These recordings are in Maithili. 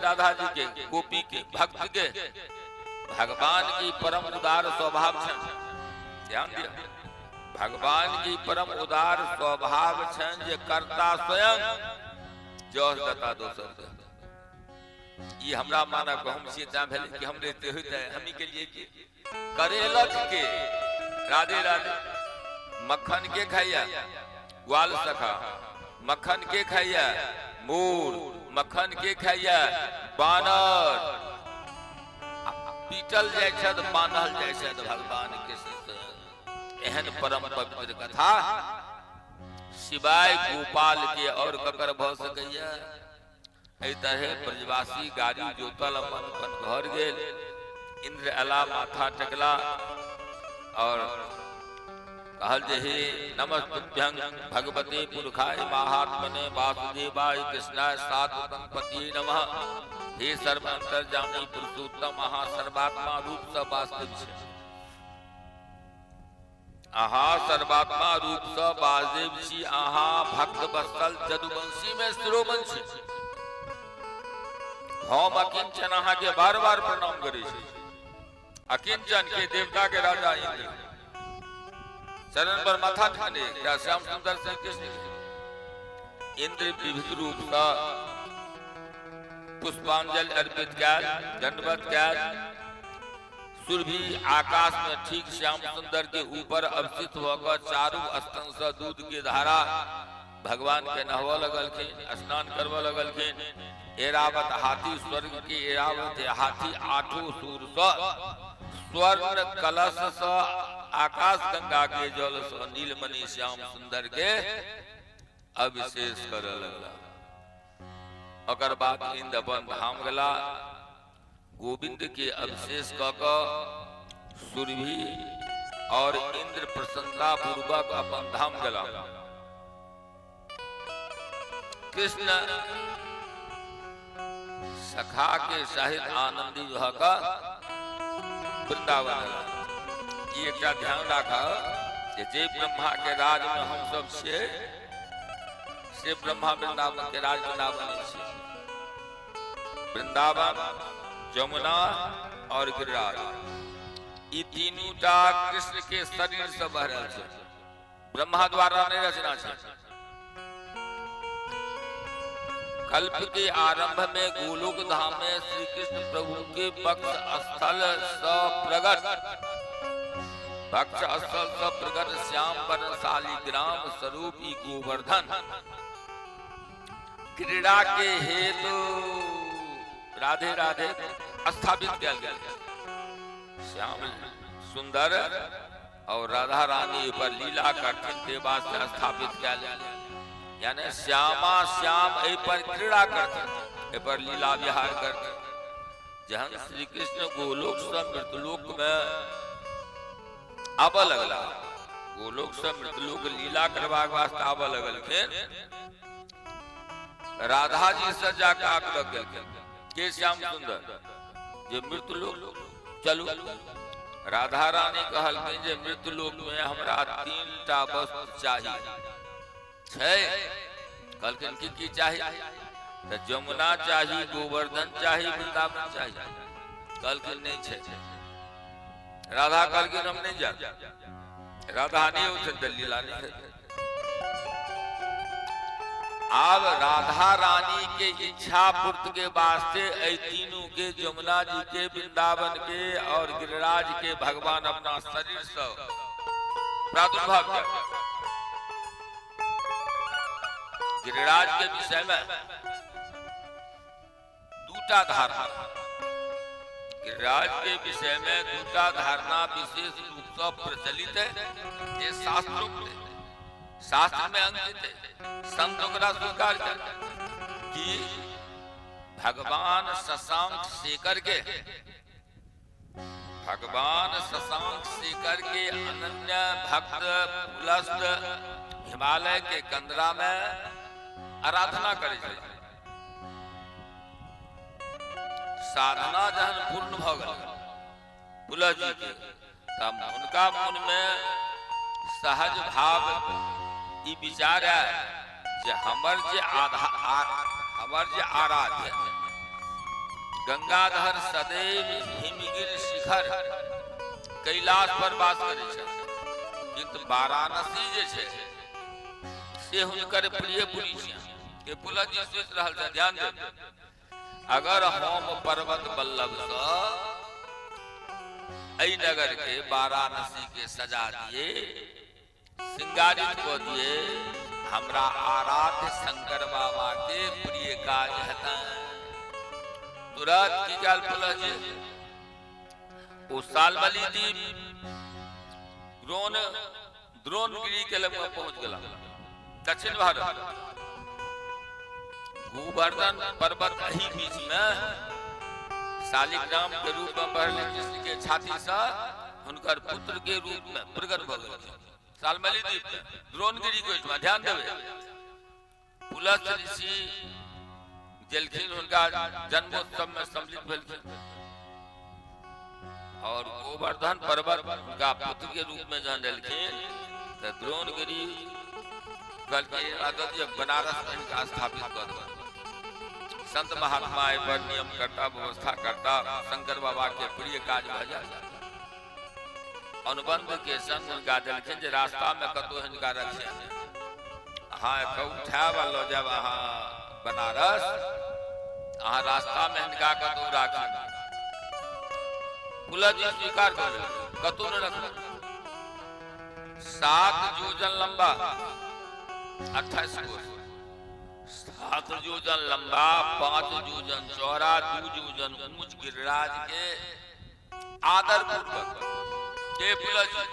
राधा जी के, गोपी के, भक्त के। भगवान की परम उदार स्वभाव छनि। ध्यान दिअ, भगवान की परम उदार स्वभाव छनि जे कर्ता स्वयं जस दता दोसर के। ई हमरा मानब हम छियै तैं भेलै कि हमरे ते होइते हमी के लिए की करेलक के। राधे राधे। मक्खन के खाइया? ग्वाल सखा। मक्खन के खाइया? मोर। मक्खन के खाइया? बानर। पीटल जाइ छथि, बान्हल जाइ छथि भगवान कृष्ण। एहन परम पवित्र कथा सिवाय गोपाल के और ककर भऽ सकैया? एहि तरहे ब्रजवासी गाड़ी जोतल, अपन अपन घर गेल। इंद्र अला, माथा टेकला और कहल जे हे नमस्तुभ्यं भगवते पुरुषाय महात्मने वासुदेवाय कृष्णाय सात्वपति नमः। हे सर्व अंतर्जामी पुरुषोत्तम, अहाँ सर्वात्मा रूप सँ वास्तविक छी, अहाँ सर्वात्मा रूप सँ वासुदेव छी, अहाँ भक्त वत्सल जदुवंशी में शिरोमण छी। हम अकिंचन अहाँ के बार बार प्रणाम करै छी। अकिंचन के देवता के राजा इंद्र चरण पर माथा टेकने क्या श्याम सुंदर से कृष्ण। इंद्र विविध रूप सँ पुष्पांजलि अर्पित कयल, दंडवत कयल। सुरभि आकाश में ठीक श्याम सुंदर के ऊपर अवस्थित होकर चारू स्तन से दूध के धारा भगवान के नहबऽ लगलखिन, स्नान करबऽ लगलखिन। एरावत हाथी, स्वर्ग के एरावत हाथी आठों सूर सँ स्वर्ण कलश सँ आकाश गंगा के जल सँ नीलमणि श्याम सुंदर के अभिषेक करऽ लगला। ओकर बाद इंद्र अपन धाम गेला। गोविंद के अभिषेक कऽ कऽ सुरभि और इंद्र प्रसन्नता पूर्वक अपन धाम गेला। कृष्ण सखा के सहित आनंदी भऽ कऽ वृंदावन। ई एकटा ध्यान राखब जे जे ब्रह्मा के राज में हम सब छियै से ब्रह्मा वृंदावन के राज वृंदावन नहि छै। वृंदावन, जमुना और गिरिराज, ई तीनू टा कृष्ण के शरीर से बहरल छै, ब्रह्मा द्वारा नहि रचना छै। कल्प के आरंभ में गोलोक धाम में श्री कृष्ण प्रभु के वक्ष स्थल स प्रगट, वक्ष स्थल स प्रगट श्याम वर्ण शालिग्राम स्वरूप ई गोवर्धन क्रीड़ा के हेतु राधे राधे स्थापित कयल गेल। श्याम सुंदर और राधा रानी पर लीला करथिन ते वास्ते स्थापित कयल गेल। यानी श्यामा श्याम एहि पर क्रीड़ा करथिन, एहि पर लीला विहार करथिन। जहन श्री कृष्ण गोलोक से मृतलोक में आबऽ लगला, गोलोक से मृतलोक लीला करबाक वास्ते आबऽ लगलखिन, राधा जी से जाके आग्रह केलखिन के श्याम सुंदर जे मृतलोक चलू। राधा रानी कहलखिन जे मृतलोक में हमरा तीन टा वस्तु चाही छै। कहलखिन की की चाही? तऽ जमुना चाही, गोवर्धन चाही, वृंदावन चाही। कहलखिन नहि छै। राधा कहलखिन हम नहि जायब। राधा नहि उठत तऽ लीला नहि हेतै। आब राधा रानी के इच्छा पूर्ति के वास्ते एहि तीनू के, जमुना जी के, वृंदावन के और गिरिराज के भगवान अपना शरीर से प्रादुर्भाव किया। गिरिराज के विषय में दूटा धारणा, गिरिराज के विषय में दूटा धारणा विशेष रूप से प्रचलित है, जे शास्त्रोक्त है, शास्त्र में अंकित है, संत ओकरा स्वीकार कर कि भगवान शशांक शेखर के, भगवान शशांक शेखर के अनन्य भक्त पुलस्त हिमालय के कंदरा में आराधना करे छलाह। साधना जहन पूर्ण भऽ गेल पुलह जी के, तब हुनका मन में सहज भाव ई विचार आयल जे हमर जे आधा हमर जे आराध्य गंगाधर सदैव हिमगिर शिखर कैलाश पर वास करै छथि, किंतु वाराणसी जे छै से हुनकर प्रिय पुरी छियनि। के पुलक जी सोचि रहल छै, ध्यान देब, अगर हम पर्वत बल्लभ सँ एहि नगर के वाराणसी के सजा दिए, श्रृंगारित कऽ दिए, हमरा आराध्य शंकर बाबा के प्रिय काज हेतनि। तुरंत की काल पुलह जी ओ सालबली द्वीप द्रोणगिरी के लग में पहुंच गेला। दक्षिण भारत गोवर्धन पर्वत एही बीच में शालिग्राम के रूप में बढ़ले कृष्ण के छाती से हुनकर पुत्र के रूप में प्रकट भऽ गेलखिन सालमली द्वीप में द्रोणगिरी के ओहिठमा। ध्यान देबै, पुलस्त ऋषि गेलखिन, हुनका जन्मोत्सव में सम्मिलित भेलखिन और गोवर्धन पर्वत हुनका पुत्र के रूप में जहन देलखिन तऽ द्रोणगिरी कहलखिन बनारस में हिनका स्थापित कऽ देबै। संत महात्मा एहि पर नियम करता, व्यवस्था करता, शंकर बाबा के प्रिय काज भऽ जाय। अनुबंध के संग हुनका देलखिन जे रास्ता में कतौ हिनका रखिए, अहाँ एतऽ उठायब आ लऽ जायब अहाँ बनारस, अहाँ रास्ता में हिनका कतौ राखी। कुलजी जी स्वीकार कर लेलखिन, कतौ नहि रखलक। 7 योजन लंबा, 28 कोस, 7 योजन लंबा, 5 योजन चौड़ा, 2 योजन ऊंच गिरिराज के आदर पूर्वक के पुलजी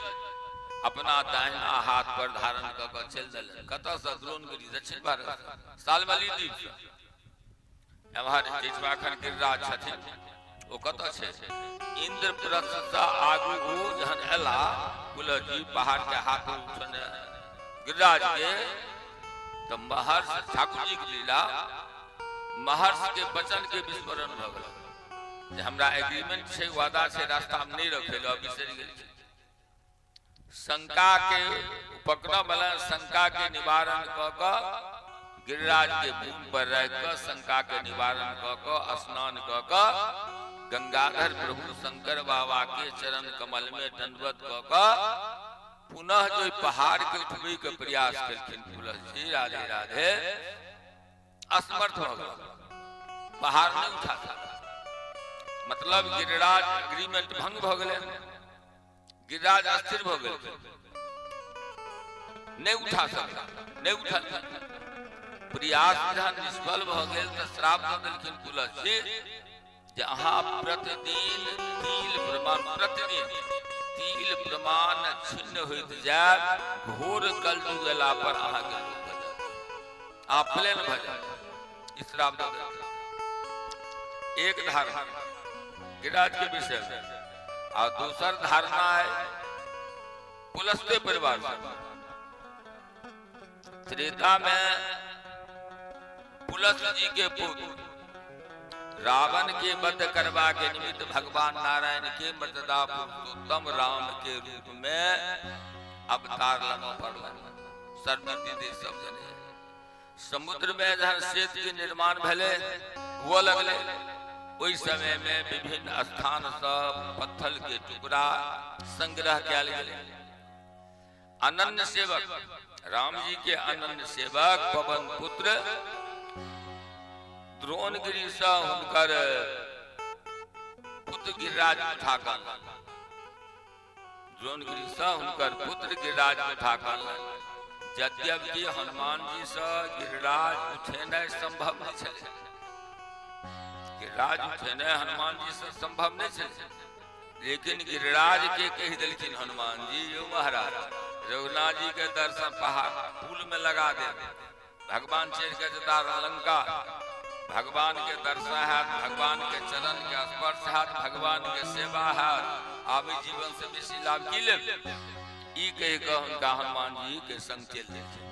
अपना दाहिना हाथ पर धारण कऽ कऽ चलि देलनि। कतऽ सँ? द्रोणगिरी, दक्षिण भारत, सालमली द्वीप सँ। एम्हर जेठवा एखन गिरिराज छथिन ओ कतऽ छै? इंद्रप्रस्थ सँ आगू ओ जहन एला पुलजी पहाड़ के हाथ उठने गिरिराज के, तऽ महर्षि ठाकुर जी के लीला, महर्षि के वचन के विस्मरण भऽ गेल जे हमरा एग्रीमेंट छै, वादा छै, रास्ता हम नहि रखै लए, बिसरि गेल छी। शंका के पकड़ऽ वाला शंका के निवारण कऽ कऽ गिरिराज के भूमि पर राखि कऽ शंका के निवारण कऽ कऽ स्नान कऽ कऽ गंगाधर प्रभु शंकर बाबा के चरण कमल में दंडवत कऽ कऽ पुनः जो पहाड़ के उठबै के प्रयास केलखिन पुलस जी, राधे राधे, असमर्थ भऽ गेल, पहाड़ नहि उठा सकल। मतलब गिरिराज एग्रीमेंट भंग भऽ गेलै, गिरिराज अस्थिर भऽ गेल, नहि उठा सकल, नहि उठल। प्रयास जहन निष्फल भऽ गेल तऽ श्राप दऽ देलखिन पुलस जी जे अहाँ प्रतिदिन तिल प्रमाण, प्रतिदिन तिल प्रमाण छिन्न होइत जायत, घोर कलयुग एला पर अहाँके दुख भऽ जायत, अहाँ प्लेन भऽ जायत। ई श्राप दऽ देलखिन। एक धारणा गिरिराज के विषय में, आ दोसर धारणा है पुलस्ते परिवार से। त्रेता में पुलस्त जी के पुत्र रावण के वध करबा के निमित्त भगवान नारायण के मर्यादा पुरुषोत्तम राम के रूप में अवतार लेना पड़ल। सर्वविदित सब जने समुद्र में जहन सेतु के निर्माण भेलै हुअ लगलै, ओहि समय में विभिन्न स्थान सँ पत्थर के टुकड़ा संग्रह कयल गेलै। अनन्य सेवक राम जी के अनन्य सेवक पवन पुत्र द्रोणगिरी से हुनकर पुत्र गिरिराज उठा कऽ, द्रोणगिरी से हुनकर पुत्र गिरिराज उठा कऽ, यद्यपि हनुमान जी से गिरिराज उठेनाइ संभव नहि छलै, गिरिराज उठेनाइ हनुमान जी से संभव नहि छलै, लेकिन गिरिराज के कहि देलखिन हनुमान जी, यौ महाराज, रघुनाथ जी के दर्शन पहाड़ पुल में लगा दे, भगवान चढ़ के जता लंका, भगवान के दर्शन हैत, भगवान के चरण के स्पर्श हैत, भगवान के सेवा हैत, आब जीवन से बेसी लाभ की लेब? ई कहि कऽ हुनका हनुमान जी के संग चलि देलखिन।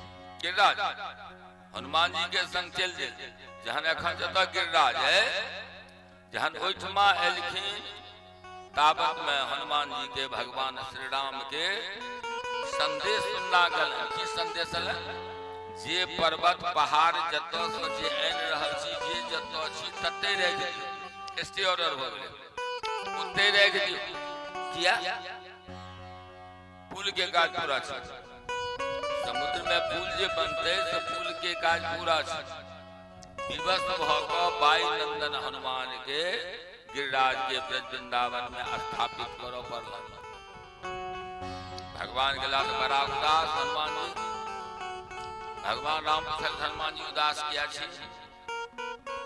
गिरिराज हनुमान जी के संग चलि देल। जहन एखन जतऽ गिरिराज है, जहन ओहिठमा एलखिन ताबत में हनुमान जी के भगवान श्री राम के संदेश सुनना गेल। की संदेश एल? जे पर्वत पहाड़ जतऽ से जे आनि रहल छी, जे जतऽ छी तते रहि गेल। स्टे ऑर्डर भऽ गेलै, ओतै राखि दियौ। किया? पुल के काज पूरा छै। समुद्र में पुल जे बनतै से पुल के काज पूरा छै। विवश भऽ कऽ बाई नंदन हनुमान के गिरिराज के ब्रज वृंदावन में स्थापित करऽ पड़ल। भगवान गेला तऽ बड़ा उदास हनुमान जी। भगवान राम पुछल, हनुमान जी उदास किया छी?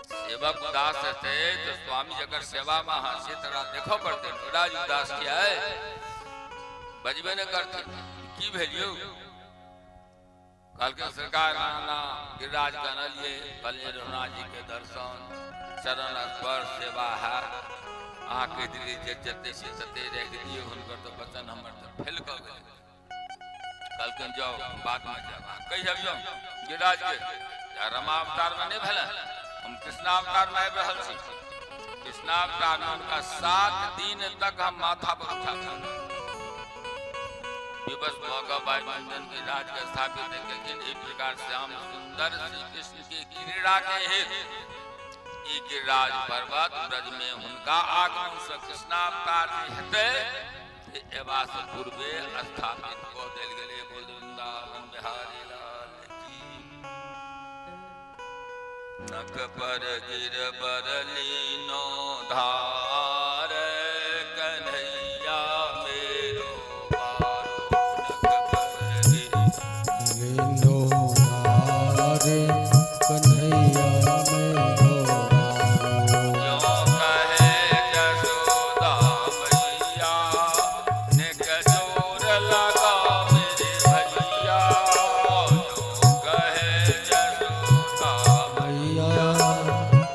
सेवक उदास हेतै तऽ स्वामी जकर सेवा में अहाँ से तोरा देखऽ पड़तै। गिरिराज उदास किया है? बजबे नहि करथिन। की भेल यौ? कहलखिन, सरकार, ना गिरिराज के अनलियै, कहलियै रघुनाथ जी के दर्शन चरण स्पर्श सेवा है। अहाँ कहि देलियै जे जते छी तते राखि दियौ। हुनकर तऽ वचन हमर तऽ फेल कऽ गेलै। कहलखिन, जाउ, बादमे जायब। अहाँ कहि अबियौ गिरिराज के, रामावतार में नहि भेलै, हम कृष्णावतार में आबि रहल छी। कृष्णावतार में हुनका 7 दिन तक हम माथा पर उठा विवश भऽ कऽ भाई नंदन के राज के स्थापित केलखिन। एहि प्रकार श्याम सुंदर श्री कृष्ण के क्रीड़ा के हेतु ई गिरिराज पर्वत ब्रज में हुनका आगमन से कृष्णावतार जे हेतै से एबा से पूर्वे स्थापित कऽ देल गेलै। बोल वृंदावन बिहारी लाल की। नख पर गिरबर लीनो धार, कन्हैया मेरो बारो। नख पर गिर लीनो धार, कन्हैया मेरो बारो। यो कहे जसोदा मैया, निक जोर लगा मेरे भैया। यो कहे जसोदा भैया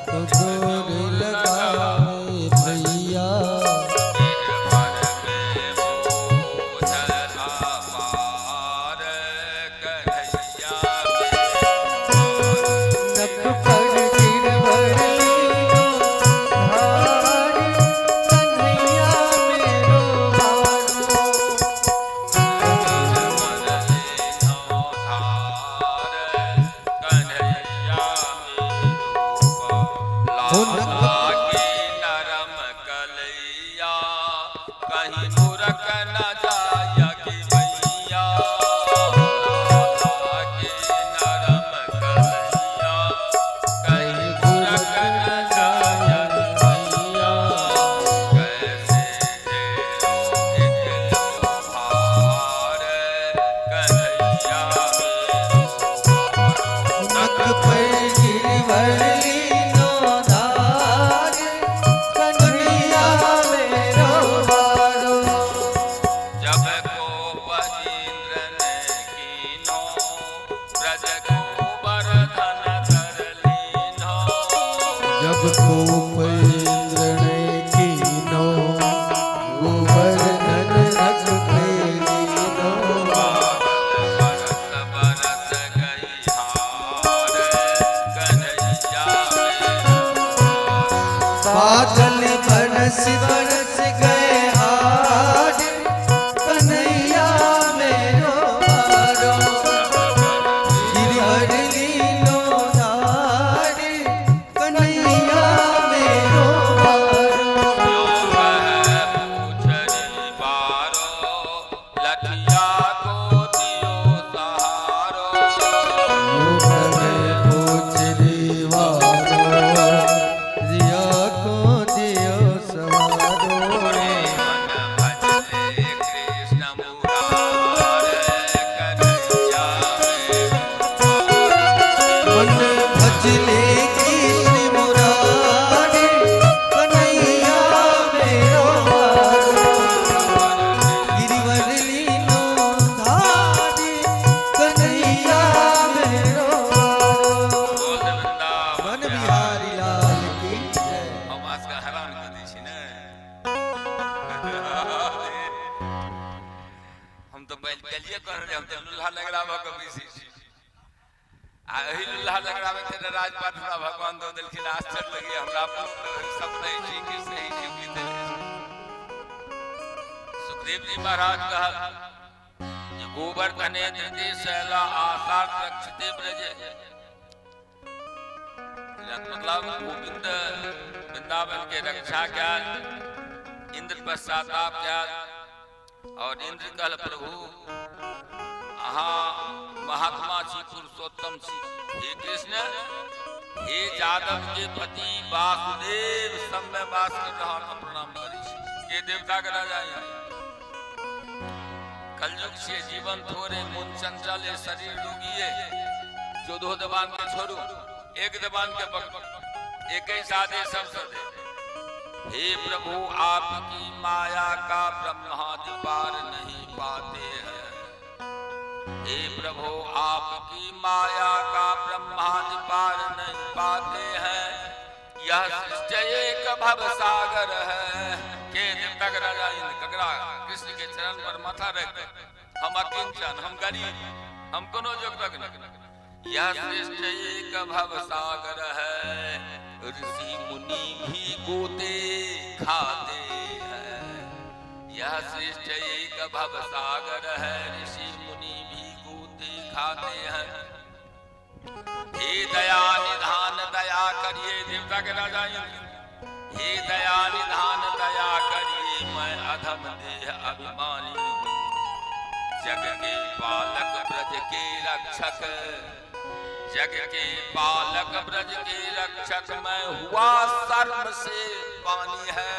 तो जोर लगा भैया। गिरवर में बोझ अपार, कन्हैया मेरो नख पर गिरवर लीनो धार, कन्हैया मेरो बारो। गिरवर लीनो धार, कन्हैया मेरो लाला की नरम कलैया, कहीं मुरक न जाय कि भैया। लाला की नरम कलैया, कहीं मुरक न जाय कि भैया। कैसे झेलो एकलो भार, कन्हैया मेरो नख पर गिरवर लीनो धार, कन्हैया मेरो बारो। जब कोप इंद्र ने कीन्हो, ब्रज गोवर्धन धर लीन्हो। जब कोप इंद्र ने कीनो, गोवर्धन रख पे लीनो। बादल बरस बरस गई हार, कन्हैया मेरो बादल बरस बरस गए हार, कन्हैया मेरो बारो। गिरवर लीनो धार, कन्हैया मेरो बारो। यो कह पूछरी बारो, लठिया को दियो सहारो। यो कहे पूछरी वारो, रिया को दियो सवारो। मन भजले कृष्ण मुरार, कन्हैया मेरो मन भजले कृष्ण मुरारी, कन्हैया मेरो बारो। गिरिवर लीनो धारी, कन्हैया मेरो बारो। बोल वृंदावन मन बिहारी लाल की जय। हम आजकल हैरान कर दै छी ने। हम तऽ बैल कलिए कर रहे, हम तऽ लुल्हा लगड़ा भऽ कऽ बैसै छी आ एहि लुल्हा लगड़ामे तऽ राजपाट हमरा भगवान दऽ देलखिन। आश्चर्य लगैए हमरा अपन सपने छी कि सही छी की देने। सुखदेव जी महाराज कहल जे गोवर्धने धृते शैला आषाढ़ रक्षते ब्रजे। मतलब गोविंद वृंदावन के रक्षा कयल, इंद्र पश्चाताप कयल और इंद्र कहल प्रभु अहाँ महात्मा छी, पुरुषोत्तम छी। हे कृष्ण, हे जादव के पति वासुदेव सब में वास कर रहा, हम प्रणाम करै छी। के देवता के राजा यहाँ कलयुग से जीवन थोड़े, मन चंचल है, शरीर रोगी है। 14 दबान के छोड़ू, एक दबान के पकड़ो, एक ही साधे सब सदे। हे प्रभु आपकी माया का ब्रह्मादि पार नहीं पाते हैं। हे प्रभु आपकी माया का ब्रह्मादि पार नहीं पाते हैं। यह सृष्टि एक भव सागर है। के देवता के राजा इंद्र ककरा कृष्ण के चरण पर माथा रख, हम अकिंचन, हम गरीब, हम कोनो जोगतक नहीं। यह सृष्टि एक भव सागर है, ऋषि मुनि भी गोते खाते हैं। यह सृष्टि एक भव सागर है, ऋषि मुनि भी गोते खाते हैं। हे दया निधान दया करिए, देवता के राजा इंद्र, हे दया निधान दया करिए, मैं अधम देह अभिमानी हूँ। जग के पालक ब्रज के रक्षक, जग के पालक ब्रज के रक्षक, मैं हुआ शर्म से पानी है।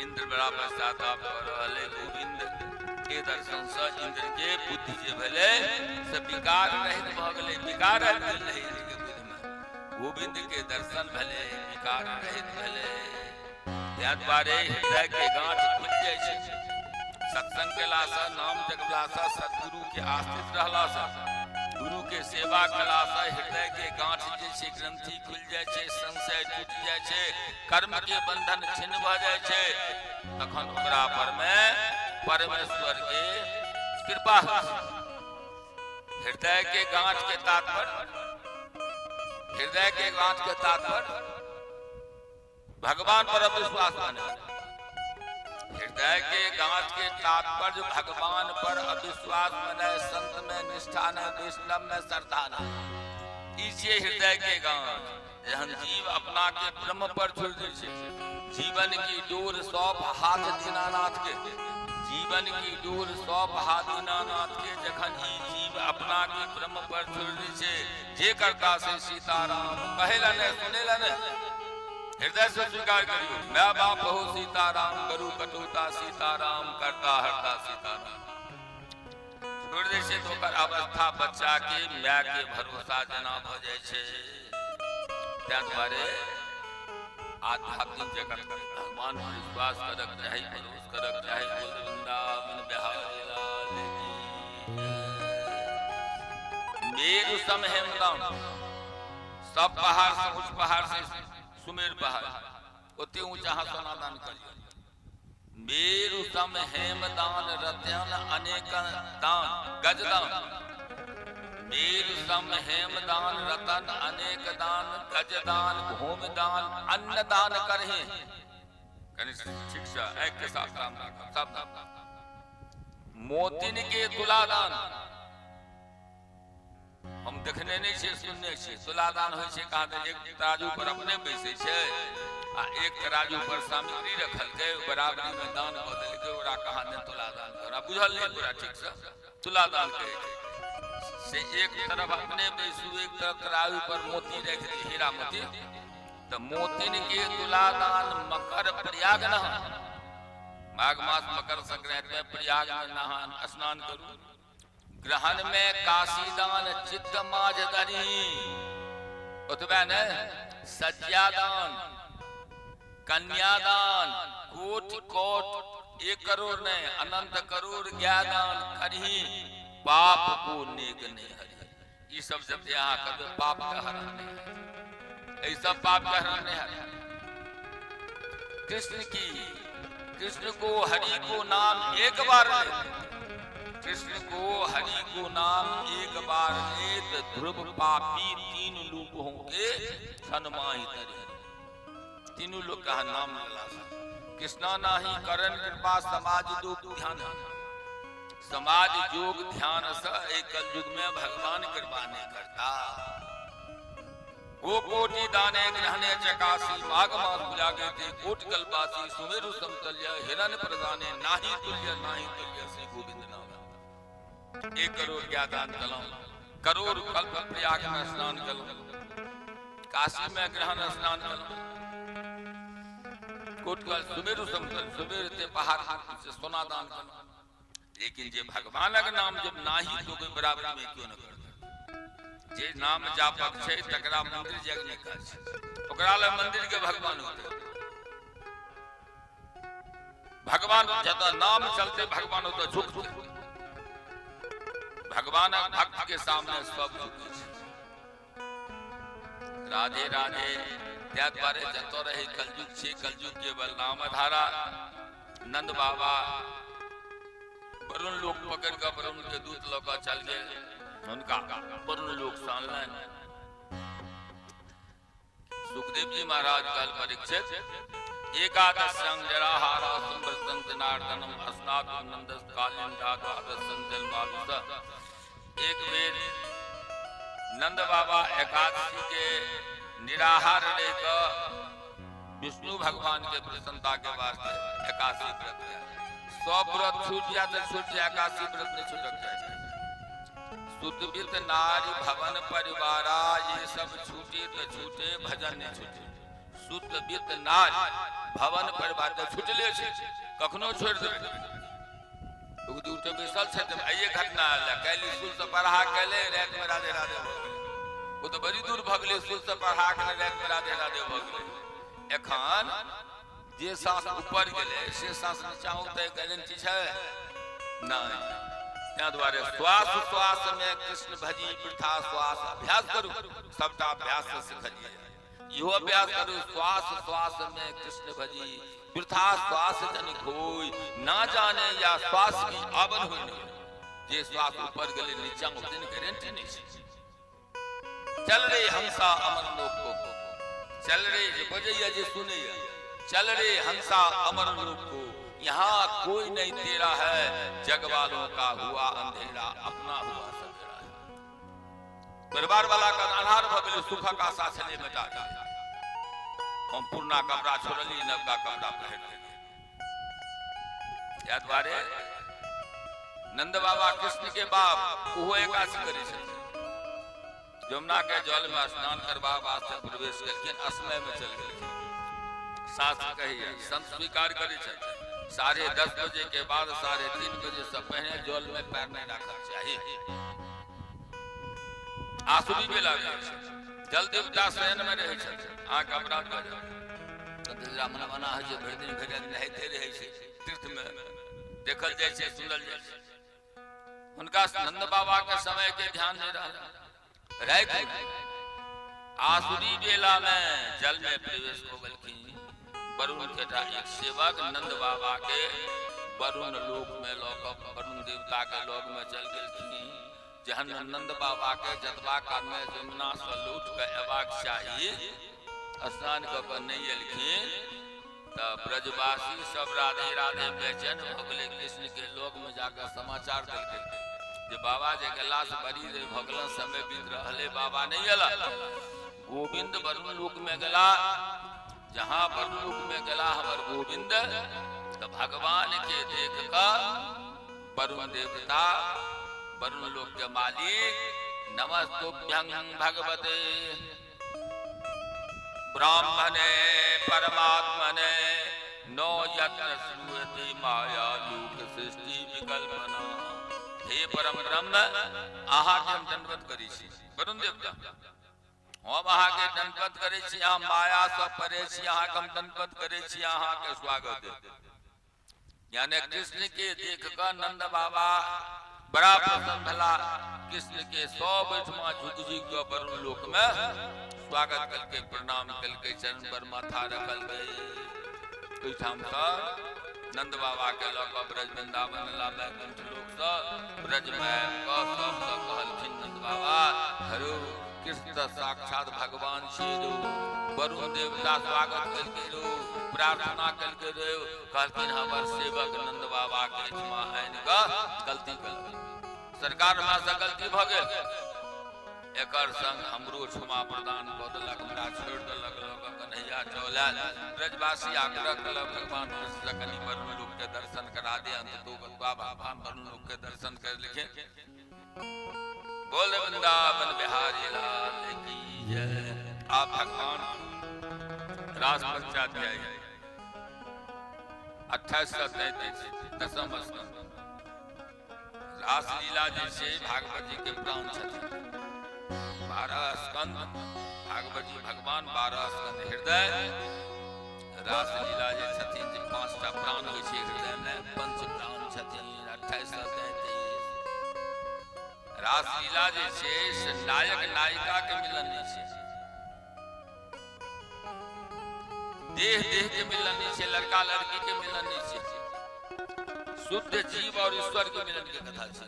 इंद्र बड़ा पश्चाताप कर रहल है। गोविंद के दर्शन से इंद्र के बुद्धि जे भेलै से विकार रहित भऽ गेलै। विकार आबि गेल रहै इंद्र के बुद्धि में, गोविंद के दर्शन भेलै, विकार रहित भेलै। ताहि दुआरे हृदय के गांठ खुलि जाइ छै सत्संग केलासँ, नाम जपलासँ, सदगुरु के आश्रित रहलासँ, गुरु के सेवा केलासँ हृदय के गांठ जे छै ग्रंथि खुलि जाइ छै, संशय टूटि जाइ छै, कर्म के बंधन छिन्न भऽ जाइ छै। तखन ओकरा पर में परमेश्वर के कृपा होइ छै। हृदय के गांठ के तात्पर्य, हृदय के गांठ के तात्पर्य भगवान पर अविश्वास माने। हृदय के गांठ के तात्पर्य भगवान पर अविश्वास मने, संत में निष्ठा न, वैष्णव में श्रद्धा न। ई छियै हृदय के गांठ। जहन जीव अपना के ब्रह्म पर छोड़ि दै छै, जीवन की डोर सौंप हाथ दीनानाथ के, जीवन की डोर सौंप हाथ दीनानाथ के, जखन ई जीव अपना के ब्रह्म पर छोड़ि दै छै, जे करता से सीताराम, कहेला नहि, सुनेला नहि, हृदय से स्वीकार करियो। मैं बाप हो सीताराम, गरु कटोता सीताराम, करता हरता सीताराम। छोड़ि दै छै तऽ ओकर अवस्था बच्चा के माय के भरोसा जेना भऽ जाइ छै। ताहि दुआरे आध्यात्मिक जगत भगवान पर विश्वास करक चाही, भरोस करक चाही। बोल वृंदावन बिहारी लाल की जय। मेरु सम हेमदान, सब पहाड़ से ऊंच पहाड़ से सुमेर पहाड़, ओते ऊंच अहाँ सोना दान करियौ। मेरु सम हेमदान रतन अनेक दान गजदान, मेरु सम हेमदान रतन अनेक दान गजदान भूमिदान अन्नदान करहे। कनि ठीक से आँखि के साफ साफ राखब, साफ साफ। मोतिन के तुलादान, हम देखने नहि छियै, सुनने छियै। तुलादान होइ छै कहाँ? एक तराजू पर अपने बैसै छै आ एक तराजू पर सामग्री रखलकै, बराबरी में दान कऽ देलकै, ओकरा कहाँ दे तुलादान। ओकरा बुझल नहि पूरा ठीक से तुलादान कहै छै। से एक तरफ अपने बैसू, एक तरफ तराजू पर मोती राखि दी, हीरा मोती। तऽ मोतिन के तुलादान मकर प्रयाग नहा, माघ मास मकर संक्रांति में प्रयाग में नहान स्नान करू। ग्रहण में काशी दान चित्त माझ धरी, ओतबे ने सज्जादान कन्यादान कोटि कोट 1 करोड़ नहीं अनंत करोड़ ज्ञादान करही, पाप को नेक नहीं हरी। ई सब जब अहाँ करबै पाप के हरण नहीं, ई सब पाप के हरण नहीं हरी। कृष्ण की, कृष्ण को हरि को नाम एक बार ले, कृष्ण को हरि को नाम एक बार ले तो ध्रुव पापी तीन लोक होंगे क्षण माही तरी। तीनों लोग का नाम लेला से कृष्णा नाही करण कृपा समाज योग ध्यान, समाज योग ध्यान से एक कलयुग में भगवान कृपा नहीं करता। गोकोटि दाने ग्रहणे चकासी, माघ मास बुलागे थे कोट कल्पासी, सुमेरु समतल्य हिरण प्रदाने, नाही तुल्य नाही तुल्य श्री गोविंद नाम। 1 करोड़ क्या दान कलम, करोड़ कल्प प्रयाग में स्नान कलम, काशी में ग्रहण स्नान कलम, कोट कल सुमेरु समतल सुमेरु ते पहाड़ से सोना दान कलम। लेकिन जे भगवानक नाम जब नाही तो कोई बराबरी में क्यों न करता। जे नाम जापक छै तकरा मंदिर जग नहि काज छै, ओकरा लए मंदिर के भगवान होते। भगवान जतऽ नाम चलते भगवान ओतऽ झुकते। भगवानक भक्त के सामने सब झुकै छै। राधे राधे। ताहि दुआरे जतऽ रहे कलयुग छै, कलयुग केवल नाम धारा। नंद बाबा वरुण लोक पकड़ कऽ वरुण के दूत लऽ कऽ चल गेल, हुनका वरुण लोक से अनलनि। सुखदेव जी महाराज कहल परीक्षित, एकादश्यां जराहारा संव्रतं जनार्दनम अस्नातु नंदस कालिंदा द्वादशं जन्माविश। एक बेर नंद बाबा एकादशी के निराहार रह कऽ विष्णु भगवान के प्रसन्नता के वास्ते एकादशी व्रत कयल। सब व्रत छूट जाए तो छूट जाए, एकादशी व्रत नहीं छूटक जाए। सुतबित नारी भवन परिवारा ये सब छूटे तो छूटे, भजन नहीं छूटे। सुतबित नारी भवन परिवार तो छूटले छै, कखनो छोड़ि देबै। दूर तो बैसल छै, आइए घटना आयल। काल्हि स्कूल से पढ़ा के एलै, राति में राधे राधे भऽ गेलै। ओ तऽ बड़ी दूर भऽ गेलै, स्कूल से पढ़ा के राति में राधे राधे भऽ गेलै। एखन जे साँस ऊपर गेलै से साँस नीचा उतरै गारंटी छै नहि। ताहि दुआरे श्वास श्वास में कृष्ण भजी वृथा श्वास अभ्यास करू, सबटा अभ्यास से सिखलियै। इहो अभ्यास करू, श्वास श्वास में कृष्ण भजी वृथा श्वास जन खोई, ना जाने या श्वास की आवन होई नहीं। जे श्वास ऊपर गेलै नीचा उतरै गारंटी नहीं छै। चल रे हंसा अमर लोक को, चल रे जे बजैया जे सुनैया, चल रे हंसा अमर लोक को, यहाँ कोई नहीं तेरा है, जग वालों का हुआ अंधेरा, अपना हुआ सवेरा है। परिवार वाला का अन्हार भऽ गेलै, सुखक आशा छलै मेटा गेलै। हम पुरना कपड़ा छोड़ली, नवका कपड़ा पहिर लेली। ताहि दुआरे नंद बाबा कृष्ण के बाप ओहो एकादशी करै छथिन। यमुना के जल में स्नान करबा वास्ते प्रवेश केलखिन, असमय में चल गेलखिन। शास्त्र कहैया, संत स्वीकार करै छथिन, 10:30 बजे के बाद 3:30 बजे से पहिने जल में पैर नहीं राखक चाही। आसुरी बेला रहै छै, जल देवता शयन में रहै छथिन, अहाँके अपराध भऽ जायत। मना मना होइ छै, भरि दिन भरि राति नहाइते रहै छै, तीर्थ में देखल जाइ छै, सुनल जाइ छै। हुनका नंद बाबा के समय के ध्यान नहीं रहल। राति में आसुरी बेला में जल में प्रवेश हो गेलखिन। वरुण के एक सेवक नंद बाबा के वरुण लोक में लऽ कऽ वरुण देवता के लग में चल गेलखिन। जहन नंद बाबा के जतबा काल में यमुना से लौट के अयबाक चाही, स्नान कऽ कऽ नहि एलखिन, तऽ ब्रजवासी सब राधे राधे बेचैन भऽ गेलै। कृष्ण के लोक में जाकर समाचार देलकै जे बाबा जे गेला से बड़ी देर भऽ गेलन, समय बीत रहले, बाबा नहीं एला। गोविंद वरुण लोक में गेला। जहाँ वरुण लोक में गेला हमर गोविंद, तऽ भगवान के देख कऽ वरुण देवता वरुण लोक के मालिक नमस्तुभ्यं भगवते ब्राह्मणे परमात्मने नो यत्र श्रूयते माया लोक सृष्टि विकल्पना। हे परम ब्रह्म, अहाँ के हम दंडवत करै छी। वरुण देवता, हम अहाँ के दंडवत करै छी, अहाँ माया सँ परे छी, अहाँ के हम दंडवत करै छी, अहाँ के स्वागत है। यानी कृष्ण के देख कऽ नंद बाबा बड़ा प्रसन्न भेला। कृष्ण के सब ओहिठमा झुकि झुकि कऽ वरुण लोक में स्वागत कलकै, प्रणाम कलकै, चरण पर माथा रखलकै। ओहिठाम सँ नंद बाबा के लऽ कऽ ब्रज वृंदावन ला वैकुंठ लोक सँ ब्रज में आबि कऽ सबसँ कहलखिन नंद बाबा, हरो कृष्ण तऽ साक्षात भगवान छियै रो। वरुण देवता स्वागत कलकै रो, प्रार्थना कलकै रो। कहलखिन हमर सेवक नंद बाबा के एहिठमा आनि कऽ गलती कलकै, सरकार हमरा से गलती भऽ गेल। एकर संग हमरो क्षमा प्रदान कऽ देलक, हमरा छोड़ि देलक, लऽ कऽ कन्हैया चल आयल। ब्रजवासी आग्रह कयलक भगवान कृष्ण कनि वरुण लोक के दर्शन करा दे। अंततो गत्वा भगवान वरुण लोक के दर्शन कर लेखिन। बोल वृंदावन बिहारी लाल की जय। आप भगवान रास पंचाध्याय 28 से 33 दसम स्कंद। रासलीला जे छै भागवत जी के प्राण छथिन। 12 स्कंद भागवत जी भगवान, 12 स्कंद हृदय। रासलीला जे छथिन जे पांचटा प्राण होइ छै हृदय में, पंच प्राण छथिन। 28 से 33 रासलीला जे छै से नायक नायिका के मिलन नहि छै, देह देह के मिलन नहि छै, लड़का लड़की के मिलन नहि छै। शुद्ध जीव और ईश्वर के मिलन के कथा छै।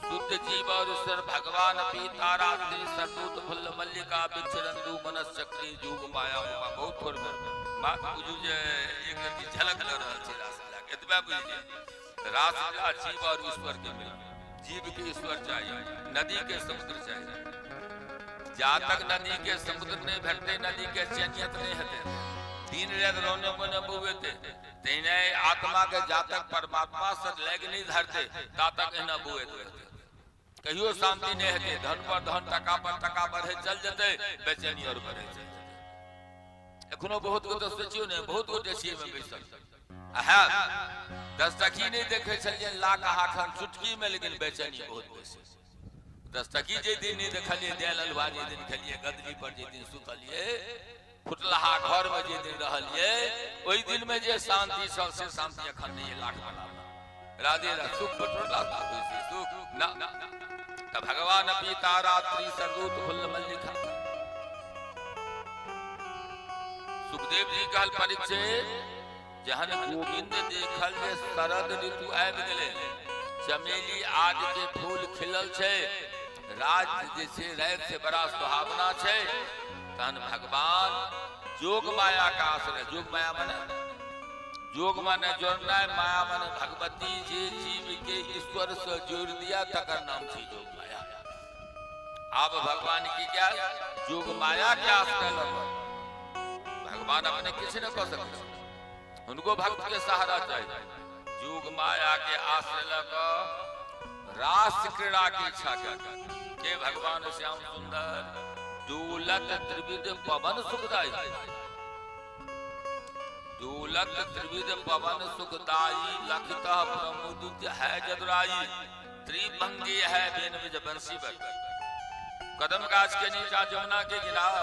शुद्ध जीव और ईश्वर भगवान पिता रात्रि सतूत फुल्ल मल्लिका बिचरंदु मनस चक्री जुग माया उमा। बहुत थोड़ बात बुझू जे एक रति झलक लऽ रहल छै रासलीला के। एतबे बुझि जे रासलीला जीव और ईश्वर के मिलन। जीव के ईश्वर चाहिए, नदी के समुद्र चाहिए। जा तक नदी के समुद्र नहीं भेटते, नदी के चैनियत नहीं हेतै, दिन राति रोने बने बौएते। तहिना आत्मा के जा तक परमात्मा से लग नहीं धरते, ता तक एहिना बौएत रहते, कहियो शांति नहीं हेतै। धन पर धन, टका पर टका बढ़े चल जेतै, बेचैनी और बढ़े चल जेतै। एखनो बहुत गोटे सोचियो ने, बहुत गोटे छियै एहिमे बैसल आ हैत दस्तकी नहि देखै छलियै लाख अहाँ खन चुटकी में, लेकिन बेचैनी बहुत बेसी। दस्तकी जे दिन नहि देखलियै, दालि अलुआ जे दिन खेलियै, गदली पर जे दिन सुतलियै, फुटलहा घर में जे दिन रहलियै, ओहि दिन में जे शांति छल से शांति एखन नहि लाख बना। राधे राधे। सुख बटोरला होइ छै सुख ना। तऽ भगवान पिता रात्रि सरदूत फुल्ल मल्लिका। सुखदेव जी कहल परीक्षित, जहन गोविंद देखल जे शरद ऋतु आबि गेलै, चमेली आदि के फूल खिलल छै, राज जे छै राति से बड़ा सुहावना छै, तहन भगवान जोग माया का आश्रय। जोग माया माने, जोग माने जोड़नाइ, माया माने भगवती। जे जीव के ईश्वर से जोड़ दिया तकर नाम छै जोग माया। आब भगवान की क्या जोग माया के आश्रय लऽ कऽ भगवान अपने किछु नहि कऽ सकै छै, हुनको भक्त के सहारा चाहिए। जोग माया के आश्रय लऽ कऽ रास क्रीड़ा के इच्छा के भगवान श्याम सुंदर डोलत त्रिविध पवन सुखदाई, डोलत त्रिविध पवन सुखदाई, लखित प्रमुदित है जदुराई, त्रिभंगी है बेन बिज बंसी पर। कदम गाछ के नीचा जमुना के किनार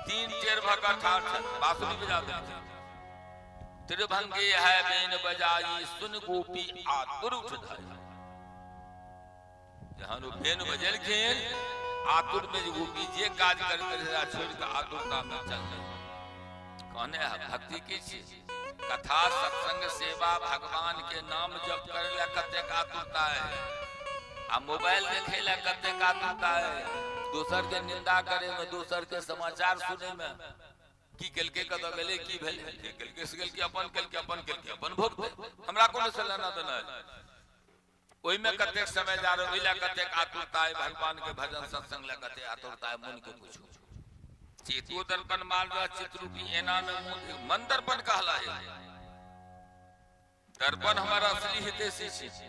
तीन टेर भऽ कऽ ठाढ़ छथि, बांसुरी बजा देलखिन। त्रिभंगी है बेन बजाई, सुन गोपी आतुर उठ धाई। जहन ओ बेन बजेलखिन, आतुर में जे गोपी जे काज करैत रहै छोड़ि कऽ आतुरता में चल गेल। कहने है भक्ति की छी कथा सत्संग सेवा भगवान के नाम जप करे ला कतेक आतुरता है, आ मोबाइल देखे ला कतेक आतुरता है, दोसर के निंदा करे में, दोसर के समाचार सुने में, की केलकै, कतऽ गेलै, की भेलै, के केलकै से केलकै, अपन केलकै, अपन केलकै, अपन भोगतै, हमरा कोनो से लेना देना है। ओहिमे कतेक समय जा रहल, ओहि लए कतेक आतुरता है, भगवान के भजन सत्संग लए कतेक आतुरता है, मन के पूछू। चेतो दर्पण माल चित्ररूपी एना में मुँह मन दर्पण कहला है। दर्पण हमारा असली हितैषी छी।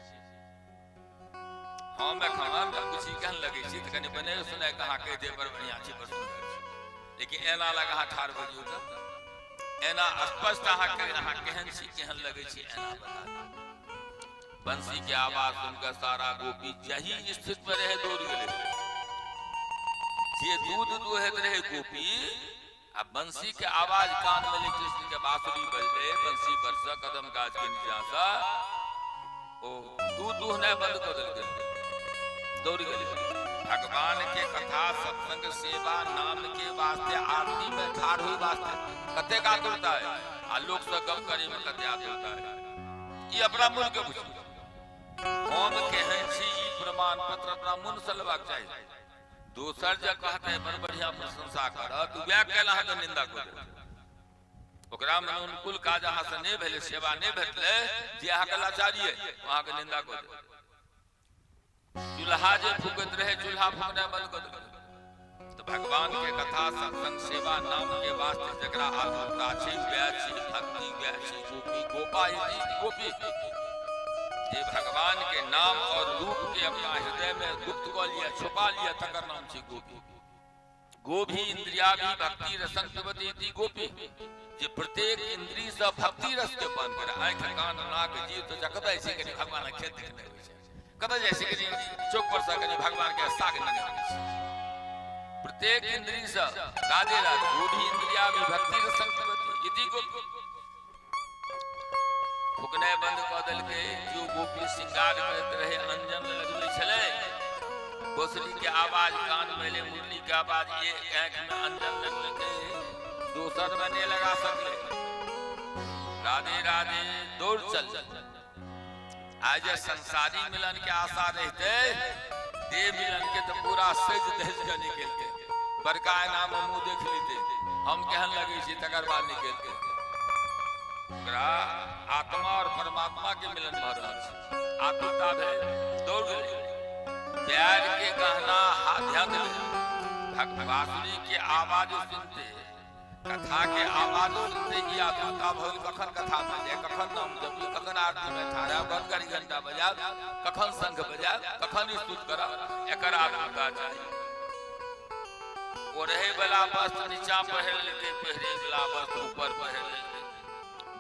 हम एखन खुशी केहन लगै छी तऽ कनि बने सुनाय कऽ अहाँ कहि देब, बड़ बढ़िआँ छी, बड़ सुन्दर छी। लेकिन एना लग अहाँ ठाढ़ भऽ जइयौ तऽ एना स्पष्ट अहाँ अहाँ केहन छी, केहन लगै छी, एना बता देब। बंसी के आवाज सुनकर सारा गोपी जही स्थित में रहे दौड़ गेलै। जे दूध दुहैत रहे गोपी, आ बंसी के आवाज कान में ले, कृष्ण के बांसुरी बजले, बंसी पर से कदम गाछ के नीचा से ओ दूध दुहनाइ बंद कऽ देलकै, दौड़ गेलै। भगवान के कथा सत्संग सेवा नाम के वास्ते आरती में ठाढ़ होई वास्ते कतेक आतुरता है, आ लोक से गप करे में कते आतुरता है, ई अपना मन के बुझियौ। हम केहन छी, ई प्रमाण पत्र अपना मन से लेबाक चाही। दोसर जे कहते बड़ बढ़िया प्रशंसा करत, वएह काल्हि अहाँके निंदा कऽ देत। ओकरा में अनुकूल काज अहाँ से नहि भेलै, सेवा नहि भेटलै, जे अहाँके लाचारी है, अहाँके निंदा कऽ देत। चूल्हा जे फूकैत रहे, चूल्हा फूकनाइ बंद कऽ देलकै। तऽ भगवान के कथा, सत्संग, सेवा, नाम के वास्ते जकरा आतुरता छै, वएह छै भक्ति, वएह छै गोपी। गोपा इति गोपी, जे भगवान के नाम और रूप के अपना हृदय में गुप्त कऽ लिया, छुपा लिया, तकर नाम छै गोपी। गोभी इंद्रिया भी भक्ति रसं पिबती इति गोपी, जे प्रत्येक इंद्री से भक्ति रस के पान करे। आँखि, कान, नाक, जीभ तो कतऽ जाइ छै? कनि भगवान के खेत देखने होइ छै। कतऽ जाइ छै? कनि चौक पर से कनि भगवान के साग नेने होइ छै। प्रत्येक इंद्री से राधे राधे। गोभी इंद्रिया भी भक्ति रसं पिबती इति गोपी। फुकनाइ बंद कऽ देलकै। जो गोपी श्रृंगार करैत रहे, अंजन लगबै छलै, बसुरी के आवाज कान में एलै, मुरली के आवाज, एक आँखि में अंजन लगलकै, दोसर में नहि लगा सकलै। राधे राधे, दौड़ चल। आज जे संसारी मिलन के आशा रहते, देव मिलन के तो पूरा सज धज के निकलते, बड़का आईना में मुंह देख लेते, हम केहन लगै छी, तकर बाद निकलते। ओकरा आत्मा और परमात्मा के मिलन भऽ रहल छै। आतुरता भेल, दौड़ गेलै। पैर के गहना हाथ, ध्यान देबै, बांसुरी के आवाज सुनते, कथा के आवाज सुनते ही आतुरता भऽ गेल। कखन कथा में जाय, कखन नाम जपी, कखन आरती में ठाढ़, कखन घड़ी घंटा बजायब, कखन शंख बजायब, कखन स्तुति करब, एकर आतुरता चाही। ओढ़े वाला वस्त्र नीचा पहिर लेते, पहिरे वाला वस्त्र ऊपर पहिर लेते,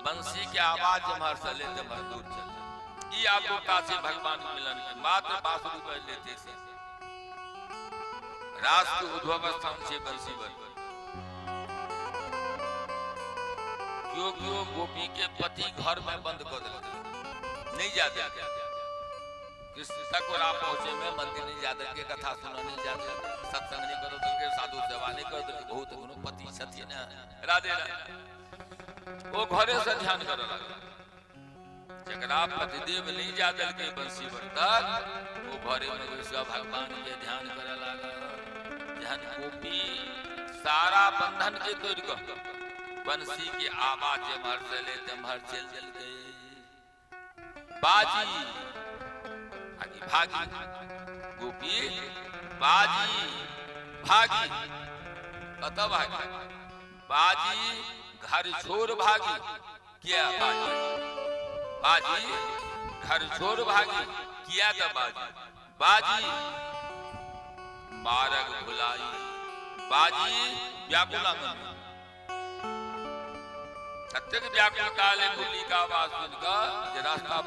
बंसी के आवाज जेम्हर से लेते तेम्हर दूर चल। ई आतुरता छै भगवान के मिलन के। मात्र बांसुरी बज लेते से रास के उद्भव स्थान छै बंसी बज। केओ केओ गोपी के पति घर में बंद कऽ देलकै, नहीं जा देलकै। कृष्ण तक ओकरा पहुँचे में मंदिर नहीं जा देलकै, कथा सुनऽ नहीं जा देलकै, सत्संग नहीं करऽ देलकै, साधु सेवा नहीं कर देलकै। बहुत कोनो पति छथिन ने। राधे राधे। ओ घरे से ध्यान करऽ लागल। जकरा पतिदेव नहीं जा देलकै बंसी पर तक, ओ घरे में बैस कऽ भगवान के ध्यान करऽ लागल। जहन गोपी सारा बंधन के तोड़ि कऽ बंसी के आवाज जेम्हर से एलै तेम्हर चलि देलकै। बाजी भागी, भागी गोपी, बाजी भागी। कतऽ भागी? बाजी घर छोड़ भागी। किया बाजी? बाजी घर छोड़ भागी किया? तऽ बाजी, बाजी मारग भुलाई, बाजी व्याकुला मन। ततेक व्याकुलता एलै मुरली का आवाज सुनि कऽ जे रास्ता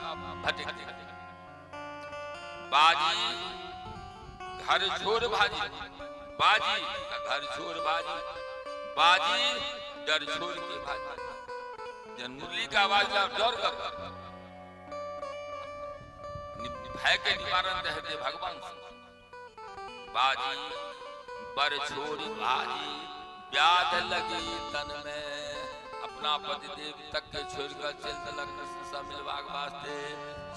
भटक गेल। बाजी घर छोड़ भाजी, बाजी तऽ घर छोड़ भाजी, बाजी डर छोड़ के भाजी। जहन मुरली के आवाज ला डर कऽ भय के निवारण तऽ हेतै भगवान से। बाजी बर छोड़ भाजी, व्याध लगी तन में। अपना पतिदेव तक के छोड़ कर चल देलक कृष्ण से मिलबाक वास्ते।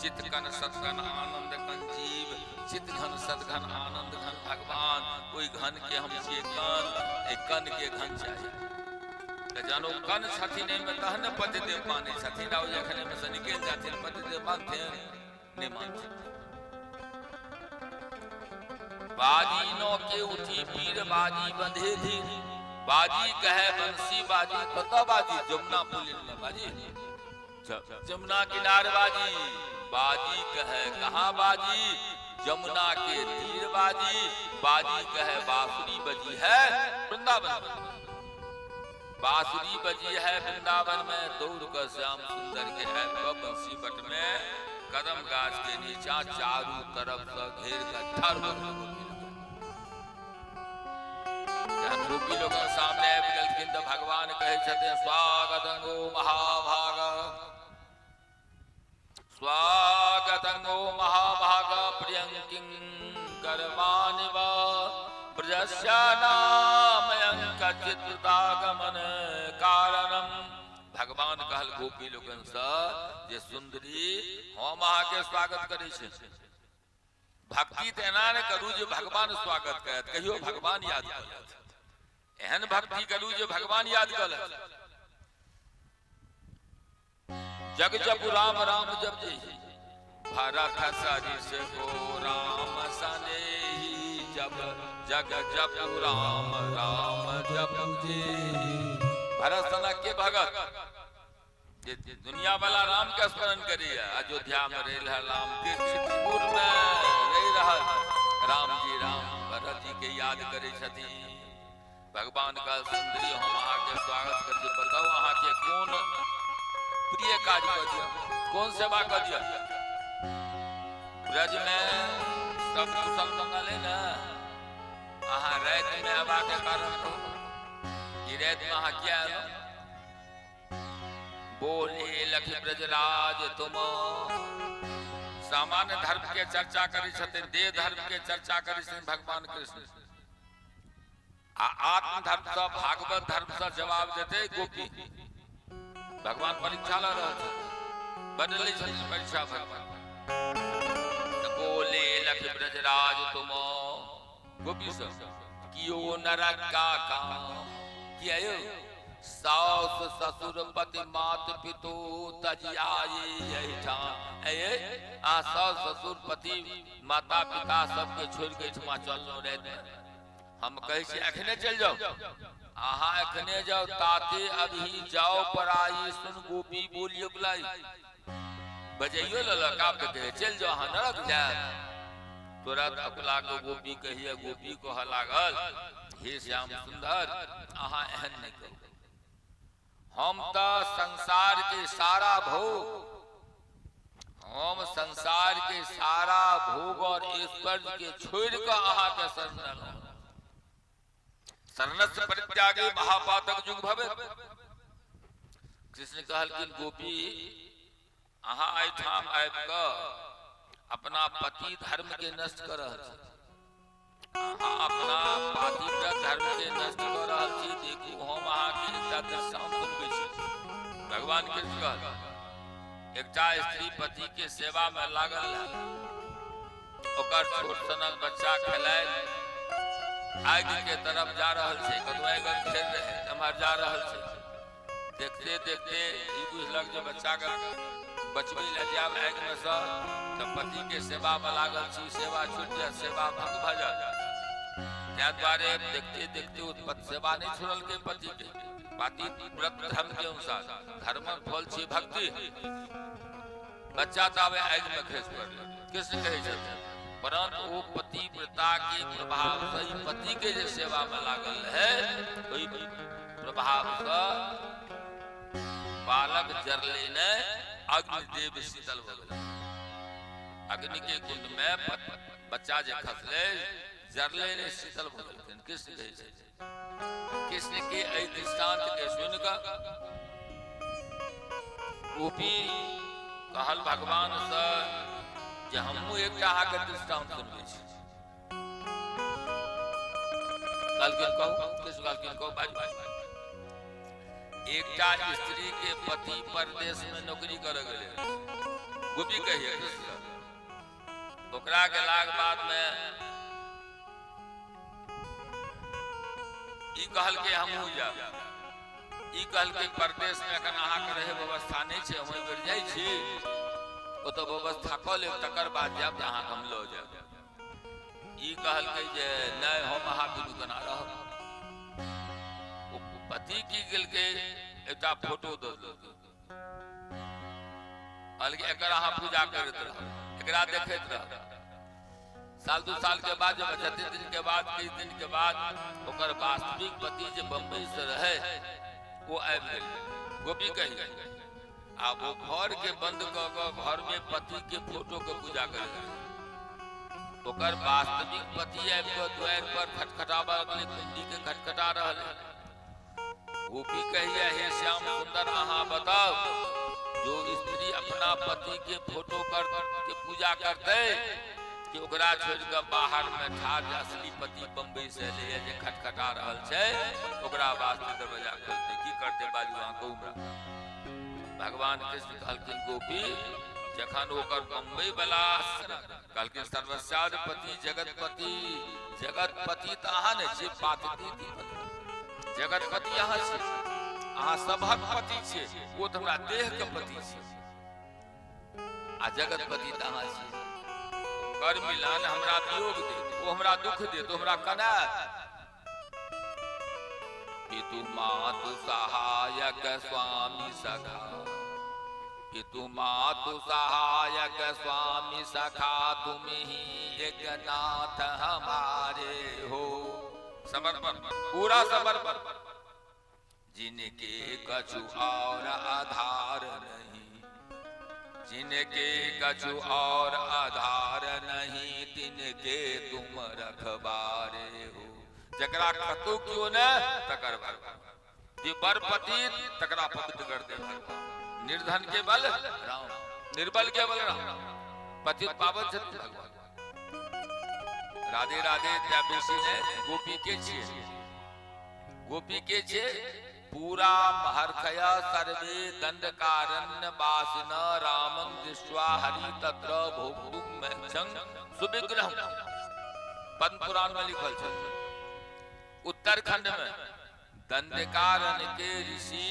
चित कन सतघन आनंद कन जीव, चित घन सतघन आनंद घन भगवान। ओहि घन के हम छियै कन, एहि कन के घन चाही। तऽ जहन ओ कन छथिन एहिमे तहन ने पतिदेव मानै छथिन। आ ओ जखन एहिमे से निकलि जाथिन, पतिदेव मानथिन? नहि मानथिन। बाजी नो के उठी पीर, बाजी बंधे धीर, बाजी कहे बंसी बाजी। कतऽ बाजी? जमुना पुलिन में बाजी, जमुना किनार बाजी। बाजी कहे कहाँ बाजी? जमुना के तीर बाजी। बाजी कहे बांसुरी बजी है वृंदावन, बांसुरी बजी है वृंदावन में। दौड़ कर श्याम सुंदर के आबि कऽ बंसी बट में कदम गाछ के नीचा चारू तरफ से घेर कऽ ठाढ़ भऽ गेल गोपी लोकनि। जहन गोपी लोकनि सामने आबि गेलखिन तऽ भगवान कहै छथिन, स्वागत गो महाभाग, स्वागतं गो महाभाग, प्रियंकिं करवानिव ब्रजस्य नामयं चित्रतागमन कारणम। भगवान कहल गोपी लोकनि सँ जे सुंदरी, हम अहाँके स्वागत करै छी। भक्ति तऽ एना ने करू जे भगवान स्वागत करत, कहियो भगवान याद करत। एहन भक्ति करू जे भगवान याद करत। जग जप राम राम जप जी, भरत सरिस को राम सनेही, जब जग जपु राम राम जपु जेहि। भरत सनक के भगत जे दुनिया वाला राम के स्मरण करिए, अयोध्या में रहि रहल राम के, चित्रकूट में रहि रहल राम जी, राम भरत जी के याद करै छथिन। भगवान कहल, सुंदरी, हम अहाँके स्वागत करै छी। बताउ, अहाँके कोन प्रिय काज कऽ दिअ, कोन सेवा कऽ दिअ? ब्रज में सब कुशल मंगल है ने? अहाँ राति में अयबाक कारण कहू, ई राति में अहाँ किया एलहुँ? बोले लखि ब्रजराज तुम। सामान्य धर्म के चर्चा करै छथिन, देह धर्म के चर्चा करै छथिन भगवान कृष्ण, आ आत्म धर्म से, भागवत धर्म से जवाब देते गोपी। भगवान परीक्षा ल रहल छथिन, बदलै छथिन परीक्षा भगवान। तऽ बोले लख ब्रजराज तुम, गोपी सब, कियो नरक का काम किया यौ? सास ससुर पति मात पितु तजियाई एहिठाम। ए आ सास ससुर पति माता पिता सबके छोड़ि के एहिठमा चललहुँ रातिमे। हम कहै छी, एखने चलि जाउ अहाँ, एखने जाउ। ताते अभी जाओ पराई, सुन गोपी बोलियो बुलाई। बजैयो लेलक, आब तऽ कहै चलि जाउ अहाँ, नरक जायब। तुरंत अकुला के गोपी कहिए, गोपी कहऽ लागल, हे श्याम सुंदर, अहाँ एहन नहि कहू। हम तऽ संसार के सारा भोग, हम संसार के सारा भोग और ऐश्वर्य के छोड़ि कऽ अहाँके शरण एलहुँ। शरणस्य परित्यागे महापातक युग भवे। कृष्ण कहलखिन, गोपी, अहाँ एहिठाम आबि कऽ अपना पति धर्म के नष्ट कऽ रहल छी। अहाँ अपना पातिव्रत धर्म के नष्ट कऽ रहल छी। देखू, हम अहाँके एकटा दृष्टांत सुनबै छी। भगवान कृष्ण कहल, एकटा स्त्री पति के सेवा में लागल रहल। ओकर छोट सनक बच्चा खेलाइत आगि के तरफ जा रहल छै। कतौ आगि घेर रहे, एम्हर जा रहल छै। देखते देखते ई बुझलक जे बच्चा के बचबै लए जायब आगि में सँ तऽ पति के सेवा में लागल छी, सेवा छूटि जायत, सेवा भंग भऽ जायत। ताहि दुआरे देखते देखते ओ सेवा नहि छोड़लकै पति के, पति व्रत धर्म के अनुसार। धर्मक फल छी भक्ति। बच्चा ताबे आगि में खसि पड़लै। कृष्ण कहै छथिन, परंतु ओ पतिव्रता के प्रभाव से, ई पति के जे सेवा में लागल रहे, ओहि प्रभाव से बालक जरले ने, अग्निदेव शीतल भऽ गेलै। अग्नि के कुंड में बच्चा जे खसलै, जरले ने, शीतल भऽ गेलखिन। कृष्ण कहै छै, कृष्ण के एहि दृष्टांत के सुनि कऽ गोपी कहल भगवान से जे हमहूँ एकटा अहाँके दृष्टांत सुनबै छी। कहलखिन, कहू। कृष्ण कहलखिन, कहू, बाजू। एकटा स्त्री के पति परदेश में नौकरी करऽ गेलै। गोपी कहिए कृष्ण, ओकरा गेलाक बाद में ई कहलकै, हमहूँ जायब। ई कहलकै, परदेश में एखन अहाँके रहै व्यवस्था नहि छै, हम एहि बेर जाइ छी, ओतऽ व्यवस्था कऽ लेब, तकर बाद जायब तऽ अहाँके हम लऽ जायब। ई कहलकै जे नहि, हम अहाँ बिनु केना रहब? ओ पति की केलकै? एकटा फोटो दऽ देलकै। कहलकै, एकर अहाँ पूजा करैत रहब, एकरा देखैत रहब। साल 2 साल के बाद जब, जते दिन के बाद, किछु दिन के बाद ओकर वास्तविक पति जे बम्बई से रहे, वो आबि गेल। गोपी कही, आब वो घर के बंद कऽ कऽ घर में पति के फोटो के पूजा करे। ओकर वास्तविक पति आबि कऽ द्वार पर खटखटाबऽ लगलै, कुंडी के खटखटा रहल है। गोपी कहिए, हे श्याम सुंदर, अहाँ बताओ, जो स्त्री अपना पति के फोटो कर के पूजा करते कि ओकरा छोड़ि कऽ बाहर में ठाढ़ जे असली पति बम्बई से एलैए, जे खटखटा रहल छै, ओकरा वास्ते दरवाजा खोलते? की करते? बाजू अहाँ, कहू हमरा। भगवान कृष्ण कहलखिन, गोपी, जखन ओकर बम्बई वाला, कहलखिन, सर्वस्याधिपति जगतपति, जगतपति तऽ अहाँ नहि छियै? पातती जगतपति अहाँ छियै, अहाँ सभक पति छियै। ओ तऽ हमरा देह के पति छियै, आ जगतपति तऽ अहाँ छियै। ओकर मिलन हमरा वियोग देत, ओ हमरा दुख देत, ओ हमरा कनात। पितु मातु सहायक स्वामी सखा, पितु मातु सहायक स्वामी सखा, तुम ही एक नाथ हमारे हो। समर्पण, पूरा समर्पण। जिनके कछु और आधार नहीं, जिनके कछु और आधार नहीं, तिनके तुम रखबारे हो। जकरा कतौ क्यों ने तकर भगवान, जे बर पतित तकरा पवित्र कर दे भगवान। निर्धन के बल राम, निर्बल के बल राम, पतित पावन छथिन भगवान। राधे राधे। त्या बेसी ने गोपी के छियै, गोपी के छियै। पूरा महर्षय सर्वे दंडकारण्य वासिन रामं दृष्ट्वा हरि तत्र भोक्तुम सुविग्रह। पद्म पुराण में लिखल छै, उत्तरखंड में दंडकारण्य के ऋषि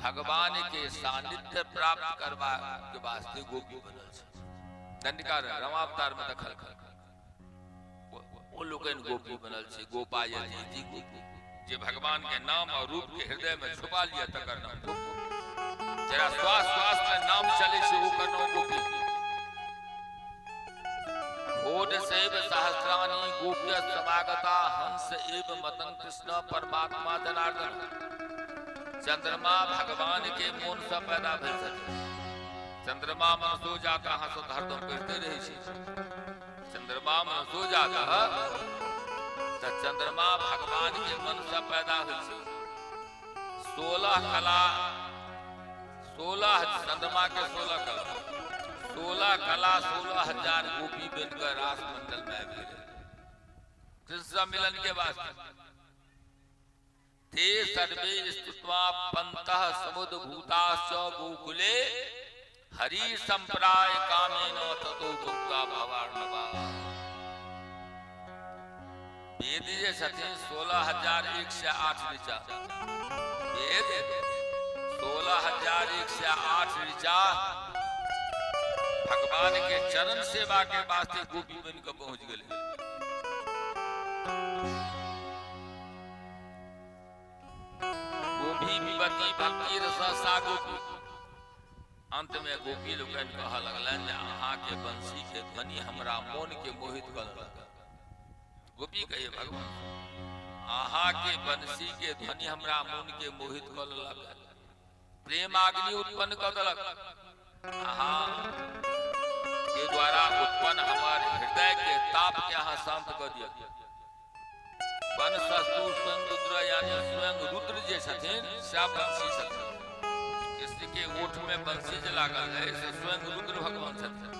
भगवान के सानिध्य प्राप्त करबा के वास्ते गोपी बनल छै। दंडकारण्य रामावतार में देखल ओ लोकनि गोपी बनल छै। गोपायति इति गोपी, जे भगवान के नाम और रूप के हृदय में छुपा लिया तकर नाम गोपी। जरा श्वास श्वास में नाम चले छै ओकर नाम गोपी। घोट शैव सहस्राणी गोप्य समागता हंस एव मतन कृष्ण परमात्मा जनार्दन। चंद्रमा भगवान के मोन से पैदा भेल छथिन। चंद्रमा मनसो जाता, अहाँ सब हरदम कहिते रहै छी, चंद्रमा मनसो जाता। तऽ चंद्रमा भगवान के मन से पैदा होइ छै। 16 कला, 16 चंद्रमा के 16 कला, 16 कला 16,000 गोपी बनकर रास मंडल में आबि गेलै कृष्ण से मिलन के वास्ते। ते सर्वे स्तुत्वा पंतः समुद्भूताश्च गोकुले हरि संप्राय कामेन ततो भुक्ता भवार्णवा। वेद जे छथिन 16,108 ऋचा, वेद 16,108 ऋचा भगवान के चरण सेवा के वास्ते गोपी बन के पहुंच गेले। गोपी विपति भक्ति रस सा गोपी। अंत में गोपी लोकनि कहऽ लगलनि जे अहाँके बंसी के ध्वनि हमरा मोन के मोहित कऽ देलक। गोपी कहिए भगवान, अहाँके बंसी के ध्वनि हमरा मोन के मोहित कऽ लेलक, प्रेमाग्नि उत्पन्न कऽ देलक। अहाँ के द्वारा उत्पन्न हमर हृदय के ताप के अहाँ शांत कऽ दिअ। वनसस्तु स्वयं रुद्र, यानी स्वयं रुद्र जे छथिन सएह बंसी छथिन। कृष्ण के ओठ में बंसी जे लागल रहै से स्वयं रुद्र भगवान छथिन।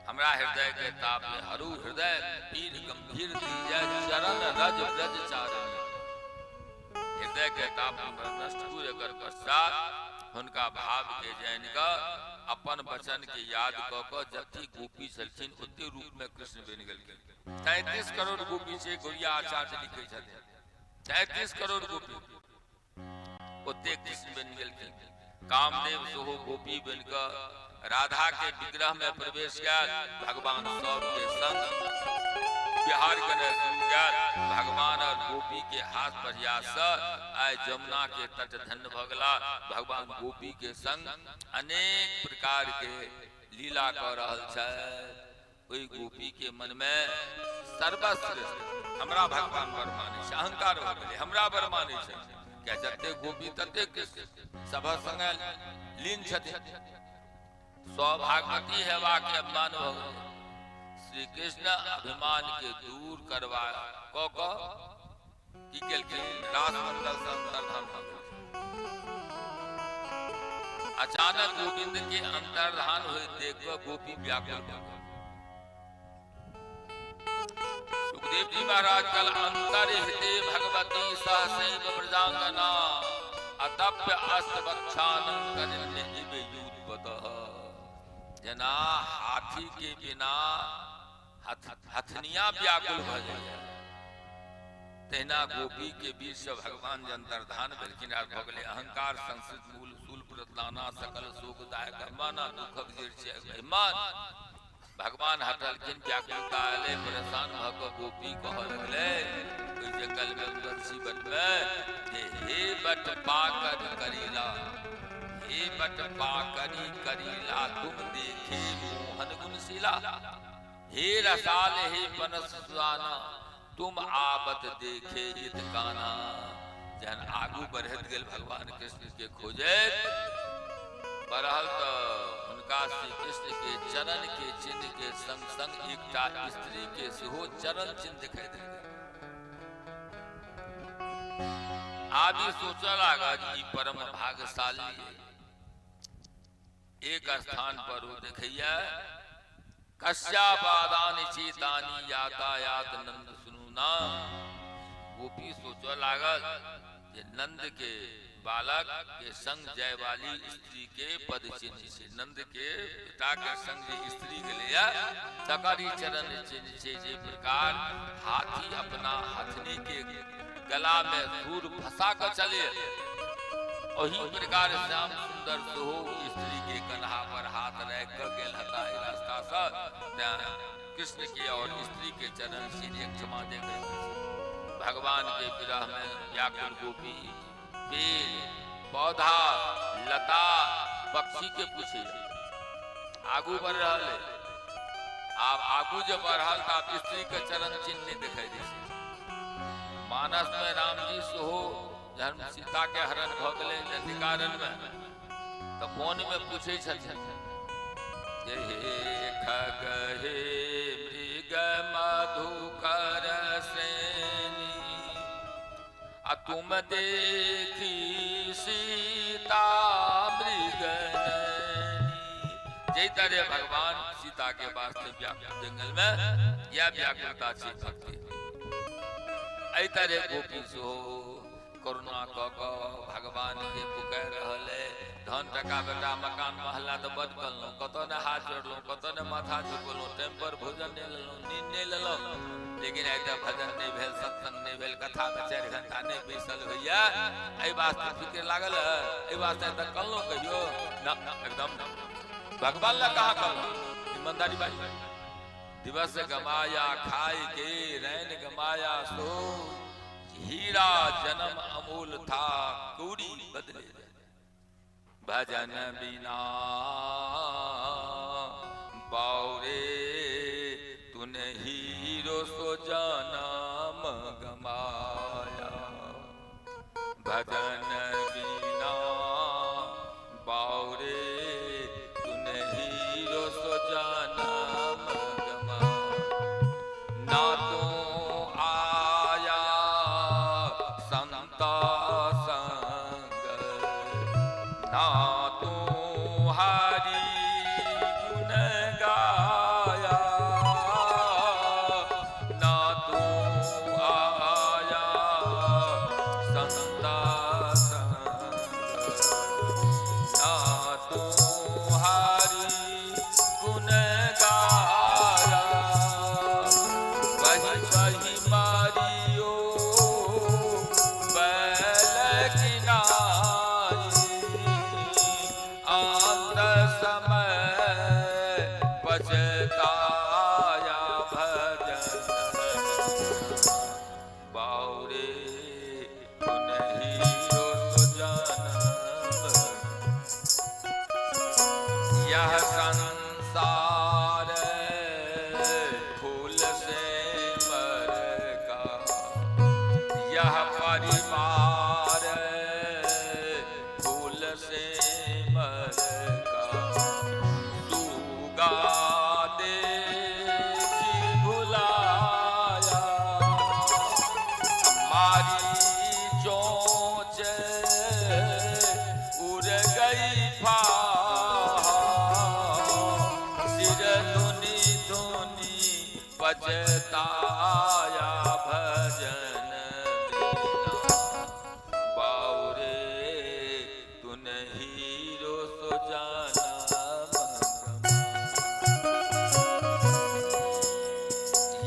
हमरा हृदय के ताप में हरु हृदय पीर गंभीर दीजय चरण रज ब्रज चारण। हृदय के ताप हमर नष्ट करू। एकर पश्चात हुनका भाव के जानि कऽ अपन वचन के याद कऽ कऽ जते गोपी छलखिन ओते रूप में कृष्ण बनि गेलखिन। 33 करोड़ गोपी छै, गौरिया आचार्य लिखै छथिन, 33 करोड़ गोपी, ओते कृष्ण बनि गेलखिन। कामदेव सेहो गोपी बनि कऽ राधा के विग्रह में प्रवेश कयल, भगवान सबके संग बिहार केनाइ शुरू कयल। भगवान और गोपी के हाथ प्रयास से आइ जमुना के तट धन्य भऽ गेला। भगवान गोपी के संग अनेक प्रकार के लीला कऽ रहल छथि। ओहि गोपी के मन में सर्वश्रेष्ठ हमरा भगवान बर मानै छै, अहंकार भऽ गेलै, हमरा बर मानै छै। किया जते गोपी तते कृष्ण सभक संगे लीन छथिन। सौभाग्यवती हेबा के अभिमान भऽ गेलै। श्री कृष्ण अभिमान के दूर करवा कऽ कऽ की केलखिन? रासमंडल से अंतर्धान भऽ गेलखिन। अचानक गोविंद के अंतर्धान होइत देख कऽ गोपी व्याकुल भऽ गेल। सुखदेव जी महाराज कल अंतर्हिते भगवती सहसैव ब्रजांगना अतप्य अस्तवक्षानं करिन्य इव यूत्पतः। जेना हाथी के बिना हथनिया व्याकुल भऽ जाइए, तहिना गोपी के बीच से भगवान जे अंतर्धान भेलखिन आर भऽ गेलै अहंकार संस्कृत मूल शूल प्रतलाना सकल शोकदायक अभिमाना। दुखक जड़ि छै अभिमान। भगवान हटलखिन, व्याकुलता एलै, परेशान भऽ कऽ गोपी कहऽ लगलै ओहि जंगलमे बंसी बनबै जे हे बट पाकर करीला, हे बट पाकरी करीला, तुम देखे मोहन गुणशीला, हे रसाल हे पनस सुआना, तुम आवत देखे इत काना। जहन आगू बढ़ैत गेल भगवान कृष्ण के खोजैत बढ़ल तऽ हुनका श्री कृष्ण के चरण के चिन्ह के संग संग एकटा स्त्री के सेहो चरण चिन्ह दिखाई देलकै। आब ई सोचऽ लागल ई परम भाग्यशाली एक स्थान पर ओ देखैया कश्यापादानि चेतानि यातायात नंद सुनू ना। गोपी सोचऽ लागल जे नंद के बालक के संग जाय वाली स्त्री के पद चिन्ह छै, नंद के पिता के संग जे स्त्री गेलैया तकर ई चरण चिन्ह छै। जे प्रकार हाथी अपना हथनी के गला में सूर फंसा कऽ चले, ओही प्रकार श्याम सुंदर सेहो स्त्री के कन्हा पर हाथ राखि कऽ गेल हता एहि रास्ता सँ। तें कृष्ण के और स्त्री के चरण चिन्ह एक क्षमा देख रहल छै। भगवान के विरह में व्याकुल गोपी पेड़ पौधा लता पक्षी के पूछे आगू बढ़ रहल है। आब आगू जे बढ़ल तऽ आब स्त्री के चरण चिन्ह नहि दिखाई दै छै। मानस में रामजी सेहो जहन सीता के हरण भऽ गेलै दंडकारण्य में तऽ वन में पूछै छथिन जे हे खग हे मृग मधुकर श्रेणी, आ तुम देखी सीता मृग नैनी। जै तरह भगवान सीता के वास्ते व्याकुल जंगल में यह व्याकुलता छै भक्ति, एहि तरह गोपी सेहो करुणा कऽ कऽ भगवान के पुकारि रहल है। धन टका बेटा मकान महला तऽ बड करलहुँ, कतऽ ने हाथ जोड़लहुँ, कतऽ ने माथा झुकेलहुँ, टाइम पर भोजन नहि लेलहुँ, नींद नहि लेलहुँ, लेकिन आइ तक भजन नहि भेल, सत्संग नहि भेल, कथा में 4 घंटा नहि बैसल होइया, एहि वास्ते फिक्र लागल है, एहि वास्ते आइ तक करलहुँ कहियो ना, एकदम भगवान लग कहाँ करलहुँ। ईमानदारी भाई दिवस गमाया खाए के रैन गमाया सो, हीरा जन्म अमूल था कौड़ी बदले जाए। भजन बिना बावरे तूने हीरो सो जन्म गमाया, भजन बिना बावरे तूने हीरो सो जन्म गमाया। ना तू आया संत संग, ना तू हरि गुण गाया, ना तू आया संत संग, ना तू हरि गुण गाया। वही वही मारियो बैल किनाई, अंत समय पछताया भजन बाउरे हीरो जनम। यह संसार फूल से मर का, यह परिवार फूल से मर का, सूगा देखी भुलाया, मारी चोंच उड़ गई फाहा, सिर धुनी धुनी पछताया भजन बिना बाउरे तुन हीरो सो जाना।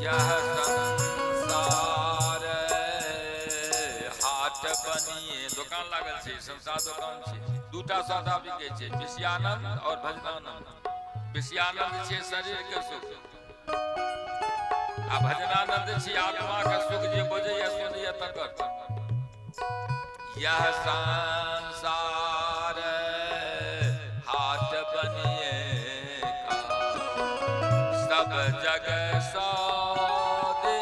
यह संसार हाट बनिए दोकान लागल छै, संसार दोकान छै, दूटा सौदा बिकै छै, विषयानंद और भजनानंद। विषयानंद छै शरीर के सुख आ भजनानंद छी आत्मा के सुख, जे बजैया सुनैया तकर। यह संसार हाट बनिए का, सब जग सौदे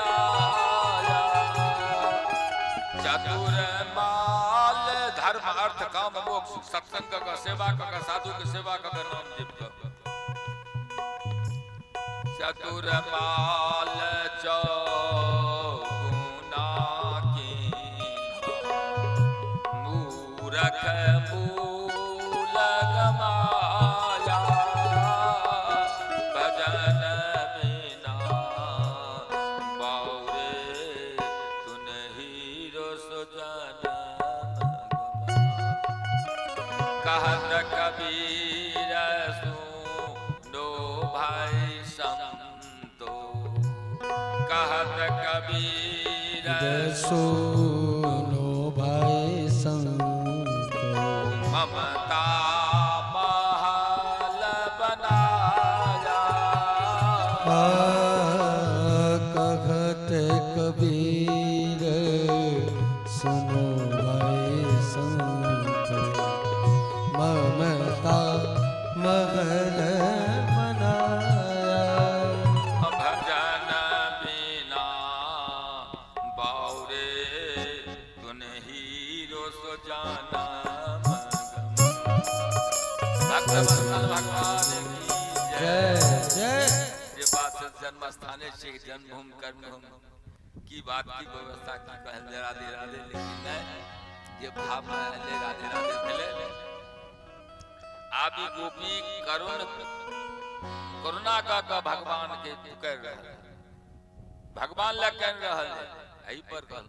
आया। चतुर माल धर्म अर्थ काम मोक्ष, सत्संग का सेवा का, साधु के सेवा का, नाम जप का। चतुर माल चौगुना की, मूरख मूल गमाया। भजन बिना बाउरे तुन हीरो सुजन। कहत कबीर सुनो भाई संतो, कहत कबीर सुनो भाई संतो, ममता महल बनाया। कहत कबीर सुनो भाई संतो, ममता महल बनाया। भजन बिना बाउरे तुन हीरो सो जाना। भक्त वत्सल भगवान की जय जय। जय। जे बात से जन्म स्थाने छै, जन्मभूमि कर्मभूमि की बात की व्यवस्था की कहल जे राधे राधे, लेकिन नहि जे भावना एलै राधे राधे भेलै। आबि गोपी करुण करुणा का भगवान के पुकार रहल, भगवान लग कह रहल है। एहि पर कहल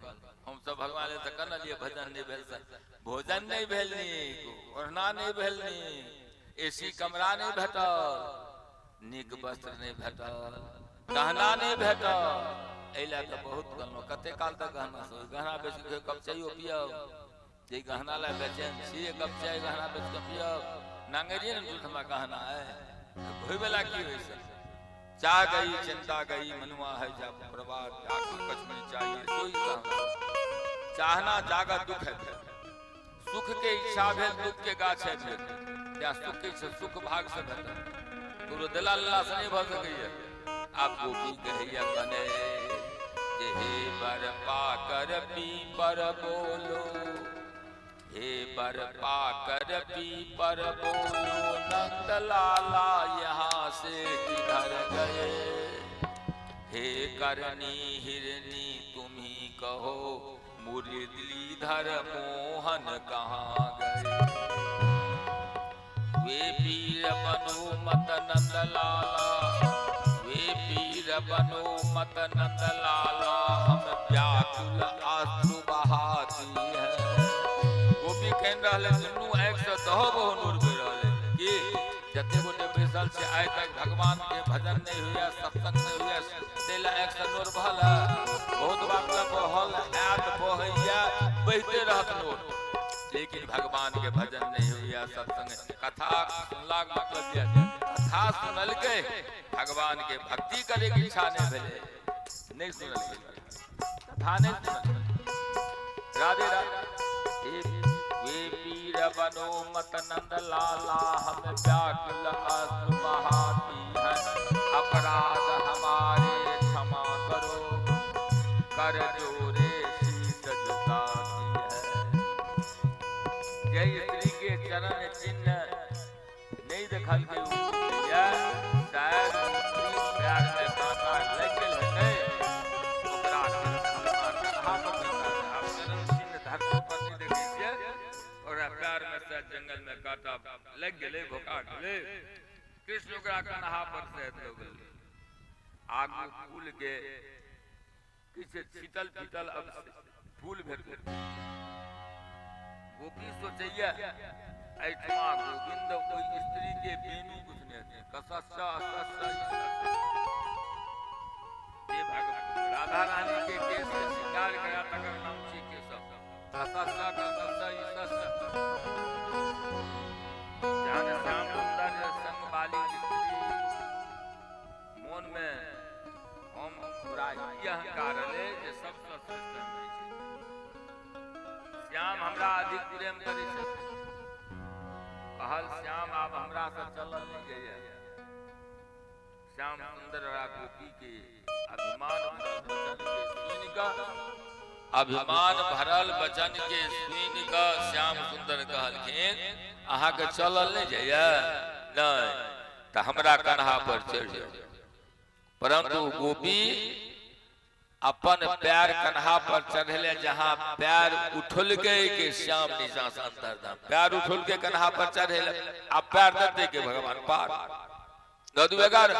हम सब भगवान ले तऽ कहलियै भजन नहि भेल से भोजन नहि भेल नीक, ओढ़ना नहि भेल नीक, एसी कमरा नहि भेटल, नीक वस्त्र नहि भेटल, गहना नहि भेटल। एहि लए कऽ बहुत कहलहुँ कते काल तक गहना सब गहना बेच कऽ कप चाइयो पियब, जे गहना लए बेचैन छी कप चाय गहना बेच कऽ पियब। नांगरिये ने दूध हमरा गहना है होइवला की होइ से। चाह गई चिंता गई मनुआ है जा प्रवाह जाके कुछ नहीं चाहिए सोई चाहना। चाहना जागा दुख है, सुख के इच्छा भेल दुख के गाछ है भेल, या सुख के इच्छा सुख भाग से भेटल, ककरो दिला लला से नहीं भऽ सकैया। आब गोपी कहैया कने जे हे बरपा कर पीपर बोलो, हे बरपा कर पीपर बोलो, नंद लाला यहाँ से किधर गए। हे करनी हिरनी तुम ही कहो, मुरलीधर मोहन कहाँ गए। वे पीर बनो मत नंद लाला, वे पीर बनो मत नंद लाला, हम व्याकुल आंसू बहाती है। गोपी कह रहले दुनू आँखि से दहो बहु नूर बहि रहल है कि जते गोटे बैसल छै आइ तक भगवान के भजन नहीं हुआ, सत्संग नहीं हुआ, ताहि लए आँखि से नोर बहल है। बहुत बात लए बहल हैत बहैया बहिते रहत नोर, लेकिन भगवान के भजन नहीं हुआ, सत्संग कथा सुनलाक मतलब यह कथा सुनलकै भगवान के भक्ति करे के इच्छा नहीं भेलै, नहीं सुनलकै कथा नहीं सुनलकै। राधे राधे। हे वे पीर बनो मत नंद लाला, हम व्याकुल आंसू बहाती है, अपराध हमारे क्षमा करो, कर जोरे शीश झुकाती है। जय स्त्री के चरण चिन्ह नहीं देखल के शायद स्त्री प्यार में कांटा लग गेल हेतै, ओकरा अपना कन्हा पर आब चरण चिन्ह धरती पर नहीं देखै छियै, ओकरा प्यार में शायद जंगल में कांटा लग गेलै, भोका गेलै, कृष्ण ओकरा कन्हा पर शायद लग गेलै। आगू फूल के किछु छिटल फिटल अब फूल भेटल। गोपी सोचैया एहिठमा गोविंद ओहि स्त्री के बेनू कुछ नहि हेतै, कसस्सा असस्सा हे भगवान राधा रानी के केश के श्रृंगार करा तकर नाम छी केशव, असस्सा कसस्सा इसस्सा। जहन श्याम सुंदर संग बाली प्रेम करै छथिन। कहल श्याम आब हमरा से चलल नहि जाइए। श्याम सुंदर गोपी के अभिमान भरल वचन के सुनि कऽ, अभिमान भरल वचन के सुनि कऽ श्याम सुंदर कहलखिन अहाँके चलल नहि जाइए, नहि तऽ हमरा कन्हा पर चढ़ि जाउ। परंतु गोपी अपन पैर कन्हा पर चढ़ले, जहां पैर उठलकै के श्याम नीचा से अंतर्धान, पैर उठलकै कन्हा पर चढ़ेले, आ पैर दे के भगवान पार 9 2 11।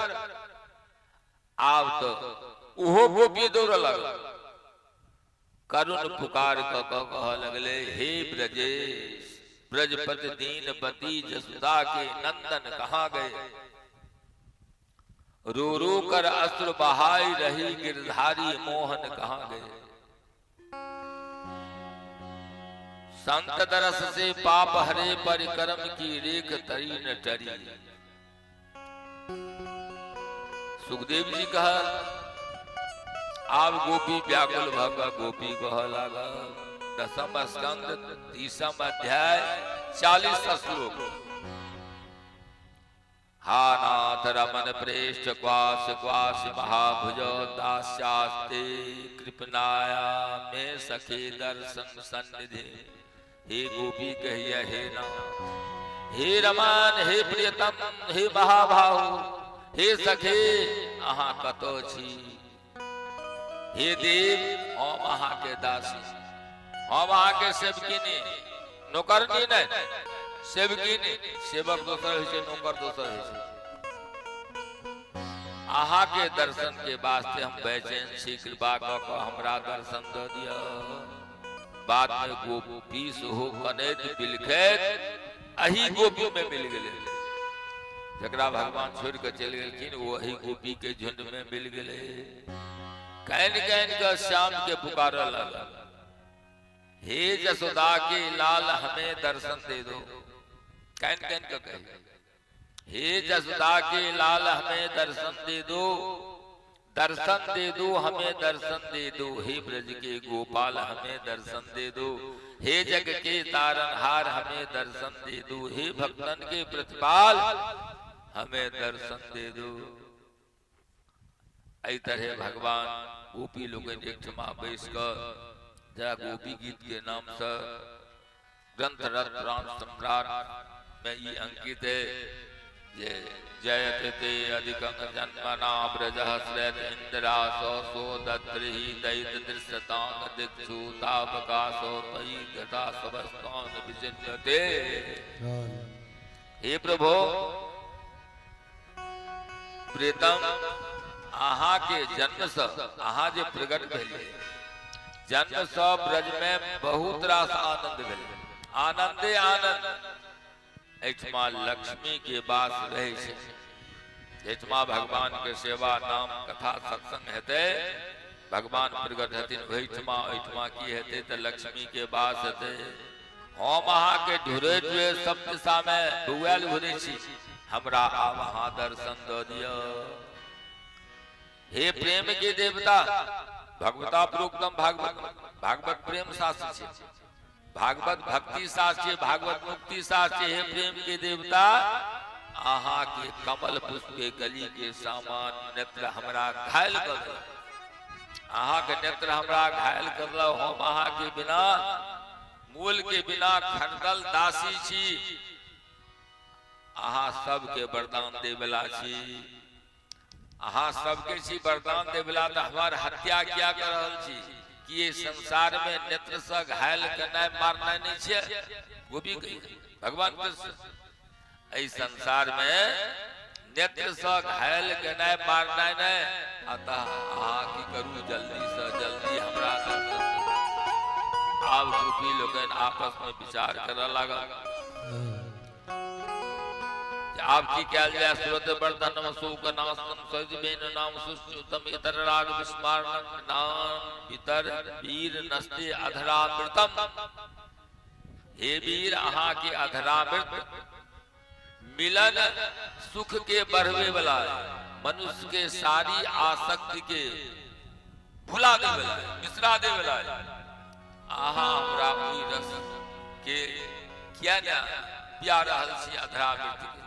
आब तो ओहो गोपी दौड़ लगल, करुण पुकार क कह लगले, हे ब्रजेश ब्रजपति दीनपति जसुदा के नंदन कहाँ गए, रो रो कर अश्रु बहाई रही गिरधारी मोहन कहाँ गए, संत दरस से पाप हरे परिक्रम की रेख तरी न टरी। सुखदेव जी कह आब गोपी व्याकुल भऽ कऽ गोपी कह लागल। दसम स्कंद 30म अध्याय 40 श्लोक। हा नाथ रमन प्रेष्ठ क्वास क्वास महाभुज दास्यास्ते कृपनाया मे सखी दर्शन सन्निधि। हे गोपी कहिए, हे नाथ, हे रमन, हे प्रियतम, हे महाभाहु, हे सखी, अहाँ कतौ छी? हे देव, हम अहाँके दासी, हम अहाँके सेवकिनी, नौकरनी नहि, सेवकिनी। सेवक दोसर होइ छै, नौकर दोसर होइ छै। अहाँके दर्शन के वास्ते हम बेचैन छी, कृपा कऽ कऽ हमरा दर्शन दऽ दिअ। बाद में गोपी सेहो कनैत बिलखैत अही गोपी में मिल गेलै। जकरा भगवान छोड़ि कऽ चलि गेलखिन, ओ अही गोपी के झुंड में मिल गेलै। कानि कानि कऽ श्याम के पुकारऽ लागल, हे जसोदा के लाल हमें दर्शन दे दो। कानि कानि कऽ कही, हे जसोदा के लाल हमें दर्शन दे दो, दर्शन दे दो, हमें दर्शन दे दो, हे ब्रज के गोपाल हमें दर्शन दे दो, हे जग के तारनहार हमें दर्शन दे दो, हे भक्तन के प्रतिपाल हमें दर्शन दे दो। एहि तरह भगवान गोपी लोकनि एकठमा बैस कऽ जरा गोपी गीत के नाम से ग्रंथ रत्न सम्राट में ई अंकित है जे जयते ते अधिकं जन्मना ब्रजः श्रयत इंद्रासो सो दत्रिहि दैत दृश्यतांग दिक्षु तावकासो तयि गता सबस्तान विचिन्यते। हे प्रभु प्रीतम, अहाँ के जन्म से, अहाँ जे प्रकट भेलियै, जन्म से ब्रज में बहुत रास आनंद भेलै, आनंदे आनंद। एहिठमा लक्ष्मी के वास रहै छै। एहिठमा भगवान के सेवा, नाम, कथा, सत्संग हेतै, भगवान प्रकट हेथिन ओहिठमा। ओहिठमा की हेतै? तऽ लक्ष्मी के वास हेतै। हम अहाँके ढूढ़े ढूढ़े सब दिशा में बौआयल घुरै छी, हमरा आब अहाँ दर्शन दऽ दिअ। हे प्रेम के देवता, भगवता प्रोक्तम भागवत, भागवत प्रेम शास्त्र छै, भागवत भक्ति शास्त्र छै, भागवत मुक्ति शास्त्र छै। हे प्रेम के देवता, अहाँ के कमल पुष्प के कली के सामान नेत्र हमरा घायल कर देलक। अहाँ के नेत्र हमरा घायल कर देलक। हम अहाँ के बिना मूल के बिना खरीदल दासी छी, अहाँ सबके वरदान देवला छी, अहाँ सबके छी वरदान देवला, तऽ हमर हत्या किया कर रहल छी? कि ये संसार में नेत्र से घायल केनाइ मारनाइ नहि छै? गोपी भगवान कृष्ण, एहि संसार में नेत्र से घायल केनाइ मारनाइ नहि। अतः अहाँ की करू? जल्दी से जल्दी हमरा दर्शन। आब गोपी लोकनि आपस में विचार करऽ लागल, आब की कयल जाय? सुरत वर्धनम शोक नाशनम सजबेन नाम सुश्रुतम इतर राग विस्मारणम नाम इतर वीर नस्ते अधरामृतम। हे वीर, अहाँ के अधरामृत मिलन सुख के बढ़वे वाला है, मनुष्य के सारी आसक्ति के भुला दे वाला है, बिसरा दे वाला है। अहाँ हमरा ओहि रस के किया ने पिया रहल छी अधरामृत के।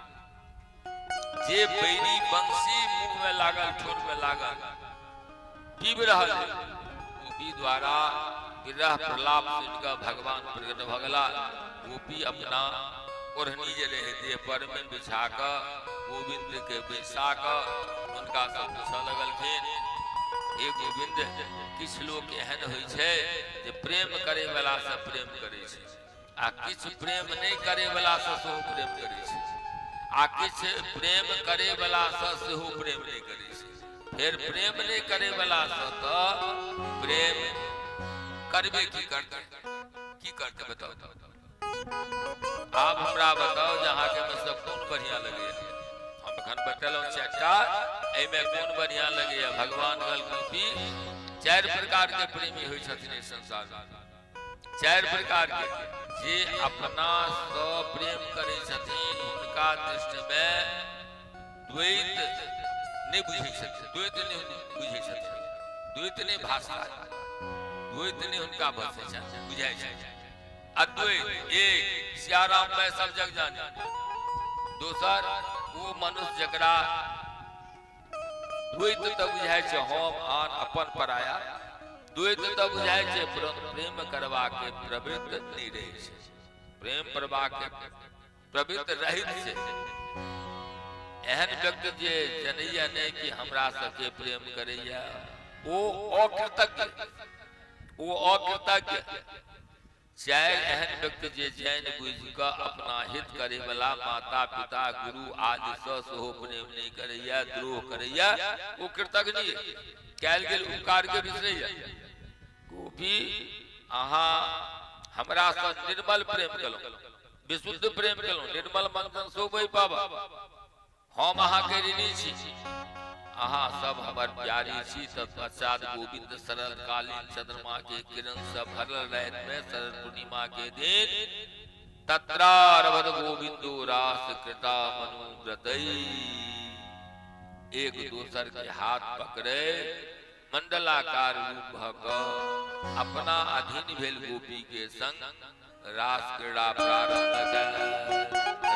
जे बैरी बंसी मुंह में लागल, ठोर में लागल, पीब रहल है, गोपी द्वारा विरह प्रलाप सुनिकऽ भगवान प्रकट भऽ गेला। गोपी अपना ओढ़नी जे रहे देह पर में बिछा कऽ गोविंद के बैसा कऽ हुनका से पूछऽ लगलखिन, हे गोविंद, किछु लोक एहन होइ छै जे प्रेम करे वाला से प्रेम करै छै, आ किछु प्रेम नहि करे वाला से सेहो प्रेम करै छै, आ किछु प्रेम करे वाला से सेहो प्रेम नहि करै छै। फेर प्रेम नहि करे वाला से तऽ प्रेम करबे की करतै, की करतै बताउ? आब हमरा बताउ जे अहाँके में सब कोन बढ़िया लगैया? हम एखन बतेलहुँ चारिटा, एहिमे कोन बढ़िया लगैया? भगवान कहलखिन कि चारि प्रकार के प्रेमी होइ छथिन एहि संसार में, चारि प्रकार के। जे अपना सँ प्रेम करै छथिन हुनका दृष्टि में द्वैत नहि बुझै छथिन, द्वैत नहि बुझै छथिन, द्वैत नहि भाषा, द्वैत नहि हुनका बसै छनि, बुझाइ छनि। अद्वैत एक सियाराम में सब जग जाने। दोसर ओ मनुष्य जकरा द्वैत तऽ बुझाइ छै, हम आन अपन पराया, द्वैत तऽ बुझाइ छै, परंतु प्रेम करबाके प्रवृत्त नहि रहै छै, प्रेम करबाके प्रवृत्त रहित छै। एहन व्यक्ति जे जनैया नहि कि हमरा सबके प्रेम करैया, ओ अकृतज्ञ, ओ अकृतज्ञ। चारि एहन व्यक्ति जे जानि बुझि कऽ अपना हित करे वाला माता पिता गुरु आदि सँ सेहो प्रेम नहि करैया, द्रोह करैया, ओ कृतज्ञ, कयल गेल उपकार के बिसरैया। गोपी, अहाँ हमरा सँ निर्मल प्रेम केलहुँ, विशुद्ध प्रेम केलहुँ, निर्मल मन तन सोबै पाबा, हम अहाँके ऋणी छी, अहाँ सब हमर प्यारी छी। तत्पश्चात गोविंद शरद कालीन चंद्रमा के किरण से भरल रात में शरद पूर्णिमा के दिन तत्रारभत गोविंदो रास कृता मनुव्रतई, एक दोसर के हाथ पकड़े मंडलाकार रूप भ कऽ अपना अधीन भेल गोपी के संग रास क्रीड़ा प्रारंभ कयल।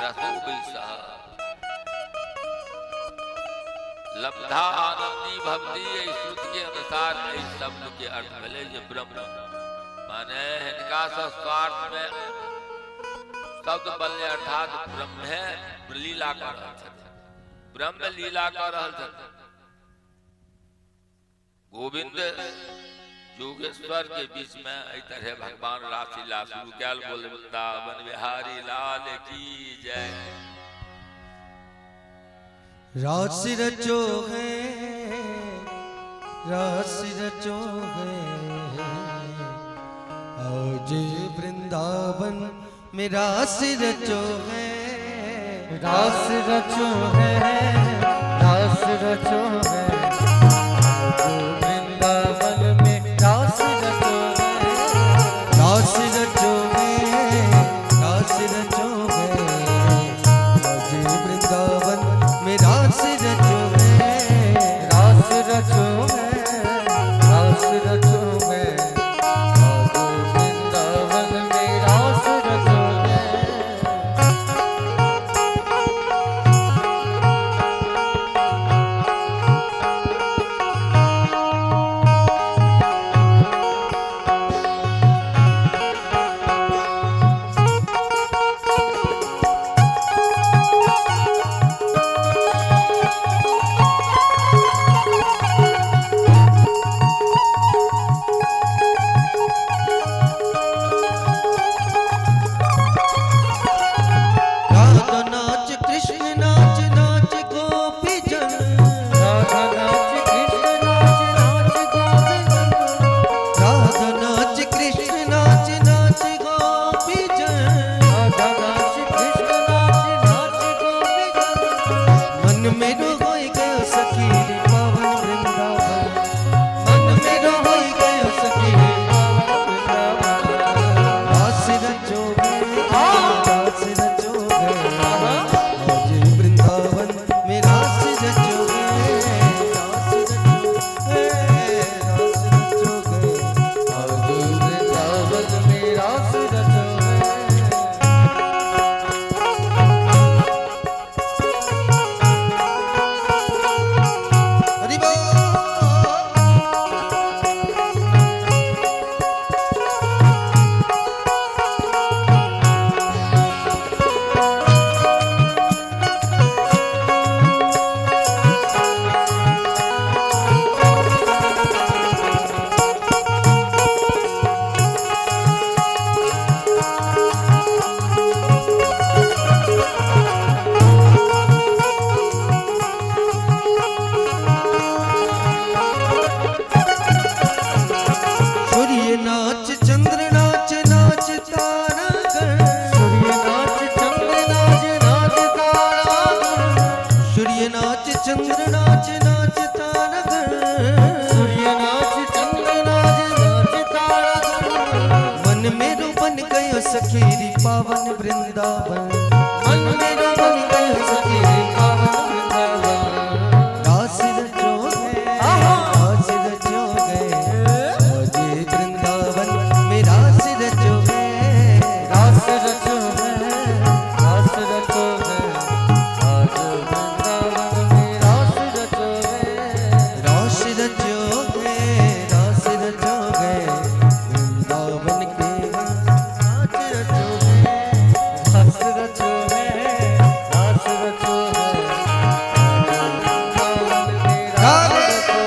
रसो बैसह लब्धा आनंदी भवती, एहि श्रुति के अनुसार एहि शब्द के अर्थ भेलै जे ब्रह्म, माने हिनका सँ स्वार्थ में शब्द बनलै, अर्थात ब्रह्मे लीला कऽ रहल छथिन, ब्रह्म लीला कऽ रहल छथिन। गोविंद जोगेश्वर के बीच में एहि तरह भगवान रासलीला शुरू कयल। बोल वृंदावन बिहारी लाल की जय। रास रचो है, रास रचो है, आज वृंदावन में रास रचो है, रास रचो है, रास रचो है, आज वृंदावन में रास रचो है, रास रचो है, रास रचो है, आज वृंदावन में रास रचो है, रास रचो है, रास रचो है, आज वृंदावन में रास रचो है। वृंदावन। मन मेरो बन गयो सखी रे पावन वृंदावन। रास रचो गए, रास रचो गए, आज वृंदावन में रास रचो गए। रास रचो है, रास रचो है, आज वृंदावन में रास रचो है। रास रचो गए, रास रचो गए, वृंदावन के रास रचो गए। रास रचो है, रास रचो है, आज वृंदावन में रास रचो है। आज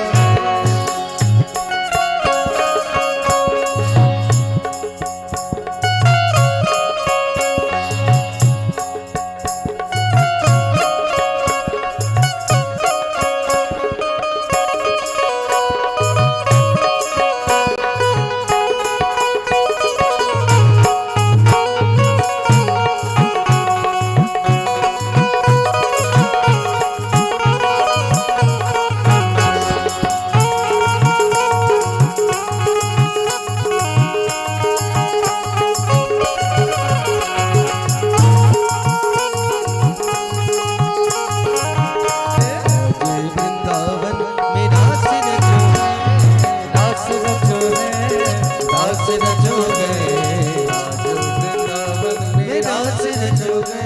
वृंदावन में रास रचो गए, रास रचो है, रास रचो गए, आज वृंदावन में में रास रचो गए।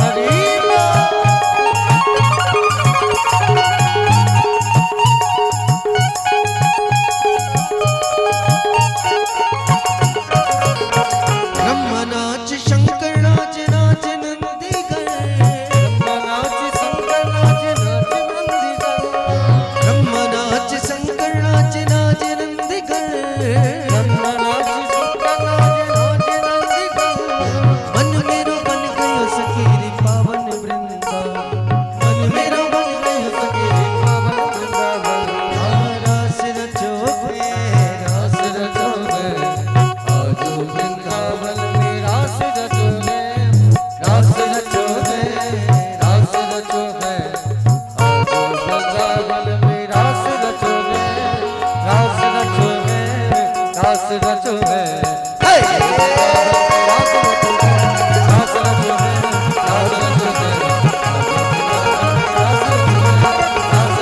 हरि ब्रह्म नाच शंकर नाच नाच नंदीगण, ब्रह्म नाच शंकर नाच नाच नंदीगण। ब्रह्म नाच शंकर नाच नाच नंदीगण। ब्रह्म नाच शंकर नाच नाच नंदीगण। मन मेरो बन गयो सखी रे पावन वृंदावन, मन मेरो बन गयो सखी रे पावन वृंदावन। रास रचो गए, रास रचो है, आज वृंदावन में रास रचो है। रास रचो है, रास रचो है, आज वृंदावन में रास रचो है। रास रचो है, रास रचो है, रास रचो है, रास रचो है, रास रचो है, रास रचो है, रास रचो है, आज वृंदावन में रास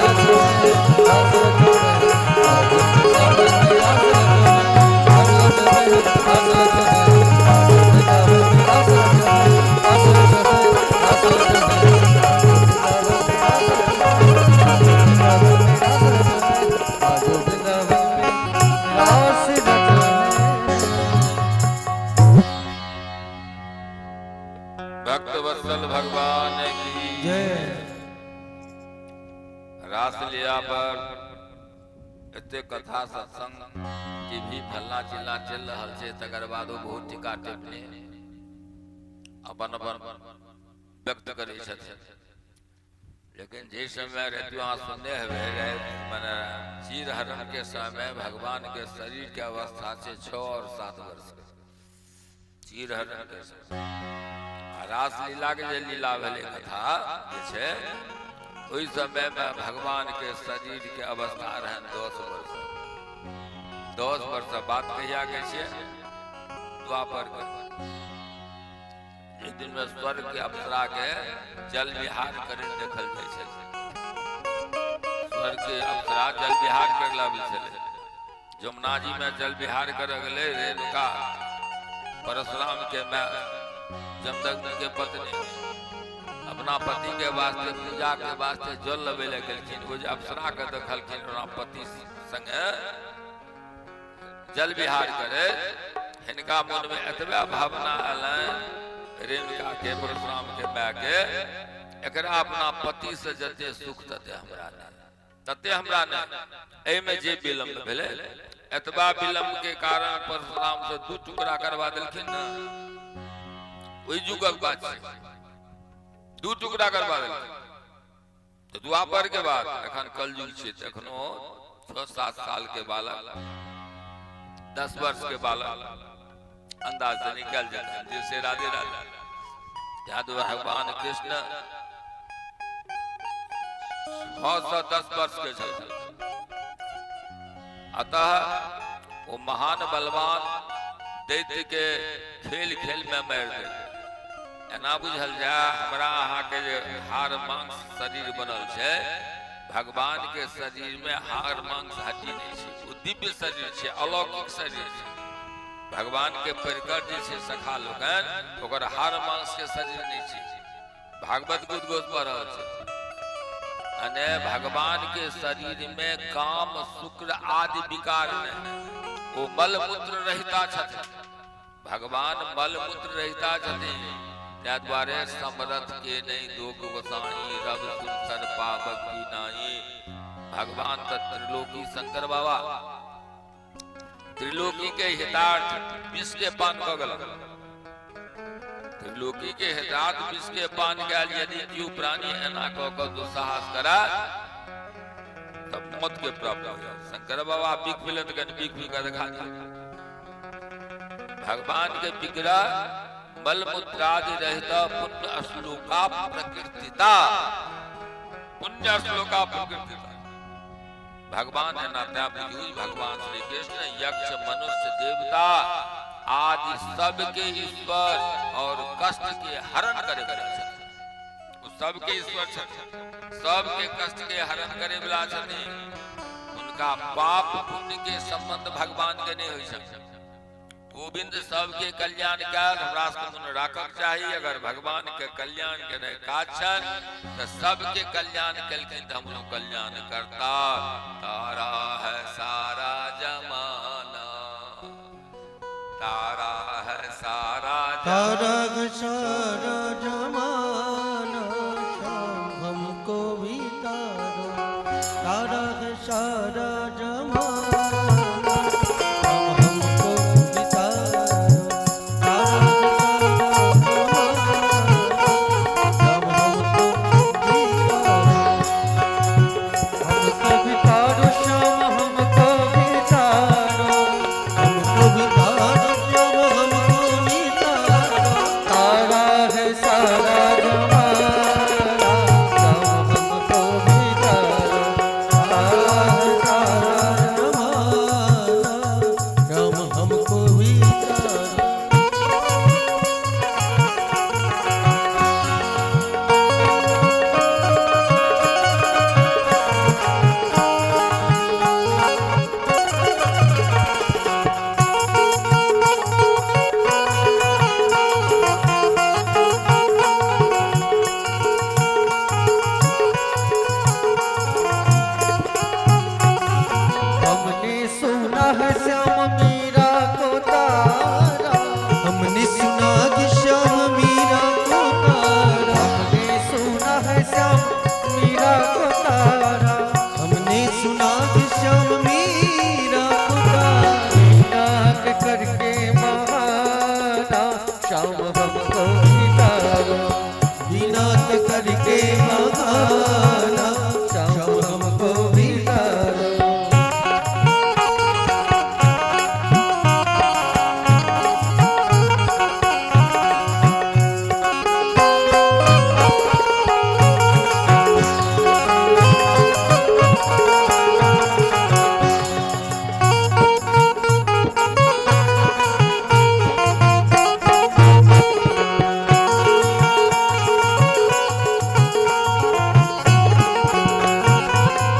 रचो है। रास रचो है, रास रचो है, आज वृंदावन में रास रचो है। रास रचो है, रास रचो है, आज वृंदावन में रास रचो है। आज वृंदावन में रास रचो है, आज वृंदावन में रास रचो है। भक्त वत्सल भगवान की जय। रासलीला पर एते कथा सत्संग टीवी फल्ला चिल्ला चलि रहल छै, तकर बादो बहुत टीका टिप्पणी अपन अपन व्यक्त करै छथिन। लेकिन जे समय राति अहाँ सुनने हेबै, मने चीर हरण के समय भगवान के शरीर के अवस्था छै 6 और 7 वर्ष के, चीर हरण के समय। आ रासलीला के जे लीला भेलै कथा जे छै, ओहि समय में भगवान के शरीर के अवस्था रहनि 10 वर्ष। 10 वर्ष बात कहिया के छै? द्वापर के, जे दिन में स्वर्ग के अप्सरा के जल विहार करे देखल जाइ छै। स्वर्ग के अप्सरा जल विहार करे लगे छलै, जमुना जी में जल विहार करे गेलै रेणुका, परशुराम के माय, जमदग्नि के पत्नी, अपना पति के वास्ते पूजा के वास्ते जल लबै लए गेलखिन। ओ जे अप्सरा के देखलखिन अपना पति संगे जल विहार करे, हिनका मन में एतबे भावना एलनि रेणुका के, परशुराम के माय के, एकरा अपना पति से जते सुख तते हमरा नहि, तते हमरा नहि। एहिमे जे विलम्ब भेलै, एतबा विलम्ब के कारण परशुराम से 2 टुकड़ा करवा देलखिन ने। ओहि युगक बात छै, 2 टुकड़ा करवा देलखिन। तऽ द्वापर के बाद एखन कलयुग छै, तऽ एखनो 6-7 साल के बालक 10 वर्ष के बालक अंदाज से निकल जाता जैसे राधे राधे। जादू भगवान कृष्ण 6 से 10 वर्ष के छलखिन। अतः वो महान बलवान दैत्य के खेल खेल में मारि देल। एना बुझल जाय हमरा अहाँ के जे हाड़ मांस शरीर बनल छै, भगवान के शरीर में हाड़ मांस हड्डी नहीं छै, ओ दिव्य शरीर छै, अलौकिक शरीर छै। भगवान के परिकर जे छै सखा लोकनि, ओकर हाड़ मांस के शरीर नहीं छै। भागवत उद्घोष पढ़ रहल छै। अने भगवान के शरीर में काम शुक्र आदि विकार नहीं, ओ मलमूत्र रहिता छथिन। भगवान मलमूत्र रहिता छथिन। ताहि दुआरे समरथ के नहीं दोग गोसाई, रब सुरसर पावक की नाई। भगवान त त्रिलोकी शंकर बाबा त्रिलोकी के हितार्थ विष के पान कऽ गेलक। त्रिलोकी के हितार्थ विष के पान कयल। यदि केओ प्राणी एना कऽ कऽ दुस्साहस करा तब मौत के प्राप्त हो जाए। शंकर बाबा बिख पीलन तऽ कनि बिख पी कऽ देखा दिया। भगवान के विग्रह मलमूत्रादि रहित पुण्य श्लोका प्रकृतिता, पुण्य श्लोका प्रकृतिता भगवान है ना। बुझू भगवान श्री कृष्ण यक्ष मनुष्य देवता आदि सबके ईश्वर और कष्ट के हरण करे वाला छथिन। ओ सबके ईश्वर छथिन, सबके कष्ट के हरण करे वाला छथिन। उनका पाप पुण्य के संबंध भगवान के नहीं होइ छै। गोविंद सबके कल्याण कयल हमरा सबके मन राखक चाही। अगर भगवान के कल्याण के नहि काज छनि तऽ सबके कल्याण केलखिन तऽ हमरो कल्याण करता। तारा है सारा जमाना, तारा है सारा जमाना, तारा है सारा जमाना, श्याम हमको भी तारो। तारा है सारा जमाना, श्याम हमको भी तारो। तारा है सारा जमाना, श्याम हमको भी तारो। हमको भी तारो श्याम हमको भी तारो, हमको भी तारो श्याम हमको भी तारो। तारा है सारा जमाना, श्याम हमको भी तारो। तारा है सारा जमाना, श्याम हमको भी तारो। हमने सुना है श्याम मीरा को तारा, हमने सुना कि श्याम मीरा को तारा। हमने सुना है श्याम मीरा को तारा, हमने सुना कि श्याम मीरा को तारा। मीरा के करके बहाना, श्याम हमको भी तारो। बिना करके बहाना, श्याम हमको भी तारो।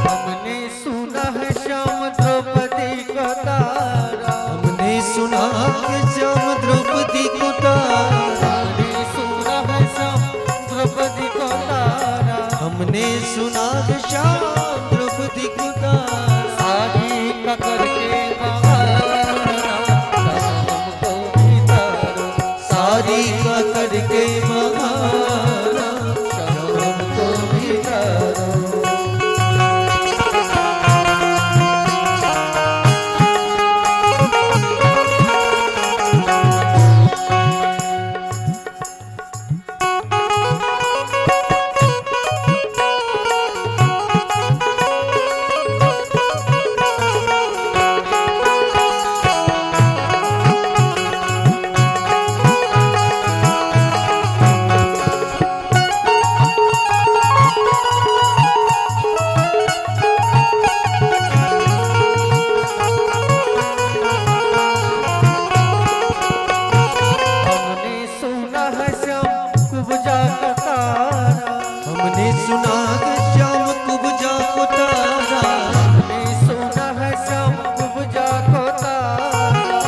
हमने सुना है श्याम द्रौपदी को तारा, हमने सुना कि श्याम द्रौपदी को तारा। हमने सुना है श्याम द्रौपदी को तारा, हमने सुना कि श्याम द्रौपदी को तारा। सारी का करके बहाना, श्याम हमको भी तारो। सारी का करके बहाना, श्याम हमको भी तारो।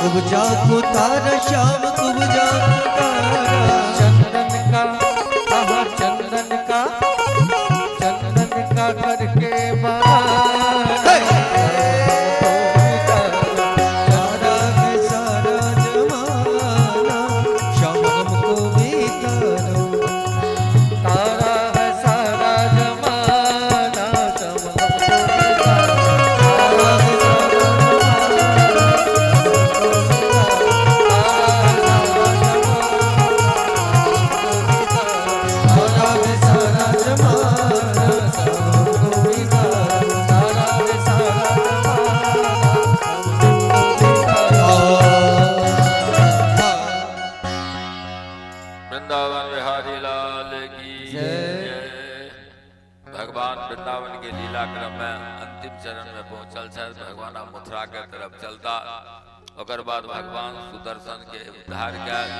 कुबजा को तारा श्याम कुबजा को तारा। चंदन का, आहा चंदन का, चंदन का करके बहाना, तारा है सारा जमाना श्याम हमको भी तारो। तारा है सारा जमाना श्याम हमको भी तारो। तारा है सारा जमाना तारा है सारा जमाना श्याम हमको भी तारो। तारा है सारा जमाना हमको भी तारो। वृंदावन बिहारी लाल की जय। जय। भगवान वृंदावन के लीला क्रम में अंतिम चरण में पहुंचल छथि। भगवान आब मथुरा के तरफ चलता। ओकर बाद भगवान सुदर्शन के उद्धार कयल।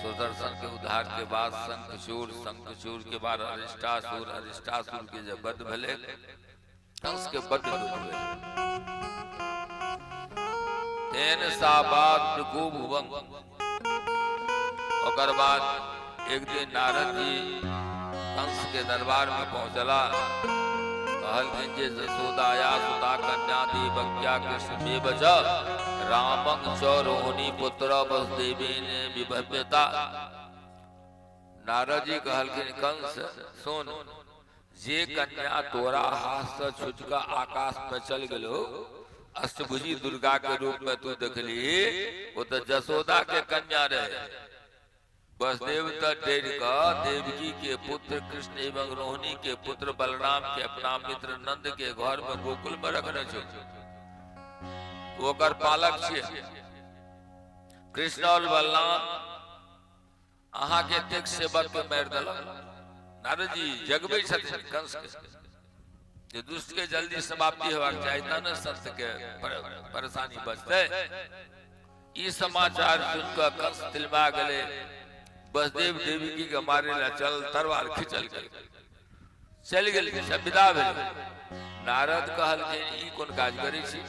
सुदर्शन के उद्धार के बाद शंखचूर, शंखचूर के बाद अरिष्टासुर, अरिष्टासुर के जब वध भेलै, कंस के बड दुख भेलै। तेन सा बात भुवन। ओकर बाद एक दिन नारद जी कंस के दरबार में पहुंचला। कहलखिन जे जसोदाया सुता कन्या देवक्या कृष्णमेव च रामं च रोहिणी पुत्र वसुदेवेन विभव्यता। नारद जी कहलखिन कंस सुन, जे कन्या तोरा हाथ से छुटि कऽ आकाश में चल गेलो, अष्टभुजी दुर्गा के रूप में तू देखली, वो तो जसोदा के कन्या रहे। वसुदेव त डरि कऽ देवकी के पुत्र कृष्ण एवं रोहिणी के पुत्र बलराम के अपना मित्र नंद के घर में गोकुल में रखने छौ, ओकर पालक छियै। कृष्ण और बलराम अहाँ के एतेक सेवक के मारि देलक। नारद जी जगबै छथिन कंस के जे दुष्ट के जल्दी समाप्ति हेबाक चाही, तहन ने संत के परेशानी बचतै। ई समाचार सुन कऽ कंस तिलमा गेलै। वसुदेव देवकी के मारे ला चल तलवार खिंचल गेल, चलि गेल, सब विदा भेल। नारद कहलखिन ई कोन काज करै छी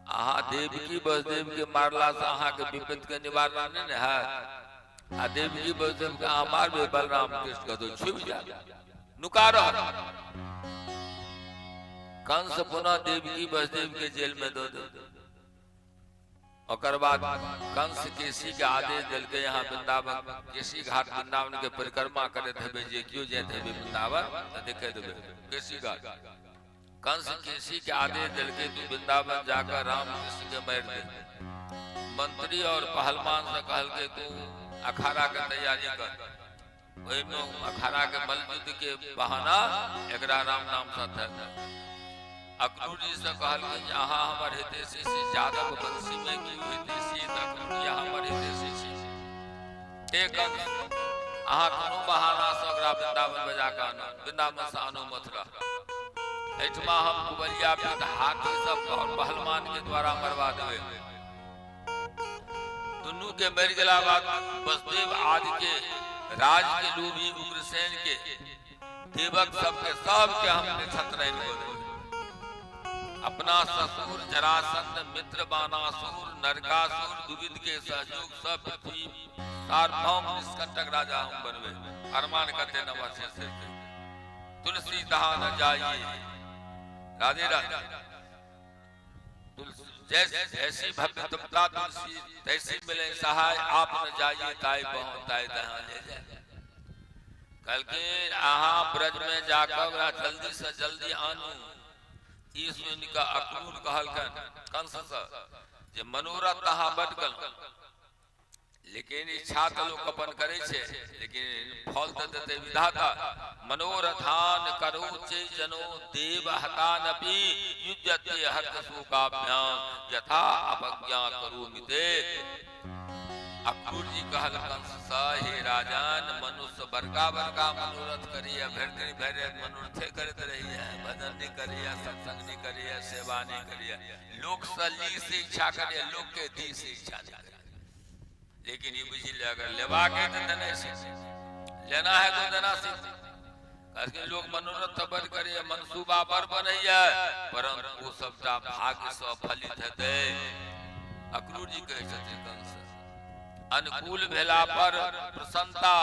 अहाँ? देवकी वसुदेव के मारला से अहाँके विपत्ति के निवारण नहि ने हैत। आ देवकी वसुदेव के अहाँ मारबै, बलराम कृष्ण कतौ छुपि जायत, नुका रहत। कंस पुनः देवकी वसुदेव के जेल में दऽ दे। ओकर बाद कंस केसी के आदेश देलकै, यहाँ वृंदावन केसी घाट वृंदावन के परिक्रमा करैत हेबै, जे केओ जाइत हेबै वृंदावन तऽ देखैत हेबै केसी घाट। कंस केसी के आदेश देलकै, तू वृंदावन जाकर राम कृष्ण के मारि दे। मंत्री और पहलवान से कहलकै, तू अखाड़ा के तैयारी कर, ओहिमे अखाड़ा के मल्लयुद्ध के बहाना एकरा राम नाम से अक्रूर जी से कहलखिन जे अहाँ हमर हितैषी छी, यादव वंशी में केओ हितैषी तऽ अक्रूर जी अहाँ हमर हितैषी छी। हे कंस, अहाँ कोनो बहाना से ओकरा वृंदावन बजा कऽ आनू, वृंदावन से आनू मथुरा। एहिठमा हम कुबलिया पीठ हाथी सब और पहलवान के द्वारा मरवा देबै। दुनू के मरि गेला बाद वसुदेव आदि के राज के लोभी उग्रसेन के देवक सबके सबके हम निछत्र कऽ देबै। अपना ससुर जरासंध, मित्र बाणासुर, नरकासुर, द्विविद के सहयोग सब पृथ्वी सार्वभौम निष्कंटक राजा हम बनबै। अरमान कते नमः से तुलसी तहां न जाइए। राधे राधे। तुलसी जैसी भव्य तुमता तुलसी तैसी मिले सहाय, आप न जाइए ताई बहु ताई तहां ले जाए। कहलखिन अहाँ ब्रज में जाकर ओकरा जल्दी से जल्दी आनू। ई सुनि कऽ अक्रूर कहलखिन कंस से जे मनोरथ अहाँ बड कलहुँ, लेकिन इच्छा तऽ लोक अपन करै छै, लेकिन फल तऽ देतै विधाता। मनोरथान करो चे जनो देव हतानपि युज्यते हर्ष शोकाभ्याम यथा अवज्ञा करोमि ते। अक्रूर जी कहल कंस सँ, हे राजन, मनुष्य बड़का बड़का मनोरथ करैया, भरि दिन भरि राति मनोरथे करैत रहैया, भजन नहि करैया, सत्संग नहि करैया, सेवा नहि करैया। लोक सँ ली से इच्छा करैया, लोक के दी से इच्छा नहि करैया। लेकिन ई बुझि ले, अगर लेबाक है तऽ देनाइ सीख, लेना है तो देना सीख। कहलखिन लोक मनोरथ तऽ बड़ करैया, मनसूबा बड़ बनैया, परंतु ओ सबटा भाग्य सँ फलित हेतै। अक्रूर जी कहै छथिन कंस अनुकूल भेला पर प्रसन्नता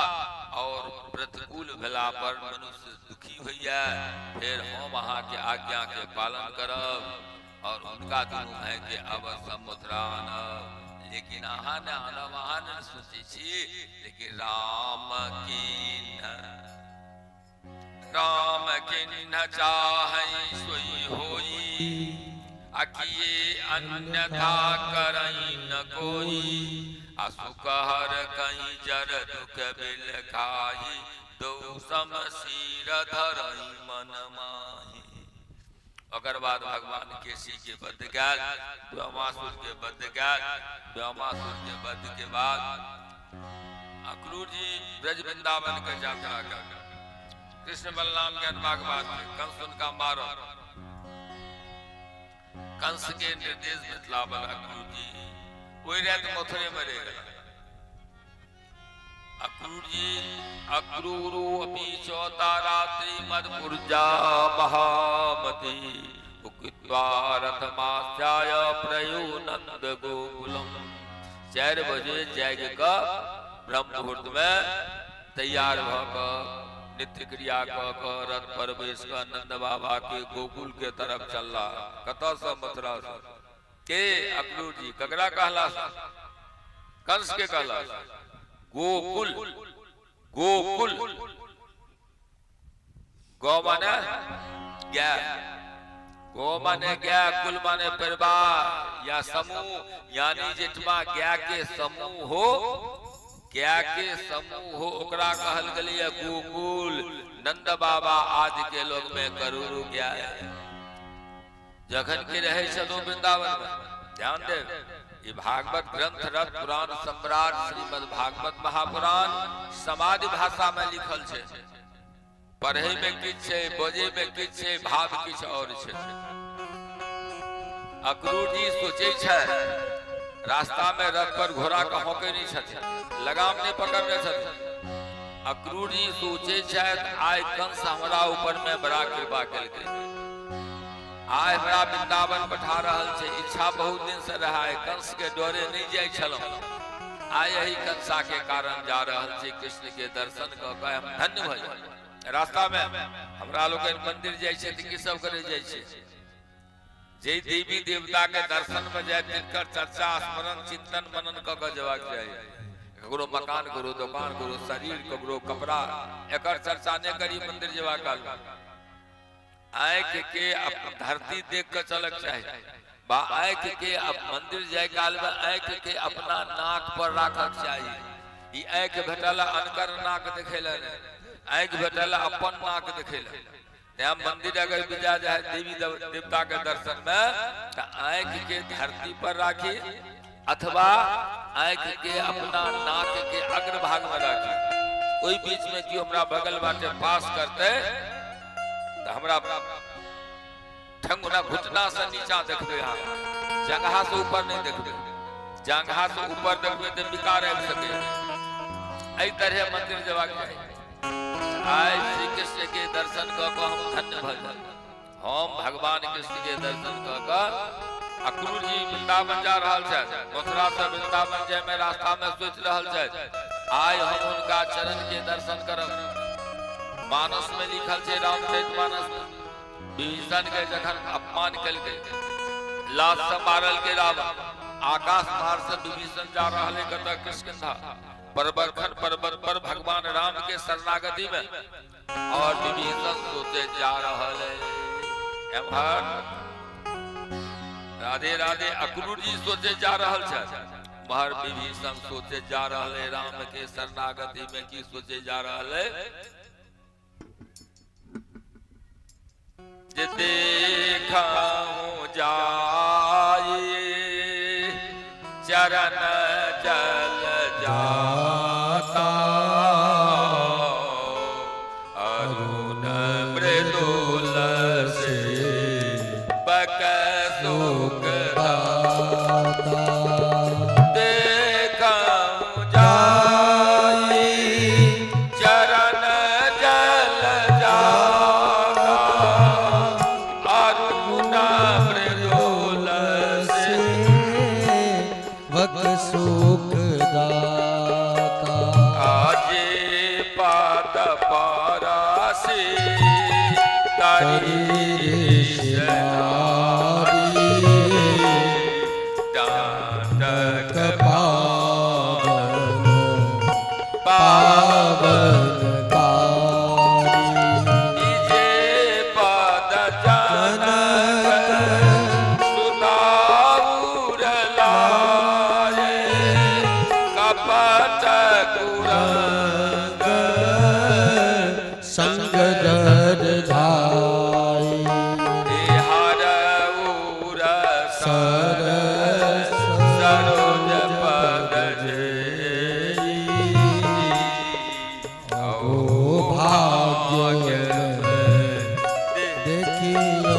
और प्रतिकूल भेला पर मनुष्य दुखी होइया। फेर हम अहाँके आज्ञा के पालन करब और हुनका दुनू भाई के अवश्य मथुरा आनब। लेकिन अहाँ ने आनब, अहाँ ने सोचै छी, लेकिन राम किन्ह चाहै सोई होई, आ किए अन्यथा करई न कोई, आ सुखहर कहीं जर दुख बिल खाही, दो सम सिर धरई मन माही। ओकर बाद भगवान केसी के वध कयल, व्योमासुर के वध कयल। व्योमासुर के वध के बाद अक्रूर जी ब्रज वृंदावन के यात्रा कर कृष्ण बलराम के अनबाक वास्ते कंस उनका मारल। कंस के निर्देश मिथिलावल अक्रूर जी ओहि राति मथुरे में रहि गेला। अक्रूर जी अक्रूरो अपि चौथा रात्रि मदपुरजा महामति उक्त्वा रथमास्याय प्रयो नंद गोकुलम। 4 बजे जाग कऽ ब्रह्म मुहूर्त में तैयार भऽ कऽ नित्य क्रिया कऽ कऽ रथ पर बैस कऽ नंद बाबा के गोकुल के तरफ चलला। कतऽ से? मथुरा से। के? अक्रूर जी। ककरा कहला से? कंस के कहला से। गोकुल, गोकुल, गौ माने गाय, गौ माने गाय, कुल माने परिवार या समूह, यानी जेठमा गाय के समूह हो, गाय के समूह हो, ओकरा कहल गेलैया गोकुल। नंद बाबा आज के लोग में करोड़ों गाय जखन के रहे छलो वृंदावन में। ध्यान देव, ये भागवत ग्रंथ रथ पुराण सम्राट श्रीमद् भागवत महापुराण समाधि भाषा में लिखल छै। पढ़े में किछु छै, बजे में किछु छै, भाव किछु और छै। अक्रूर जी सोचै छै, रास्ता में रथ पर घोड़ा के हौके नहीं छथिन, लगाम नहीं पकड़ने छथिन। अक्रूर जी सोचै छथि आइ कंस हमरा ऊपर में बड़ा कृपा केलकै, आइ हमरा वृंदावन पठा रहल छै। इच्छा बहुत दिन से रहा है, कंस के डरे नहीं जाइ छलहुँ, आइ एहि कंसा के कारण जा रहल छी। कृष्ण के दर्शन कऽ कऽ हम धन्य भऽ जाय। रास्ता में हमरा लोकनि मंदिर जाइ छै तऽ की सब करे जाइ छै? जे देवी देवता के दर्शन में जाय तिनकर चर्चा स्मरण चिंतन मनन कऽ कऽ जेबाक चाही। ककरो मकान, ककरो दोकान, ककरो शरीर, ककरो कपड़ा, एकर चर्चा नहि करी मंदिर जेबा काल। आँखि के धरती देख के चलक चाही, बा आँखि के अब मंदिर जाय काल में आँखि के अपना नाक पर राखक चाही। ई आँखि भेटल अनकर नाक देखे ला नहि, आँखि भेटल अपन नाक देखे ला। तें मंदिर अगर बिजा जाए देवी देवता के दर्शन में तो आँखि के धरती पर राखी अथवा आँखि के अपना नाक के अग्रभाग में राखी। ओहि बीच में केओ हमरा बगल बाटे पास करते तो हमरा ठंगुना घुटना से नीचा देखबे, अहाँ जंघा से ऊपर नहीं देखबे। जंघा से ऊपर देखबे तो विकार आबि सके। एहि तरह मंदिर जेबाक चाही। आइ श्री कृष्ण के दर्शन कऽ कऽ हम धन्य भऽ जाय। हम भगवान कृष्ण के दर्शन कऽ कऽ अक्रूर जी वृंदावन जा रहल छथि। मथुरा से वृंदावन जाय में रास्ता में सोचि रहल छथि आइ हम हुनका चरण के दर्शन करब। मानस में लिखल छै, रामचरित मानस में, विभीषण के जखन अपमान केलकै, लात से मारल के रावण, आकाश मार्ग से विभीषण जा रहल है कतऽ? किष्किंधा परबरखन पर्वत पर भगवान राम के शरणागति में, और विभीषण सोचे जा रहल है एम्हर राधे राधे। अक्रूर जी सोचे जा रहल छथि, महर विभीषण सोचे जा रहल है राम के शरणागति में। की सोचे जा रहल है? जे देखा जाए चरण जल जाता, अरुण मृदुल से बक सुख दाता। देखा जाए चरण जल जाता, अरुण मृदुल से बक सुख दाता। आजे पाद पारासी तारी शरीर डांडक पावन पावन पावन कारी। जे पद जनक सुताउर लाए कपट कुरंग संग दर धाई। हर उर सर सरस सरोज पद जेई। ओ भाग्य देखियो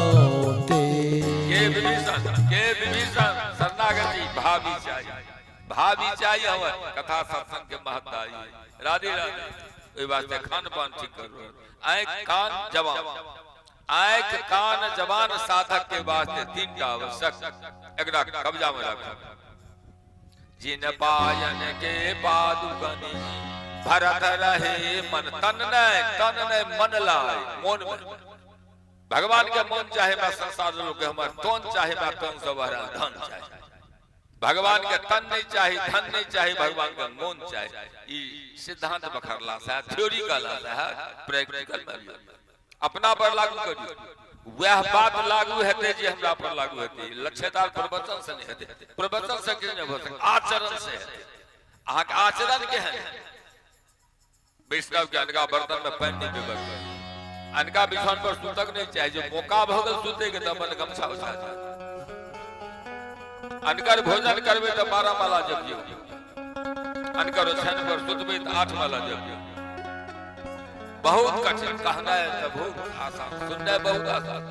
ते। के विभीषण, के विभीषण शरणागति भावी चाहिए, भावी चाहिए हमें कथा सत्संग के महत्ता आई। राधे राधे। ओहि वास्ते खान पान ठीक करू। आँख कान जवान, आँख कान जवान साधक के वास्ते तीन टा आवश्यक, एकरा कब्जा में राखू। जिन पायन के पादुकनी भरत रहे मन तन नहीं, तन नहीं मन लाए मोन में। भगवान के मन चाहे मैं संसार लोग के हमार तन चाहे मैं तन से बहरा धन चाहे। भगवान के तन नहीं चाही, धन नहीं चाही, भगवान के मन चाहे। ई सिद्धांत बखरला से है, थ्योरी कहला से है, प्रैक्टिकल में भी अपना पर लागू करियो। वह बात लागू हेतै जे हमरा पर लागू हेतै। लक्ष्यदार प्रवचन से नहीं हेतै, प्रवचन से किछु नहीं भऽ सकै, आचरण से हेतै। अहाँके आचरण केहन है? वैष्णव के अनका बर्तन में पानि नहीं देबक, अनका बिछौन पर सुतक नहीं चाही। जो मौका भऽ गेल सुते के तऽ अपन गमछा उठा जाय। अनकर भोजन करबै तऽ 12 माला जपियौ, अनकर ओछाइन पर सुतबै तऽ 8 माला जपियौ। बहुत कठिन कहनाइ तऽ बहुत आसान, सुननाइ बहुत आसान।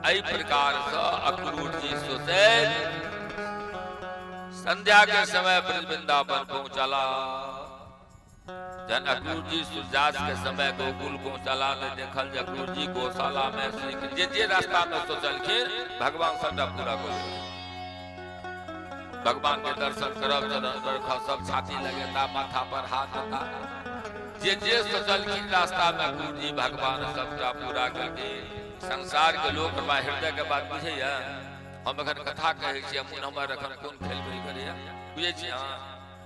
एहि प्रकार सँ अक्रूर जी सोचैत संध्या के समय ब्रज वृंदावन पहुंचला। जहन अक्रूर जी सूर्यास्त के समय गोकुल पहुंचला तऽ देखल जे अक्रूर जी गौशाला में श्री जे जे रास्ता में सोचलखिन भगवान सबटा पूरा कऽ देलखिन। भगवान के दर्शन करब, चरण पर खसब, छाती लगेता, माथा पर हाथ देता, जे जे सोचलखिन रास्ता में अक्रूर जी भगवान सबटा पूरा करके। संसार के लोक हमरा हृदय के बात बुझैया? हम एखन कथा कहै छी, मोन हमर एखन कोन खेल मेल करैया बुझै छी अहाँ?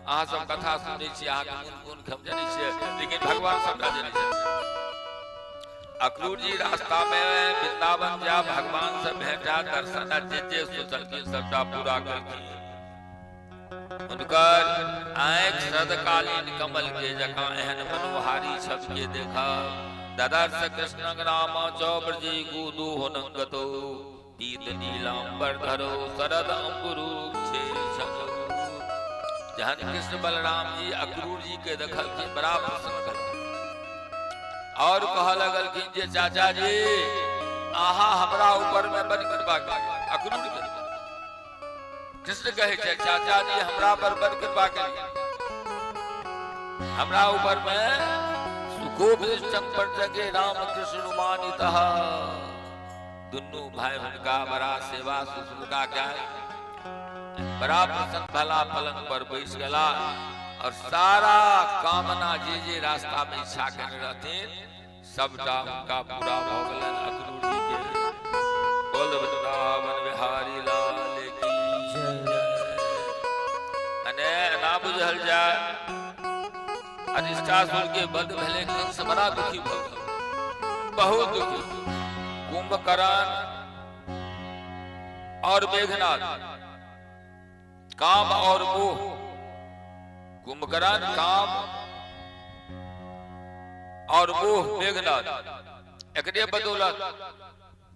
अहाँ सब कथा सुनै छी, अहाँके मोन कोन खेल जनै छियै, लेकिन भगवान सबटा जनै छथिन। अक्रूर जी रास्ता में वृंदावन जा भगवान से भेंटा दर्शन आ जे जे सोचलखिन सबटा पूरा करखिन। हुनकर आँखि सदकालीन कमल के जकाँ एहन मनोहारी छवि के देखल। ददर्श कृष्ण राम चौब्रजी गुदु हुनंगतो पीत नीलांबर धरो शरद अंबुरु छे। जहन कृष्ण बलराम जी अक्रूर जी के देखलखिन बड़ा प्रसन्न भेलखिन और कह लगलखिन जे चाचा जी अहाँ हमरा ऊपर में बड़ कृपा करियै। अक्रूर के कृष्ण कहै छै चाचा जी हमरा पर बड़ कृपा करियै, हमरा ऊपर में सुखोपदिष्टं पर राम कृष्ण रुमानितः। दुनू भाई हुनका बड़ा सेवा शुश्रूषा कयल, बड़ा प्रसन्न भला, पलंग पर बैस गेला और सारा कामना जे जे रास्ता में इच्छा केने रहथिन सबटा हुनका पूरा भऽ गेलनि अक्रूर जी के। बोल वृंदावन बिहारी लाल की जय। अने ना बुझल जाय, अरिष्टासुर के वध भेलै, कंस बड़ा दुखी भऽ गेल, बहुत दुखी। कुंभकर्ण और मेघनाथ, काम और मोह, कुंभकर्ण काम और मोह मेघनाथ, एकरे बदौलत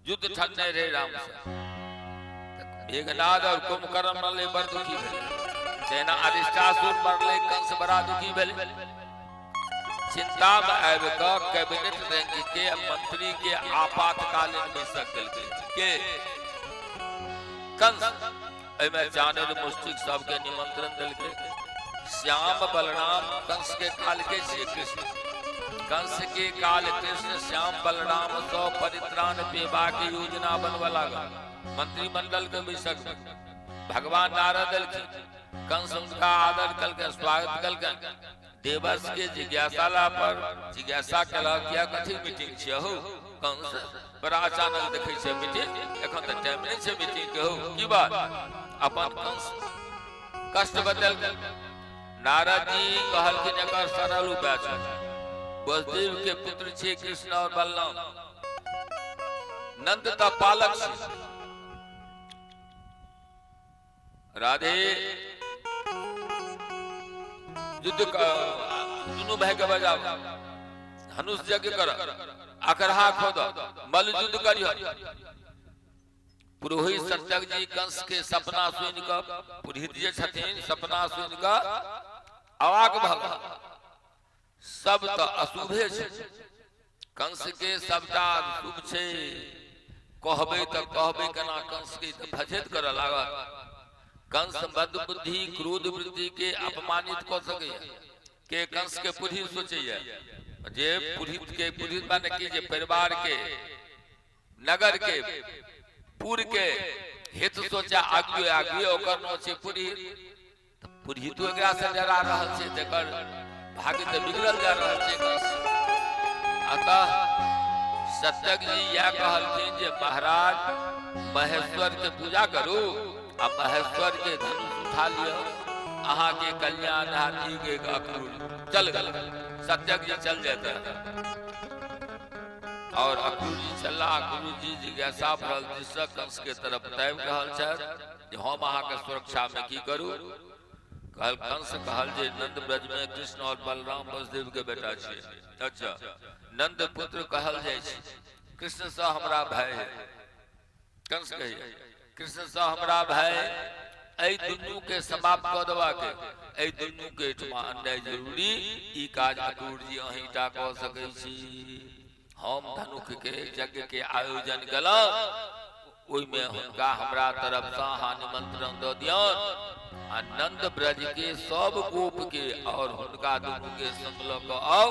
युद्ध ठनने रहे राम से। मेघनाथ और कुंभकर्ण मरले, बड़ दुखी भेलै। तहिना अरिष्टासुर मरले, कंस बड़ा दुखी भेलै। चिंता में आबि कऽ कैबिनेट रैंक के मंत्री के आपातकालीन बैसक केलकै के कंस। एहिमे चाणूर मुष्टिक सबके निमंत्रण देलकै। श्याम बलराम कंस के काल के छियै कृष्ण, कंस के काल कृष्ण श्याम बलराम सँ परित्राण पेबाक योजना बनबऽ लागल मंत्रिमंडल के बैसक में। भगवान नारद एलखिन, कंस हुनका आदर कलकनि, स्वागत कलकनि। देवर्ष के जिज्ञासा पर जिज्ञासा केलक, किया कथी मीटिंग छियै हौ कंस? बड़ा अचानक देखै छियै मीटिंग, एखन तऽ टाइम नहि छै मीटिंग के हौ, की बात? अपन कंस कष्ट बदल। नारद जी कहलखिन एकर सरल उपाय छै। वसुदेव के पुत्र छियै कृष्ण और बलराम, नंद तऽ पालक छै। राधे युद्ध दुनू भाई के बजाओ, धनुष यज्ञ कर, अकरहा खोद, मल्ल युद्ध करियो। पुरोहित सत्यक जी कंस के सपना सुनि कऽ, पुरोहित जे छथिन सपना सुनि कऽ अवाक भऽ गेल। सब तऽ अशुभे छै, कंस के सबटा शुभ छै। कहबै तऽ कहबै केना कंस के, तऽ फझेत करऽ लागत। कंस बद बुद्धि क्रोध वृद्धि के अपमानित कऽ सकैए के? कंस के पुरोहित सोचैए जे पुरोहित के, पुरोहित माने की जे परिवार के, नगर के, पुर के हित सोचा आगुए आगुए, ओकर नाम छै पुरोहित। पुरोहितो एकरा से डरा रहल छै, तकर भाग्य तऽ बिगड़ल जा रहल छै कंस। अतः सत्यक जी इएह कहलखिन जे महाराज महेश्वर के पूजा करू आ महेश्वर के धनुष उठा लिअ, अहाँके कल्याण हाथी के अक्रूर चल गेल। सत्यक जी चल जेतै और अक्रूर जी चलला। अक्रूर जी जिज्ञासा भरल दृश्य कंस के तरफ ताबि रहल छथि जे हम अहाँके सुरक्षा में की करू। कहल कंस कहल जे नंद ब्रज में कृष्ण और बलराम वसुदेव के बेटा छियै। अच्छा, नंद पुत्र कहल जाइ छै, कृष्ण से हमरा भय है। कंस कहिए कृष्ण से हमरा भय, एहि दुनू के समाप्त कऽ देबा के, एहि दुनू के एहिठमा अननाइ जरूरी। ई काज अक्रूर जी अहीं टा कऽ सकै छी। हम धनुख के यज्ञ के आयोजन केलहुँ, ओहिमे हुनका हमरा तरफसँ अहाँ निमंत्रण दऽ दियौन आ नंद ब्रज के सब गोप के और हुनका दुनू के संग लऽ कऽ आउ।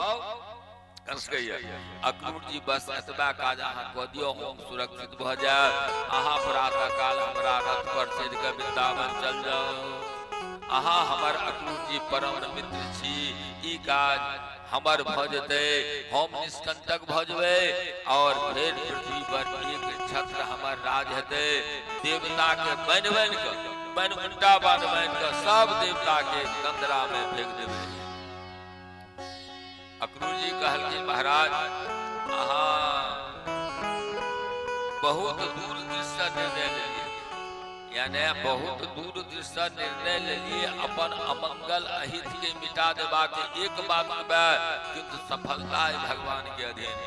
कंस कहिए अक्रूर जी बस एतबा काज अहाँ कऽ दियौ, हम सुरक्षित भऽ जायब। अहाँ प्रातः काल हमरा रथ पर चढ़ि कऽ वृंदावन चल जाउ। अहाँ हमर अक्रूर जी परम मित्र छी। ई काज हमर भऽ जेतै, हम निष्कंटक भऽ जेबै और फेर पृथ्वी पर एक छत्र हमर राज हेतै। देवता के बनि बनि कऽ, बनि उल्टा बान बनि कऽ सब देवता के कंदरा में फेंक देबै। अक्रूर जी कहलखिन महाराज अहाँ बहुत दूर दृष्टि निर्णय लेलिए, यानी बहुत दूर दृष्टि निर्णय लेलिए अपन अमंगल अहित के मिटा देबा के एक बात उपाय, किंतु सफलता है भगवान के अधीन।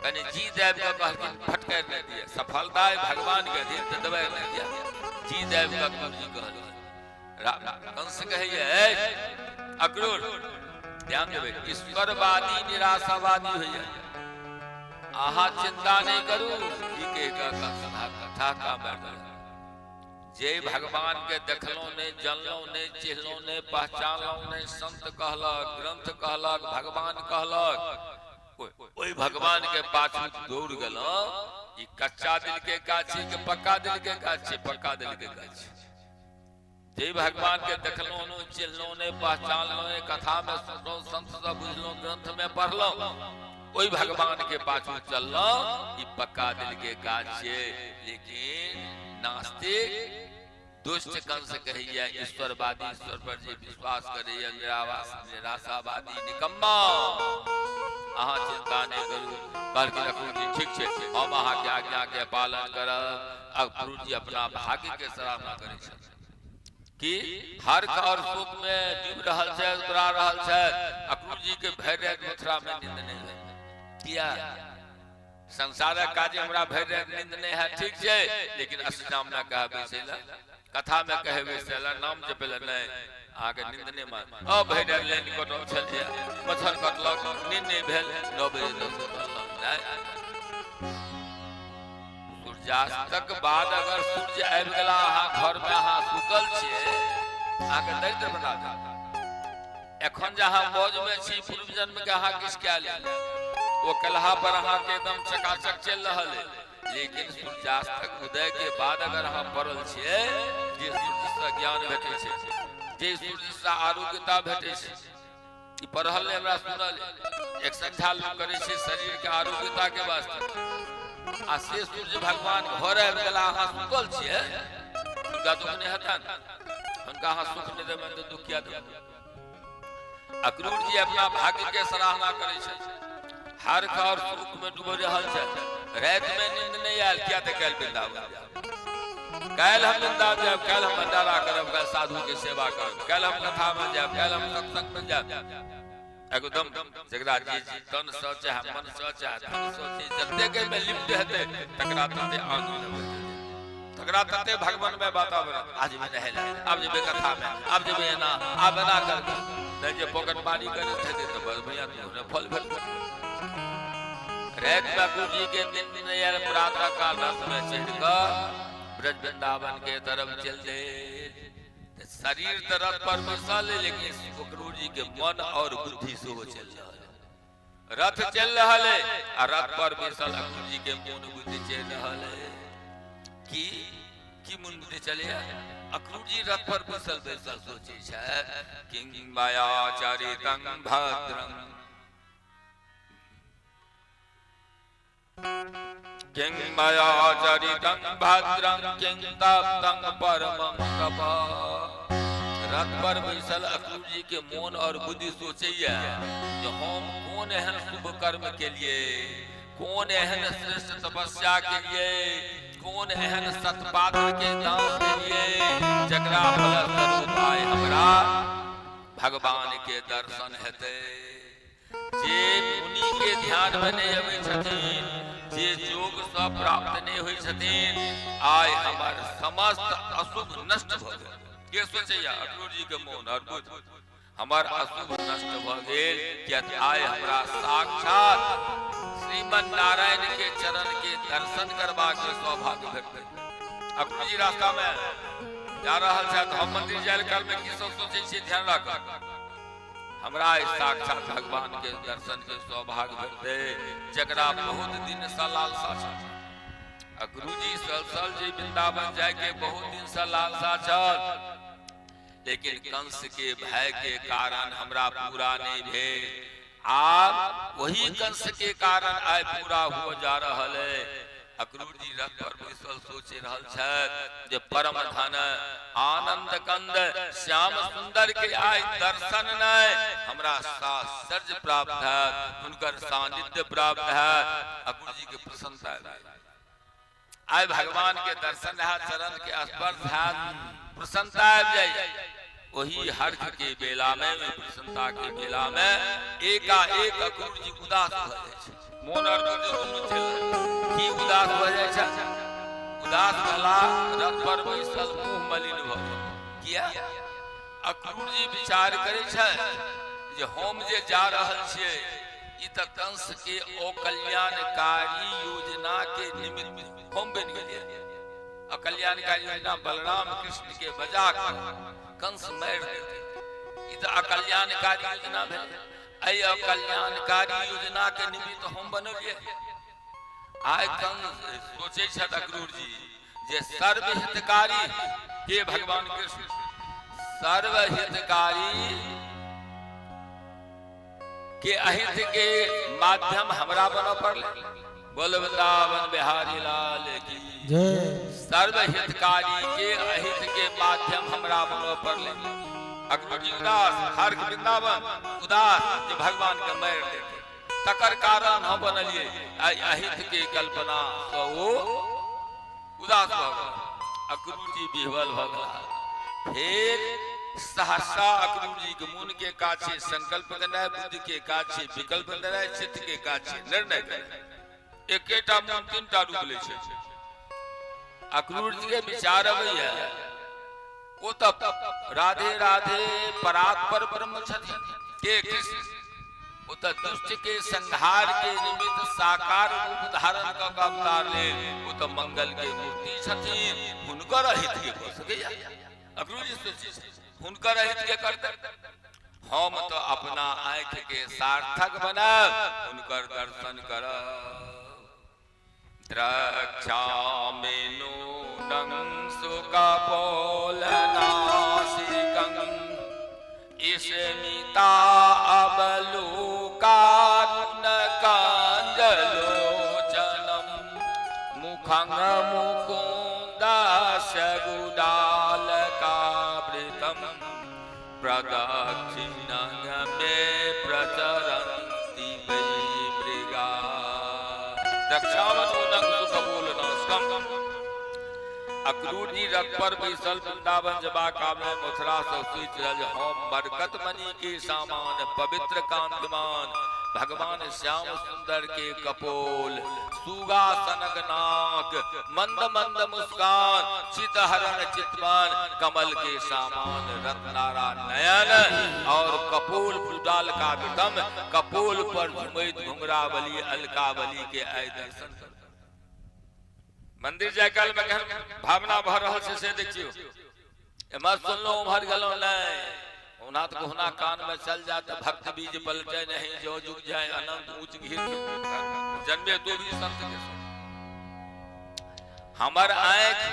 कनि जी दाबि कऽ कहलखिन फटकारि नहि दिया, सफलता है भगवान के अधीन तऽ दबारि नहि दिया। जी दाबि कऽ अक्रूर जी कहलखिन। कंस कहैए अक्रूर ध्यान देबै, ईश्वरवादी निराशावादी होइए, अहाँ चिंता नहि करू। ई कहि कऽ कंस ठहाका मारि देलक। जे भगवान के देखलहुँ नहि, जानलहुँ नहि, चिन्हलहुँ नहि, पहचानलहुँ नहि, संत कहलक, ग्रंथ कहलक, भगवान कहलक, ओहि भगवान के पाछू दौड़ गेलहुँ। ई कच्चा दिल के काज छी कि पक्का दिल के काज छी? पक्का दिल के काज छी। जे भगवान के देखलहुँ नहि, चिन्हलहुँ नहि, पहचानलहुँ नहि, कथा में सुनलहुँ, संत से बुझलहुँ, ग्रंथ में पढ़लहुँ, ओहि भगवान के पाछू चललहुँ, ई पक्का दिल के काज छियै। लेकिन नास्तिक दुष्ट कंस कहैया ईश्वरवादी, ईश्वर पर जे विश्वास करैया, निराशावादी निकम्मा, अहाँ चिंता नहि करू। कहलखिन अक्रूर जी ठीक छै, हम अहाँके आज्ञा के पालन करब। अक्रूर जी अपना भाग्य के सराहना करै छथिन कि हर्ष और शोक में डूब रहल छै, उतरा रहल छै। अक्रूर जी के भरि राति मथुरा में नींद नहि भेल। किया? संसारक काज हमरा भरि राति नींद नहि है, ठीक छै, लेकिन अष्टजाम ने कहबै से लए, कथा में कहबै से लए, नाम जपै लए नहि, अहाँके नींद नहि मान। अ भरि राति लाइन कटल छलियै, मच्छर कटलक, नींद नहि भेल, 9 बजे तक सुतल नहि। सूर्यास्तक बाद अगर सूर्य आबि गेला अहाँ घर में, अहाँ सुतल छियै, अहाँके दरिद्र बना देत। एखन जे अहाँ मौज में छी, पूर्व जन्म के अहाँ किछु कए लेल, ओ कलहा पर अहाँके एकदम चकाचक चलि रहल है। लेकिन सूर्यास्तक उदय के बाद अगर अहाँ पड़ल छियै, जे सूर्य से ज्ञान भेटै छै, जे सूर्य से आरोग्यता भेटै छै, ई पढ़ल नहि, हमरा सुनल। एक संझा लोक करै छै शरीर के आरोग्यता के वास्ते, आ से सूर्य भगवान घर आबि गेला, अहाँ सुतल छियै, हुनका दुख नहि हेतनि? हुनका अहाँ सुख नहि देबनि तऽ दुख किया देबनि? अक्रूर जी अपना भाग्य के सराहना करै छथि। हर्ख और सुख में डूब रहल छथि। राति में नींद नहि आयल। किया? तऽ काल्हि वृंदावन जायब, काल्हि हम वृंदावन जायब, काल्हि हम भंडारा करब, काल्हि साधु के सेवा करब, काल्हि हम कथा में जायब, काल्हि हम सत्संग में जायब। एकदम जकरा जे जे तन सँ चाहे मन सँ चाहे धन सँ, जे जतेक एहिमे लिप्त हेतै, तकरा तते आनंद अबैत, तकरा तते भगवान में वातावरण। आज जेबै नहाय लए, आब जेबै कथा में, आब जेबै एना, आब एना करबै। नहि जे पॉकेटमारी करैत हेतै तऽ बस भैया, तू फल भेटतै। राति में गुरुजी के नींद नहि आयल। प्रातः काल रथ में चढ़ि कऽ ब्रज वृंदावन के तरफ चल दे। शरीर तऽ रथ पर बैसल है, लेकिन अक्रूर जी के मन और बुद्धि सेहो चलि रहल है। रथ चलि रहल है आ रथ पर बैसल अक्रूर जी के मन बुद्धि चलि रहल है। की की मन बुद्धि चले? अक्रूर जी रथ पर बैसल बैसल सोचै छै, किं मया चरितं भद्रं, किं मया चरितं भद्रं, किं तप्तं परमं तप। रथ पर बैसल अक्रूर जी के मोन और बुद्धि सोचैया जे हम कोन एहन शुभ कर्म के लिए, कोन एहन श्रेष्ठ तपस्या के लिए, कोन एहन सत्पात्र के दान के लिए, जकरा फलस्वरूप आइ हमरा भगवान के दर्शन हेतै। जे मुनि के ध्यान में नहि अबै छथिन, जे योग सँ प्राप्त नहि होइ छथिन, आइ हमर समस्त अशुभ नष्ट भऽ गेल। के सोचैया? अक्रूर जी के मोन और बुद्धि, हमर अशुभ नष्ट भऽ गेल, किया तऽ आइ हमरा साक्षात श्रीमन नारायण के चरण के दर्शन करबाक सौभाग्य भेटलै। अक्रूर जी रास्ता में जा रहल छथि। हम मंदिर जायल काल में की सब सोचै छियै, ध्यान राखब। हमरा आइ साक्षात भगवान के दर्शन के सौभाग्य भेटतै, जकरा बहुत दिन से लालसा छल। आ गुरुजी सलसल जी वृंदावन जाय के बहुत दिन से लालसा छल, लेकिन कंस के भय के कारण हमरा पूरा नहीं भेल। आब वही कंस के कारण आइ पूरा हो जा रहल है। अक्रूर जी रथ पर बैसल सोचि रहल छथि जे परम धन आनंद कंद श्याम सुंदर के आइ दर्शन नहि, हमरा साहचर्य प्राप्त हैत, हुनकर सानिध्य प्राप्त हैत। अक्रूर जी के प्रसन्नता आबि, आइ भगवान के दर्शन हैत, चरण के स्पर्श हैत, प्रसन्नता आबि जाइ। वही हर्ष के बेला में, ओहि प्रसन्नता के बेला में एकाएक अक्रूर जी उदास भऽ जाइ छै। मोन और बुद्धि दुनू चलि रहल। की उदास भऽ जाइ छै? उदास भेला, रथ पर बैसल मुंह मलिन भऽ गेल। किया? अक्रूर जी विचार करै छै जे हम जे जा रहल छियै, ई तऽ कंस के अकल्याणकारी योजना के निमित्त हम बनि गेलियै। अकल्याणकारी योजना, बलराम कृष्ण के बजा कऽ कंस मारि देतै, ई तऽ अकल्याणकारी योजना भेल। एहि अकल्याणकारी योजना के निमित्त हम बनलियै। आइ कंस सोचै छथि अक्रूर जी जे सर्वहितकारी के भगवान कृष्ण, सर्वहितकारी के अहित के माध्यम हमरा बनऽ पड़लै। बोल वृंदावन बिहारी लाल की जय। सर्वहितकारी के अहित के माध्यम हमरा बनऽ पड़लै। अक्रूर जी उदास, हर्ष वृंदावन उदास जे भगवान के मारि देते, तकर कारण हम बनलियै। आइ अहित के कल्पना सँ ओ उदास भऽ गेल। अक्रूर जी विह्वल भऽ गेला। फेर सहसा अक्रूर जी के मन के काज छै संकल्प केनाइ, बुद्धि के काज छै विकल्प देनाइ, चित्त के काज छै निर्णय केनाइ। एकेटा मन तीनटा रूप लै छै। अक्रूर जी के विचार अबैया, ओ तऽ राधे राधे परात्पर ब्रह्म छथिन के कृष्ण, ओ तऽ दुष्ट के संहार के निमित्त साकार रूप धारण कऽ के अवतार लेल, ओ तऽ मंगल के मूर्ति छथिन, हुनकर अहित के कऽ सकैया? अक्रूर जी सोचै छै, हुनकर अहित के करतै? हम तऽ अपना आँखि के सार्थक बनायब, हुनकर दर्शन करब। द्रक्षामि नूनं सुकपोलनासिकं स्मिता अवलोकारुणकाञ्जलोचनं मुखं मुकुन्दस्य गुडालकावृतं प्रदक्षिणं मे प्रचरन्ति वै मृगा। द्रक्षामि सुकपोलनासिकं। अक्रूर जी रथ पर बैसल वृंदावन जबा काल में मथुरा से सोचि रहल जे हम बरकत मणि के सामान पवित्र कांतिमान भगवान श्याम सुंदर के कपोल, सुगा सनक नाक, मंद मंद मुस्कान, चित हरण चितमान, कमल के सामान रत्नारा नयन और कपोल पुडाल का वितम, कपोल पर झुमैत घुंघरावली अलकावली के आय दर्शन कर। मंदिर जाय काल में केहन भावना भऽ रहल छै से देखियौ। एम्हर सुनलहुँ उम्हर गेलहुँ, नहि, ओना तऽ कहुना कान में चल जात। भक्त बीज पलटे नहीं जो जुग जाए अनंत ऊंच घीर जन्मे तो भी संत के संग। हमर आँखि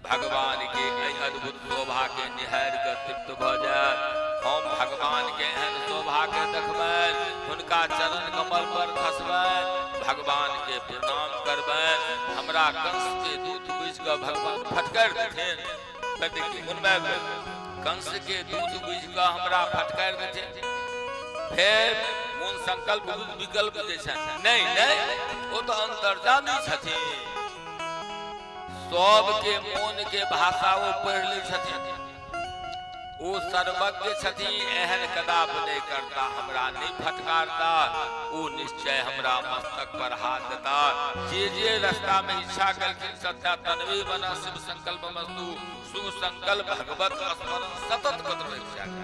भगवान के एहि अद्भुत शोभा के निहारि कऽ तृप्त भऽ जायत। हम भगवान के एहन शोभा के देखबनि, हुनका चरण कमल पर खसबनि, भगवान के प्रणाम करबनि। हमरा कंस के दूत बुझि कऽ भगवान फटकारि देथिन। फेर देखियौ, मनमे आबि गेल। कंस के दूत बुझि कऽ हमरा फटकारि देथिन। फेर मोन संकल्प विकल्प जे छनि, नहि नहि, ओ तऽ अंतर्जामी छथिन, सबके मोन के भाषा ओ पढ़ि लै छथिन, ओ सर्वज्ञ छथिन, एहन कदाप नहि करता, हमरा नहि फटकारता, ओ निश्चय हमरा मस्तक पर हाथ देता। जे जे रास्ता में इच्छा कलखिन सत्या तन्वे बना शिव संकल्प मस्तु। शुभ संकल्प भगवत स्मरण सतत करत रहै चाही।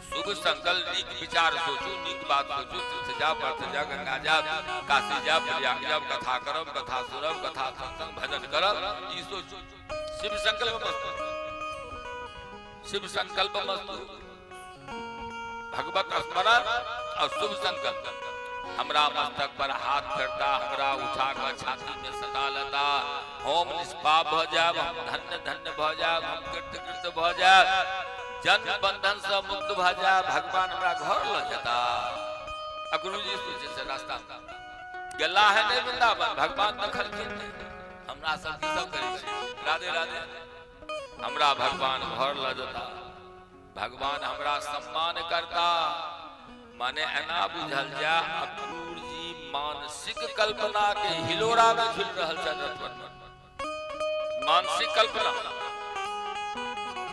शुभ संकल्प, नीक विचार सोचू, नीक बात सोचू, तीर्थ जाओ, व्रत जाओ, गंगा जाओ, काशी जाओ, प्रयाग जाओ, कथा करब, कथा सुनब, कथा सत्संग भजन करब, ई सोचू। शिव संकल्प मस्तु, शिव संकल्प मस्तु, भगवत स्मरण और शुभ संकल्प। हमरा मस्तक पर हाथ फेरता, हमरा उठा कऽ छाती में सटा लेता, हम निष्पाप भऽ जायब, हम धन्य धन्य भऽ जायब, हम कृत्य कृत्य भऽ जायब, जन्म बंधन से मुक्त भऽ जायब, भगवान हमरा घर लऽ जेता। अक्रूर जी सोचे से रास्ता गेला है नहीं वृंदावन, भगवान देखलखिन नहीं। हमरा सब की सब करै छी, राधे राधे। हमरा भगवान घर लऽ जेता, भगवान हमरा सम्मान करता। माने एना बुझल जाय, अक्रूर जी मानसिक कल्पना के हिलोरा में झूल रहल छथि रथ पर। मानसिक कल्पना,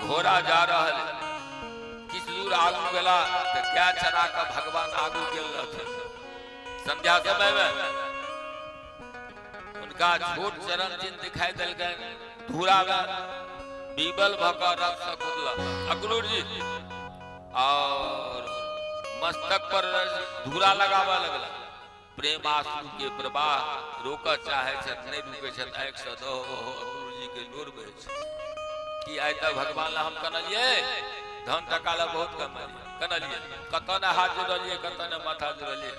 घोड़ा जा रहल, किछु दूर आगू गेला तऽ गाय चरा कऽ भगवान आगू गेल रहथिन। संध्या समय में हुनका छोट चरण चिन्ह दिखाई देलकनि धूरा में। बीबल भऽ कऽ रथ से कुदला अक्रूर जी और मस्तक पर धूरा लगाबऽ लगला। प्रेमाश्रु के प्रवाह रोकऽ चाहे छथि, नहि रुकै छथि, आँखि से दहो बहो अक्रूर जी के नोर बहै छै कि आइ तक भगवान ला हम कनलियै? धन टका ला बहुत कमलियै, कनलियै, कतऽ ने हाथ जोड़लियै, कतऽ ने माथा जोड़लियै,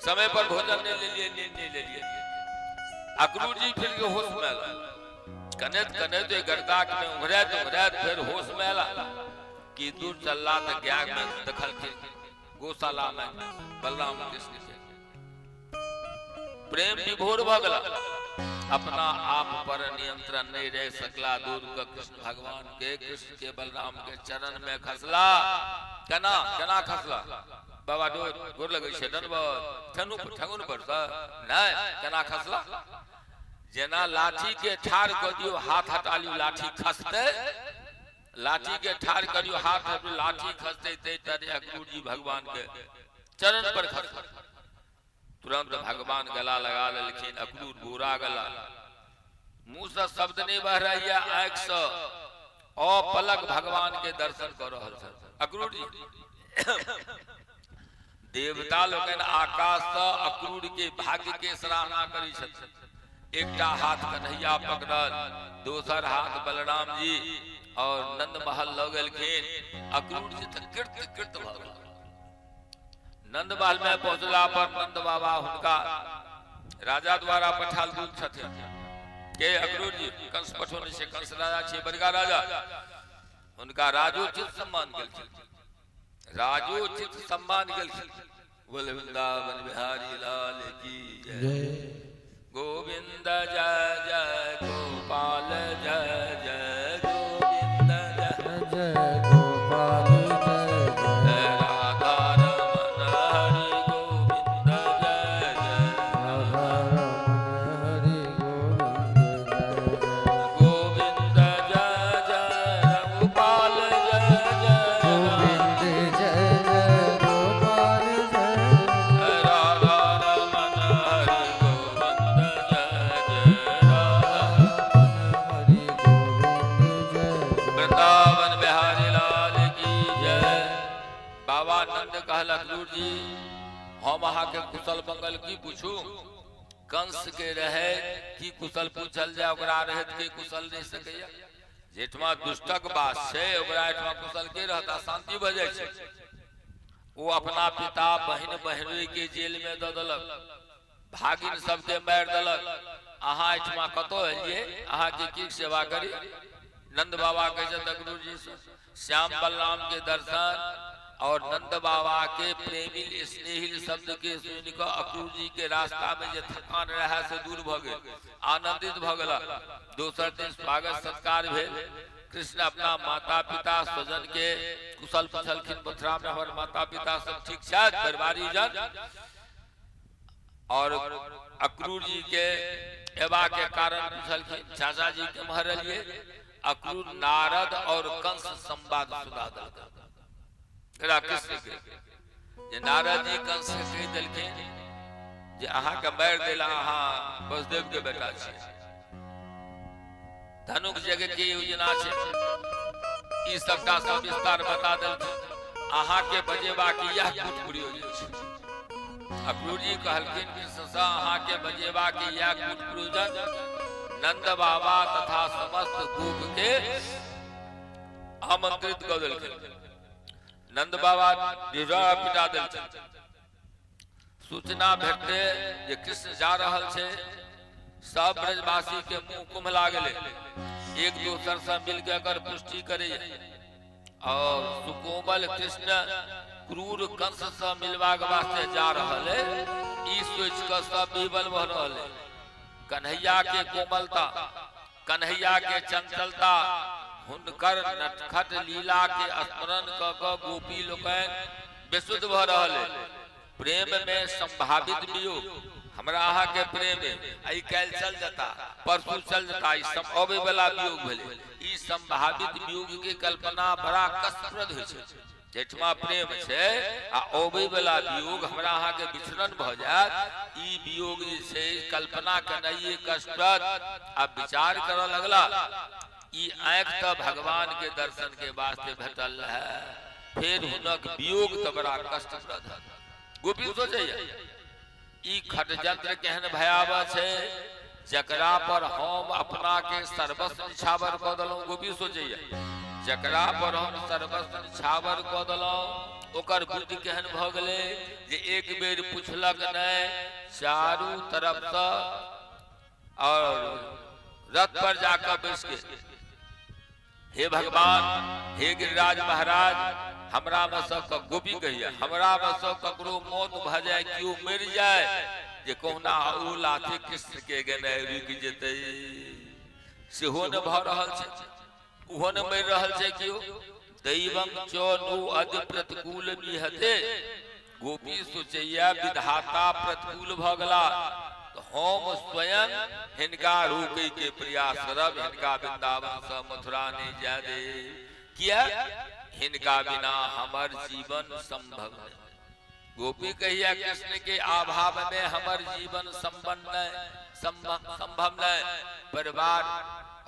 समय पर भोजन नहि लेलियै, नींद नहि लेलियै। अक्रूर जी फिर के होश में आला, कनैत कनैत ओहि गर्दाक में उघरैत उघरैत फेर होश में आला कि दूर चलला तऽ गाय में देखलखिन गौशाला में बलराम कृष्ण के। प्रेम विभोर भऽ गेला, अपना आप पर नियंत्रण नहीं रह सकला, दूर के कृष्ण भगवान के, कृष्ण के, बलराम के चरण में खसला। केना केना खसला? बाबा डोर गोर लगै छै, दंडवत, ठेहुन ठेहुन पर सर नहि। केना खसला? जेना लाठी के ठाढ़ कऽ दियौ, हाथ हटा लियौ, लाठी खसतै। लाठी के ठाढ़ करियौ, हाथ हटू, लाठी खसतै। तै तरह अक्रूर जी भगवान के चरण पर खसला। तुरंत भगवान गला लगा लेलखिन। अक्रूर गोरा गला, मुंह से शब्द नहीं बह रही है, आंखि से अपलक भगवान के दर्शन कर रहल छथि अक्रूर जी। देवता लोकनि आकाश से अक्रूर के भाग्य के सराहना करै छथिन। एकटा हाथ कन्हैया पकड़ल, दोसर हाथ बलराम जी और नंद महल लऽ गेलखिन। अक्रूर जी तऽ कृत्य कृत्य भऽ गेल। नंद महल में पहुंचला पर नंद बाबा हुनका राजा द्वारा पठाल दूत छथिन के अक्रूर जी कंस पठौने छै। कंस राजा छै, बड़का राजा, हुनका राजोचित सम्मान गेलखिन, राजोचित सम्मान गेलखिन। बोले वृंदावन बिहारी लाल की जय। गोविंद जय जय गोपाल जय जय गोविंद जय जय गोपाल जय जय राधा रमन हरि गोविंद जय जय राधा रमन हरि गोविंद जय जय गोविंद जय जय रघुपाल जय जय गोविंद जय जय गोपाल जय राधा रमन हरि गोविंद जय जय राधा हरि गोविंद जय जय वृंदावन बिहारी लाल की जय। बाबा नंद कहलक अक्रूर जी, हम अहाँके कुशल मंगल की पूछू? कंस के रहे की कुशल पूछल जाय? ओकरा रहत के कुशल नहीं सकैया। जेठमा दुष्टक बात छै, ओकरा एठमा कुशल के रहता? शांति भऽ जाइ छै। ओ अपना पिता बहिन बहनोई के जेल में दऽ देलक, भागिन सबके मारि देलक। अहाँ एहिठमा कतौ एलियै? अहाँके की सेवा करी? नंद बाबा कहै छथि अक्रूर जी से, श्याम बलराम के दर्शन और नंद बाबा के प्रेमिल स्नेहिल शब्द के सुनि कऽ अक्रूर जी के रास्ता में जे थकान रहे से दूर भऽ गेल, आनंदित भऽ गेला। दोसर दिन स्वागत सत्कार भेल। कृष्ण अपना माता पिता स्वजन के कुशल पुछलखिन, मथुरा में हमर माता पिता सब ठीक छथि, परिवारी जन? और अक्रूर जी के एबा के कारण पुछलखिन, चाचा जी केम्हर एलियै? अक्रूर नारद और कंस संवाद सुना देलकै एकरा कृष्ण के, जे नारद जी कंस के कहि देलखिन जे अहाँके मारि देला, अहाँ वसुदेव के बेटा छी, धनुष यज्ञ के योजना छै, ई सबटा सब विस्तार बता देलखिन। अहाँके बजेबाक इएह कूट प्रयोजन छै। अक्रूर जी कहलखिन कृष्ण सँ, अहाँके बजेबाक इएह कूट प्रयोजन, नंद बाबा तथा समस्त गोप के आमंत्रित कऽ देलखिन। नंद बाबा ढिढोरा पिटा देलखिन। सूचना भेटते जे कृष्ण जा रहल छै, सब ब्रजवासी के मुंह कुम्हला गेलै। एक दोसर से मिलके एकर पुष्टि करे और सुकोमल कृष्ण क्रूर कंस से मिलबाक वास्ते जा रहल है, ई सोच कऽ सब विवल भऽ रहल है। कन्हैया के कोमलता, कन्हैया के चंचलता, हुनकर नटखट लीला के स्मरण कऽ कऽ गोपी लोकनि बेसुध भऽ रहल है। प्रेम में संभावित वियोग, हमरा अहाँ के प्रेम है, काल्हि चल जता, परसू चल जता, ई सब अबै वाला वियोग भेलै। ई संभावित वियोग के कल्पना बड़ा कष्टप्रद होइ छै। जेठमा प्रेम छै आ अबै वाला वियोग, हमरा अहाँ के बिछड़न भऽ जायत, ई वियोग जे छै कल्पना केनाइए कष्टप्रद। आ विचार करऽ लगला, ई आँखि तऽ भगवान के दर्शन के वास्ते भेटल रहै, फेर हुनक वियोग तऽ बड़ा कष्टप्रद है। गोपी सोचैया, ई खटजंत्र केहन भयावह छै जकरा पर हम अपना के सर्वस्व निछावर कऽ देलहुँ। गोपी सोचैया, जकरा पर हम सर्वस्व निछावर कऽ देलहुँ, ओकर बुद्धि केहन भऽ गेलै जे एक बेर पुछलक नहि, चारू तरफसँ और रथ पर जाकर बैस गेल। हे भगवान, हे गिरिराज महाराज, हमरा में सब गोपी कहिया, हमरा में सब ककरो मौत भऽ जाय, केओ मरि जाय, जे कहुना ओ लाथे कृष्ण के गेनाइ रुकि जेतै। सेहो ने भऽ रहल छै, ओहो ने मरि रहल छै केओ। दैवं च नो अद्य प्रतिकूल निहते। गोपी सोचैया, विधाता प्रतिकूल भऽ गेला तऽ हम स्वयं हिनका रोकै के प्रयास करब, हिनका वृंदावन से मथुरा नहि जाय दे। किया? हिनका बिना हमर जीवन संभव नहि। गोपी कहिया, कृष्ण के अभाव में हमर जीवन संभव नहीं, संभव नहीं। परिवार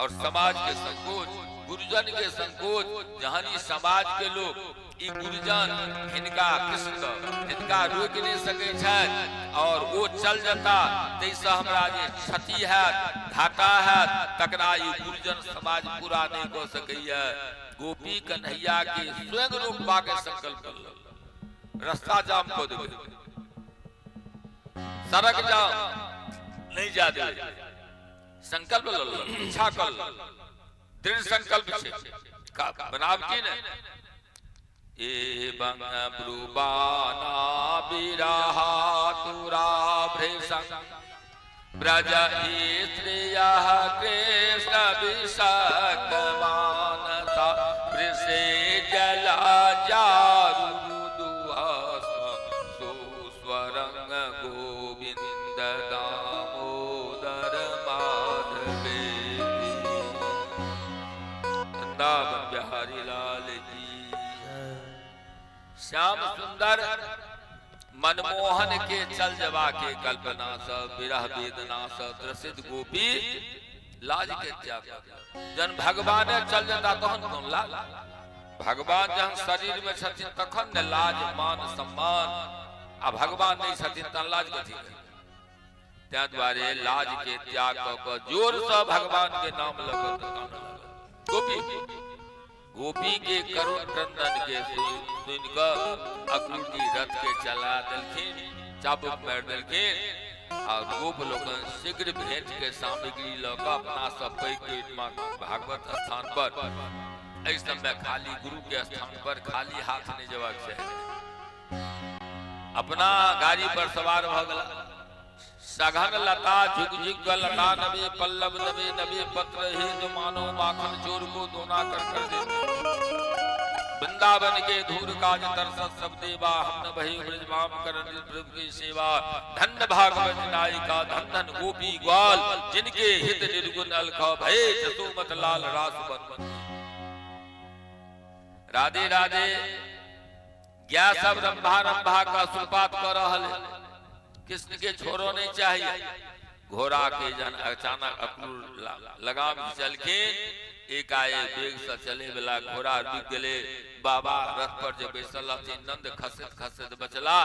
और समाज के संकोच, गुरुजन के संकोच, जहन ई समाज के लोग, ई गुरुजन हिनका कृष्ण हिनका रोकि नहि सकै छथि और ओ चल जता, ताहिसँ हमरा जे क्षति हैत, घाटा हैत, तकरा ई गुरुजन समाज पूरा नहि कऽ सकैया। गोपी कन्हैया के स्वयं रोकबाक संकल्प करलक। रास्ता जाम कऽ देबै, सड़क जाम। नहि जा देबै। संकल्प लऽ लेलक, इच्छा कऽ लेलक, दृढ़ संकल्प छै, बनावटी ने। एवं ब्रुवाणा विरहातुरा भृशं ब्रज स्त्रियः कृष्ण विषक्त मानसा वृषे जला जारुदुहस्म सुस्वरं गोविन्द दामोदर माधवेति। वृंदावन बिहारी लाल जी। श्याम सुंदर मनमोहन के चल जबा के कल्पना स विरह वेदना स त्रसित गोपी लाज के त्याग कऽ देलक। जहन भगवाने चल जेता तहन कोन लाज? भगवान जहन शरीर में छथिन तखन ने लाज मान सम्मान, आ भगवान नहीं छथिन तहन लाज कथी के? ताहि दुआरे लाज के त्याग कऽ कऽ जोर से भगवान के नाम लऽ कऽ कानऽ लागल गोपी। गोपी के करुण क्रंदन के सुनि कऽ अक्रूर जी रथ के चला देलखिन, चाबुक मारि देलखिन आ गोप लोकनि शीघ्र भेंट के सामग्री लऽ कऽ अपना सब पैघ के ओहिठमा भागवत स्थान पर एहि समय खाली गुरु के स्थान पर खाली हाथ नहि जेबाक चाही। अपना गाड़ी पर सवार भऽ गेला। सघन लता झुक झुक क लता नबे पल्लव नबे नबे पत्र हे जो मानो माखन चोर को दोना कर कर दे। वृंदावन के धूर काज तरसत सब देवा, हम न भई ब्रजमाम कर प्रभु की सेवा। धन्य भागवत नायिका धन धन गोपी ग्वाल, जिनके हित निर्गुण अलख भये जसोमत लाल रास बन। राधे राधे। गाय सब रंभा रंभा का सुपात कर रहल है, कृष्ण के छोड़ो नहीं चाहिए। घोड़ा के जहन अचानक अक्रूर लगाम खिंचलखिन, एकाएक वेग से चले वाला घोड़ा रुक गेले। बाबा रथ पर जे बैसल रहथिन नंद खसैत खसैत बचला।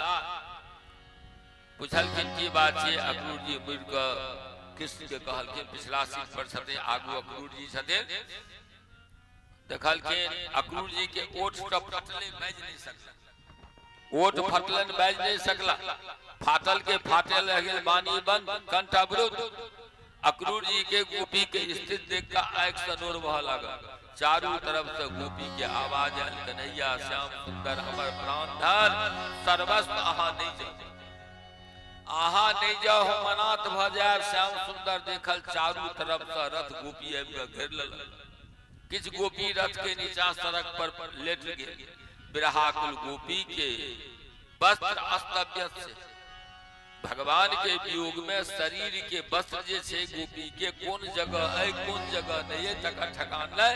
पुछलखिन की बात छै? अक्रूर जी मुड़ि कऽ कृष्ण के कहलखिन, पिछला सीट पर छथिन, आगू अक्रूर जी छथिन। देखलखिन अक्रूर जी के ओठ तऽ फटले बाजि नहि सकला, ओठ फटलनि बाजि नहि सकला, फाटल के फाटल रहि गेल, वाणी बंद, कंठ अवरुद्ध। अक्रूर जी के गोपी के स्थिति देख कऽ आँखि से नोर बहऽ लागल। चारू तरफ से गोपी के आवाज आयल, कन्हैया श्याम सुंदर हमर प्राण धन सर्वस्व, अहाँ नहि जाउ, अहाँ नहि जाउ, हम अनाथ भऽ जायब। श्याम सुंदर देखल चारू तरफ से रथ गोपी आबि कऽ घेर लेलक। किछु गोपी रथ के नीचा सड़क पर लेट गेल। बिरहाकुल गोपी के वस्त्र अस्त व्यस्त छै। भगवान के वियोग में शरीर के वस्त्र जे छै गोपी के कोन जगह अइ कोन जगह नहीं अइ तकर ठकान नहि।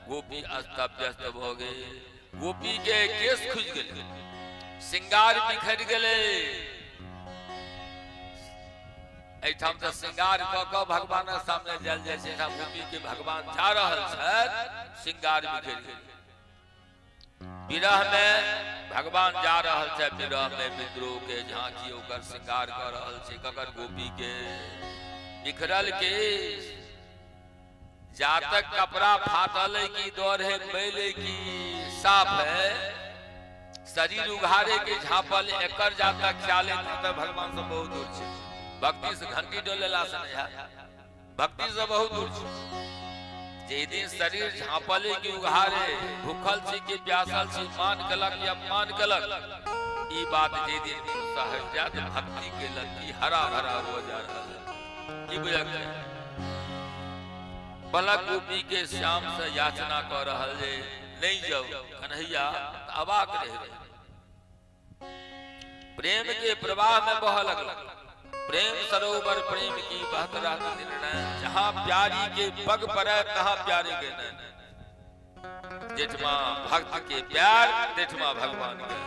गोपी अस्त व्यस्त भऽ गेल। गोपी के केश खुजि गेलै, श्रृंगार बिखरि गेलै। एहिठाम तऽ श्रृंगार कऽ कऽ भगवानक सामने जायल जाइ छै, एहिठाम गोपी के भगवान जा रहल छथि, श्रृंगार बिखरि गेल। विरह में भगवान जा रहल छै, विरह में विद्रोह के झांकी ओकर श्रृंगार कऽ रहल छै। ककर? गोपी के बिखरल केश, जातक कपड़ा फाटल है कि दौड़ है, मैल है कि साफ है, शरीर उघारे के झापल, एकर जातक ख्याल है तऽ भगवान से बहुत दूर छै। भक्ति से घंटी डोलेला से नहीं है, भक्ति से बहुत दूर छै। जे दिन शरीर झापल है कि उघारे, भूखल छी कि प्यासल छी, मान केलक कि अपमान केलक, ई बात जे दिन सहज जात भक्ति के लत्ती हरा भरा हो जा रहल है। की बुझल? बलक गोपी के श्याम से याचना कऽ रहल जे नहीं जाओ कन्हैया, तऽ अबाक रहि गेल। प्रेम के प्रवाह में बह लगल। प्रेम सरोवर प्रेम की बहत रहत दिन नैन, जहां प्यारी के पग पड़े तहां प्यारे के नैन। जेठमा भक्त के प्यार तेठमा भगवान के।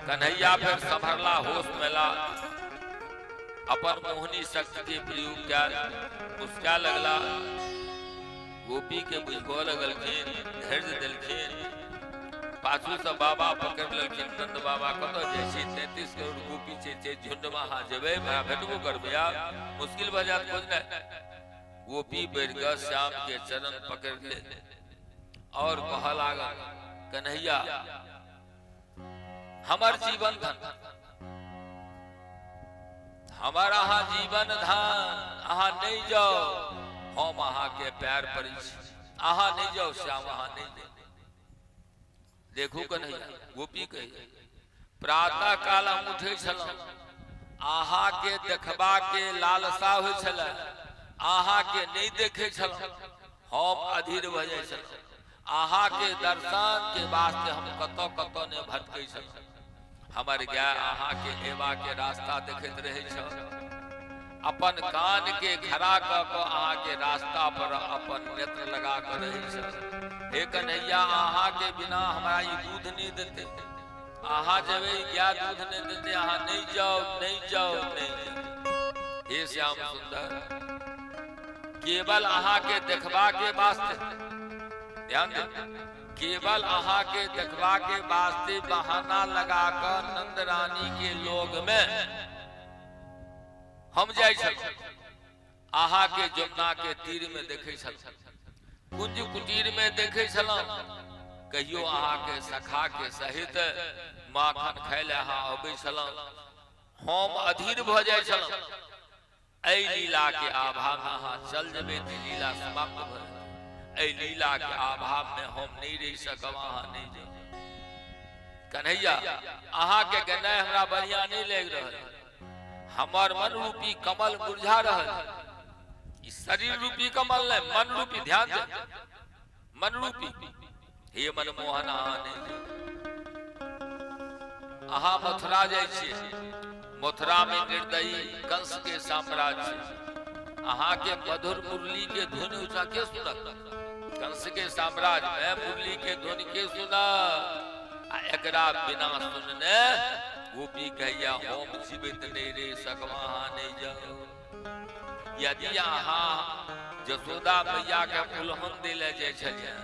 कन्हैया फिर संभरला, होश मेला, अपन मोहनी शक्ति के प्रयोग कयल मुस्का लगला। गोपी के बुझबऽ लगलखिन, धैर्य देलखिन। पाछू से बाबा पकड़ लेलखिन, नंद बाबा कतऽ जाइ छी? 33 करोड़ गोपी छै, छै झुंडमे अहाँ जेबै, भरा भेटबो करबै, आब मुश्किल भऽ जायत खोजनाइ। गोपी बढ़ि कऽ श्याम के चरण पकड़ ले और कहऽ लागल, कन्हैया हमर जीवन धन, हमर अहाँ जीवन धान, अहाँ नहि जाउ, हम अहाँके पैर पड़ै छी, अहाँ नहि जाउ श्याम, अहाँ नहि जाउ। देखू कन्हैया, गोपी कहिया प्रातः काल हम उठै छलहुँ, अहाँके देखबाके लालसा होइ छलै, अहाँके नहि देखै छलहुँ, हम अधीर भऽ जाइ छलहुँ। अहाँके दर्शनके वास्ते हम कतऽ कतऽ नहि भटकै छलहुँ। हमर गाय अहाँके एबाके रास्ता देखैत रहै छल, अपन कान के खड़ा कऽ कऽ अहाँके रास्ता पर अपन नेत्र लगा कऽ रहै छल। हे कन्हैया, अहाँके बिना हमरा ई दूध नहि देतै, अहाँ जेबै गाय दूध नहि देतै, अहाँ नहि जाउ, नहि जाउ, नहि जाउ। हे श्याम सुंदर, केवल अहाँके देखबाके वास्ते, ध्यान दे, केवल अहाँके देखबाके वास्ते बहाना लगा कऽ नंद रानी के लोग में हम जाइ छलहुँ, अहाँके जमुना के तीर में देखै छलहुँ, कुंज कुटीर में देखै छलहुँ, कहियो अहाँके सखा के सहित माखन खाय लए अहाँ अबै छलहुँ, हम अधीर भऽ जाइ छलहुँ। एहि लीला के अभाव में अहाँ चल जेबै तऽ लीला समाप्त भऽ जेतै। एहि लीला के अभाव में हम नहि रहि सकब, अहाँ नहि जाउ। कन्हैया, अहाँके गेनाइ हमरा बढ़िया नहि लागि रहल, हमर मन रूपी कमल मुरझा रहल। ई शरीर रूपी कमल नहि, मन रूपी, ध्यान दे, मन रूपी। हे मनमोहन, अहाँ नहि जाउ। अहाँ मथुरा जाइ छियै, मथुरा में निर्दयी कंस के साम्राज्य, अहाँ के मधुर मुरली के धुन ऊंचा के सुनत? कंस के साम्राज्य में मुरली के धुन के सुनत? आ एकरा बिना सुनने गोपी कहैया हम जीवित नहीं रह सकब, अहाँ नहीं जाओ। यदि अहाँ जसोदा मैया के उल्हन दै लए जाइ छलियै,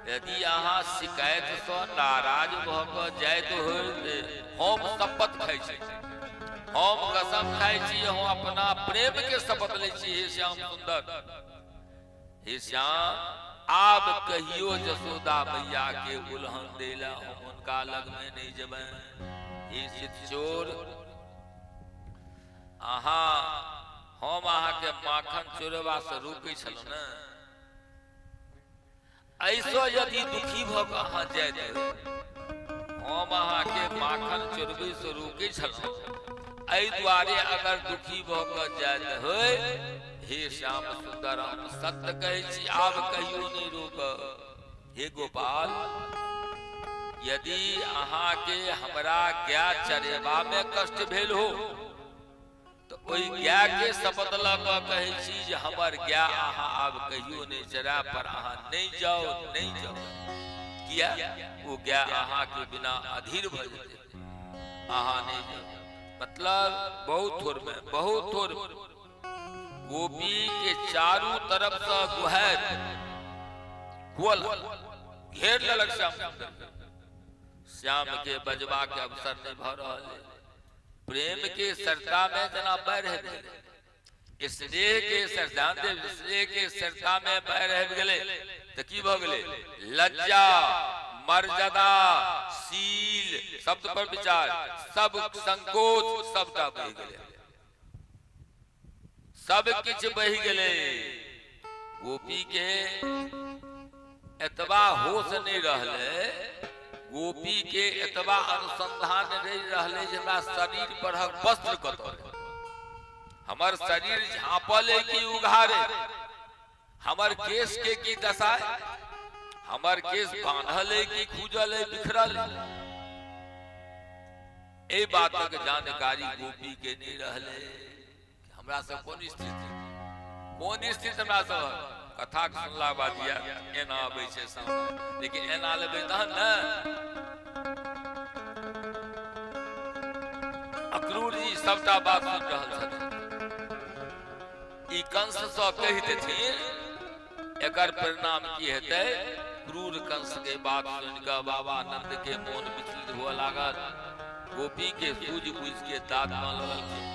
यदि अहाँ शिकायत सँ नाराज भऽ कऽ जाइत होइत, हम शपथ खाइ छी, हम कसम खाइ छी, हम अपना प्रेम के शपथ लै छी, हे श्याम सुंदर, हे श्याम, आब कहियो जसोदा मैया के उल्हन दै लए हम हुनका लग में नहि जेबै। हे चितचोर, अहाँ, हम अहाँके माखन चोरेबा से रोकै छलहुँ ने, ऐसो यदि दुखी भऽ कऽ अहाँ जाइत, हम अहाँके माखन चोरबै से रोकै छलहुँ, एहि दुआरे अगर दुखी भऽ कऽ जाइत होय, हे श्याम सुंदर, हम सत्य कहै छी, आब कहियो नहि रोकब। हे गोपाल, यदि अहाँके हमरा गाय चरेबामे कष्ट भेल हो, तऽ ओहि गायके शपथ लऽ कऽ कहै छी जे हमर गाय अहाँ आब कहियो नहि चरायब, पर अहाँ नहि जाउ, नहि जाउ। किया? ओ गाय अहाँके बिना अधीर भऽ जेतै, अहाँ नहि जाउ। मतलब बहुत थोड़मे, बहुत थोड़ गोपी के चारू तरफ से गुहैर हुअल घेर लेलक श्याम सुंदर। श्याम के बजबा के अवसर नहीं भऽ रहल है। प्रेम के सरता में जना बाढ़ि आबि गेलै, स्नेह के ध्यान देव, स्नेह के सरता में बाढ़ि आबि गेलै तऽ की भऽ गेलै? लज्जा, मर्यादा, शील, शब्द पर विचार, सब संकोच सबटा बहि गेलै, सब किछु बहि गेलै। गोपी के एतबा होश नहि रहलै, गोपी के एतबा अनुसंधान नहि रहलै जे हमरा शरीर पर वस्त्र कतऽ, हमर शरीर झाँपल है कि उघारे, हमर केश के की दशा है, हमर केश बांधल है कि खुजल है, बिखरल है। एहि बातक जानकारी गोपी के नहि रहलै। हमरा सब कोन स्थिति, कोन स्थिति हमरा सब कथा के सुनला बाद या एना आबै छै सामने, लेकिन एना लेबै तहन ने। अक्रूर जी सबटा बात सुन रहल छथिन। ई कंस सँ कहि देथिन, एकर परिणाम की हेतै? क्रूर कंस के बात सुनि कऽ बाबा नंद के मोन विचलित हुअ लागल। गोपी के सूझ बुझ के दाँत में लगलखिन।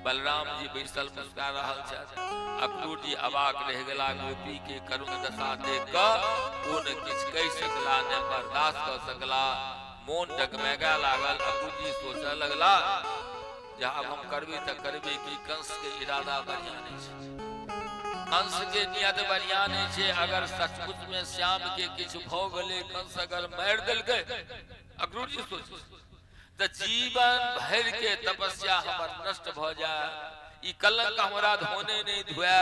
बलराम जी बैसल मुस्कुरा रहल छथि। अक्रूर जी अवाक रहि गेला। गोपी के करुण दशा देख कऽ ओ ने किछु कहि सकला, ने बर्दाश्त कऽ सकला। मोन डगमगा लागल। अक्रूर जी सोचऽ लगला जे आब हम करबै तऽ करबै की। कंस के इरादा बढ़िया नहि छै, कंस के नियत बढ़िया नहि छै। अगर सचमुच में श्याम के किछु भऽ गेलै, कंस अगर मारि देलकै, अक्रूर जी सोच तऽ जीवन भरि के तपस्या हमर नष्ट भऽ जाय, ई कलंक हमरा धोने नहि धुए,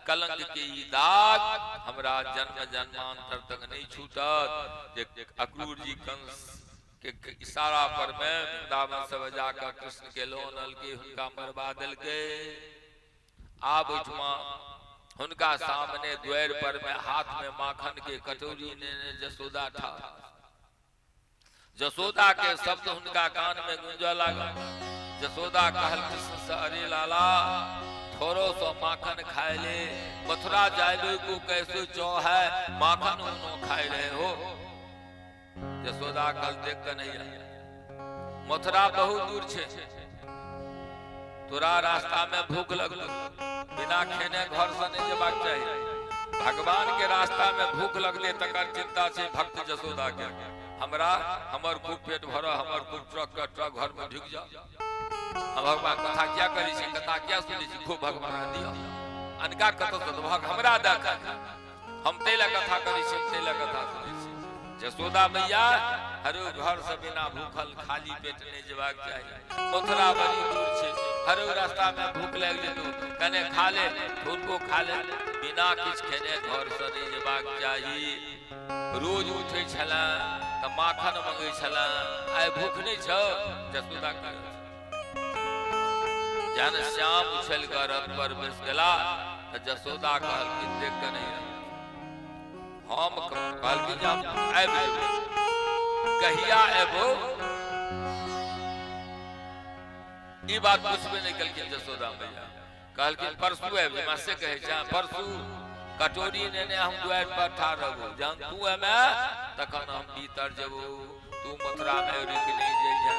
कलंक के ई दाग हमरा जन्म जन्मांतर तक नहि छूटत। जे अक्रूर जी कंस के इशारा पर में वृंदावन सब जाकऽ कृष्ण के लऽ अनलकै, हुनका मरबा देलकै। आब ओहिठमा हुनका सामने द्वार पर में हाथ में माखन के कटोरी नेने जसोदा ठाढ़। जसोदा के शब्द हुनका कान में गूंजऽ लागल। जसोदा कहल कृष्ण से, अरे लाला, थोड़ो सो माखन खाए ले, मथुरा जायबे को कैसे चौ है, माखन उनो खाए रहे हो। जसोदा कल देख के नहीं आया, मथुरा बहुत दूर छे, तोरा रास्ता में भूख लगल, बिना खेने घर से नहीं जेबाक चाही। भगवान के रास्ता में भूख लगले तकर चिंता छे भक्त जसोदा के। हमरा हमर खूब पेट भर, हमर खूब ट्रक के ट्रक घर में ढुक जाओ, हम भगवान कथा क्या करी छी, कथा क्या सुनै छी, खूब भगवान दियो अनका कतौ से भग हमरा दऽ हम तै लए कथा करै छी, तै लए कथा सुनै छी। जसोदा मैया हरो घर से बिना भूखल खाली पेट नहीं जेबाक चाही, मथुरा बड़ी दूर छै, हरो रास्ता में भूख लागि जेतौ, कने खा ले, थोड़को खा ले, बिना किछु खेने घर से नहीं जेबाक चाही। रोज उठै छला तऽ माखन मंगै छला, आइ भूख नहीं छौ? जसोदा कहै जहन श्याम उछल कऽ रथ पर बैस गेला तऽ जसोदा कहलखिन देख कऽ नहीं, हम कहलखिन जे हम आबि जेबै, कहिया एबो ई बात पुछबे नहि केलखिन। जसोदा मैया कहलखिन परसू आबि जेबै। से कहै छै परसू कटोरी नेने हम दुआरि पर ठाढ़ रहबो, जहन तू एमे तखन हम भीतर जेबो, तू मथुरा में रुकि नहि जइहे।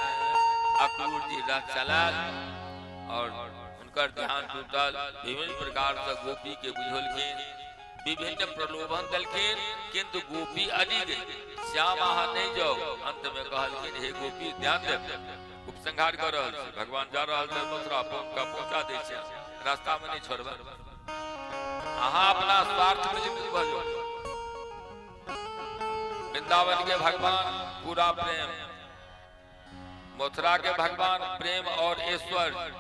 अक्रूर जी रथ चलाल और हुनकर ध्यान टूटल। विभिन्न प्रकार से गोपी के बुझौलखिन, विभिन्न प्रलोभन देलखिन, किंतु गोपी अड़ी गई, श्याम अहाँ नहीं जाओ। अंत में कहलखिन हे गोपी ध्यान देव, उपसंहार कर रहल छी, भगवान जा रहल छै मथुरा, पहुंचा दै छै, रास्ता में नहीं छोड़बै, अहाँ अपना स्वार्थ में लिप्त भऽ जाओ। वृंदावन के भगवान पूरा प्रेम, मथुरा के भगवान प्रेम और ऐश्वर्य,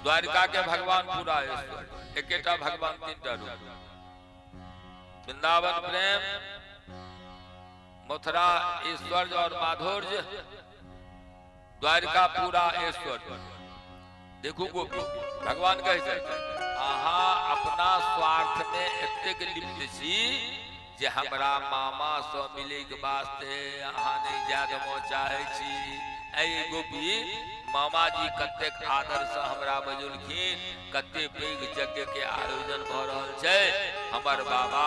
द्वारिका के भगवान पूरा ऐश्वर्य, एकेटा भगवान तीनटा रूप। वृंदावन प्रेम, मथुरा ऐश्वर्य और माधुर्य, द्वारिका पूरा ऐश्वर्य। देखू गोपी भगवान कहै छै अहाँ अपना स्वार्थ में एतेक लिप्त छी जे हमरा मामा से मिले के वास्ते अहाँ नहीं जाय देबो चाहे छी। ऐ गोपी, मामा जी कतेक आदर से हमरा बजौलखिन, कते पैघ यज्ञ के आयोजन भऽ रहल छै, हमर बाबा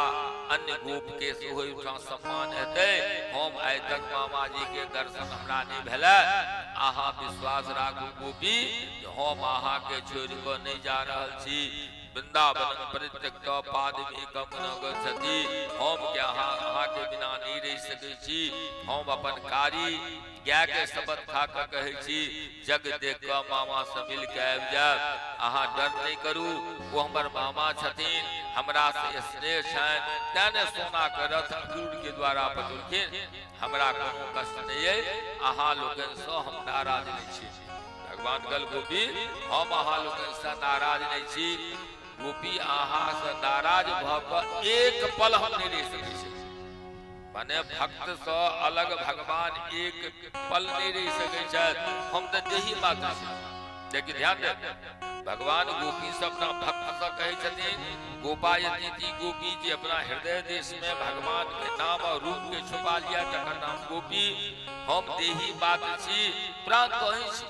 अन्य गोप के सेहो एहिठाम सम्मान हेतै, हम आइ तक मामा जी के दर्शन हमरा नहि भेलै। अहाँ विश्वास राखू गोपी, हम अहाँ के छोड़ि कऽ नहि जा रहल छी। वृंदावन परित्यक्त पादमेकम न गच्छति, हम के अहाँ के बिना नहि रहि सकै छी। हम अपन कारी गाय के शपथ खा कऽ कहै छी, जग देख कऽ मामा से मिल के आबि जायब, अहाँ डर नहि करू, ओ हमर मामा छथिन, हमरा से स्नेह छनि, तें ने सोना के रथ अक्रूर के द्वारा पठौलखिन। हमरा कोनो कष्ट नहि अइ, अहाँ लोकनि सँ हम नाराज नहि छी। भगवान कहल गोपी हम अहाँ लोकनि सँ नाराज नहि छी। गोपी अहाँ सँ नाराज भऽ कऽ एक पल हम नहि रहि सकै छी। माने भक्त सँ अलग भगवान एक पल नहि रहि सकै छथि, हम तऽ देही मात्र छी। लेकिन ध्यान दे, भगवान गोपी सब अपना भक्त सँ कहै छथिन गोपायती गोपी, जे अपना हृदय देश में भगवान के नाम और रूप के छुपा लिया तकर नाम गोपी। हम देही मात्र छी, प्राण तो अहीं छी।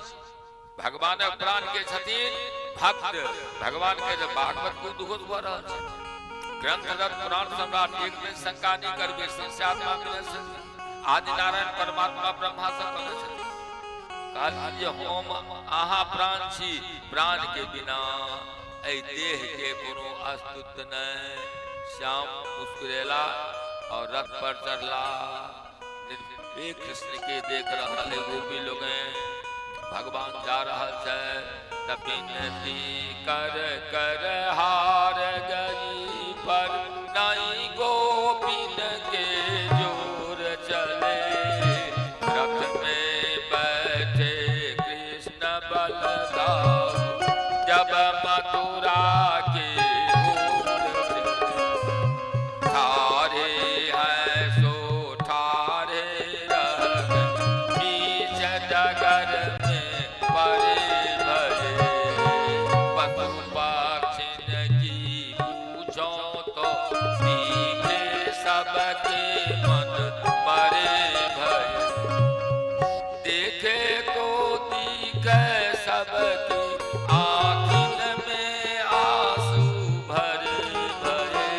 भगवानक प्राण के छथिन भक्त। भगवान के जे भागवत को दुखद भऽ रहल छै, ग्रंथ रथ पुराण सम्राट एक दिन शंका नहि करबै, संशयात्मा विनश्यति। आदि नारायण परमात्मा ब्रह्मा से कहने छथिन, कहलखिन जे हम अहाँ प्राण छी, प्राण के बिना एहि देह के कोनो अस्तित्व नहि। श्याम मुस्कुरेला और रथ पर चढ़ला। निर्भीक कृष्ण के देख रहल है गोपी लोग। भगवान जा रहल छै तऽ विनती कर कर हार गई पर नहीं गोपिन के जोर चले। रथ में बैठे कृष्ण बलदाऊ जब मथुरा के ओर चले। ठारे हैं सो ठारे रह गए, बीच डगर में परे भरे। पशु पक्षिन की पूछो तो दिखे सबके मन मरे भये। देखे तो दिखे सबकी आँखिन में आंसू भरे भरे।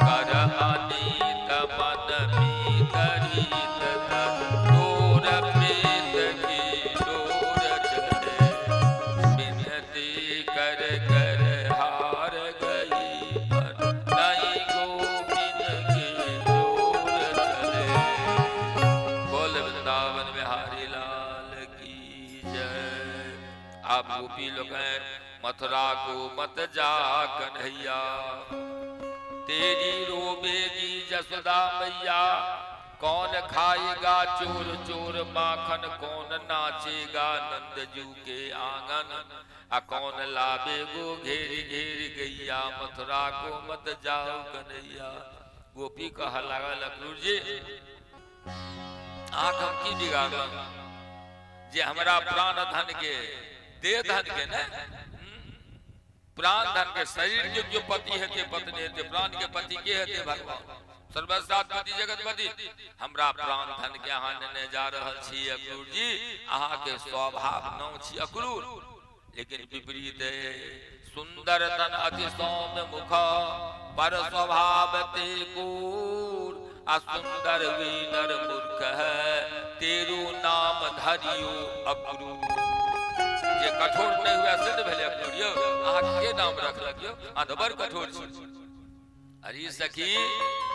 कर अनीत मन मीतरीत तर तोर प्रीत की डोर चले। विनती कर कर हार गई पर नहीं गोविंद के जोर चले। बोल वृंदावन बिहारी लाल की जय। आप गोपी लोग हैं, मथुरा को मत जा कन्हैया, तेरी रोबेगी जसोदा मैया। कौन खाएगा चोर चोर माखन, कौन नाचेगा नंदजू के आंगन, आ कौन लावे गो घेर घेर गैया, मथुरा को मत जाओ कन्हैया। गोपी कह लागल, अक्रूर जी आँख हम की बिगाड़ल जे हमरा प्राण धन के देह धन के ने प्राण धन के शरीर के जो पति हेते पत्नी हेते, प्राण के पति के हेते भगवान सर्वसात्पति जगतपति। हमरा प्राण धन के अहाँ नेने जा रहल छी अक्रूर जी, अहाँ के स्वभाव नौ छी अक्रूर, लेकिन विपरीत है। सुंदर तन अति सौम्य मुख पर स्वभाव ते कूर, आ सुंदर वीनर मूर्ख है तेरू नाम धरियो अक्रूर। जे कठोर नहीं हुआ से ने भेलै अक्रूर यौ, अहाँ के नाम रखलक यौ, अहाँ तऽ बड़ कठोर छी। अरे सखी,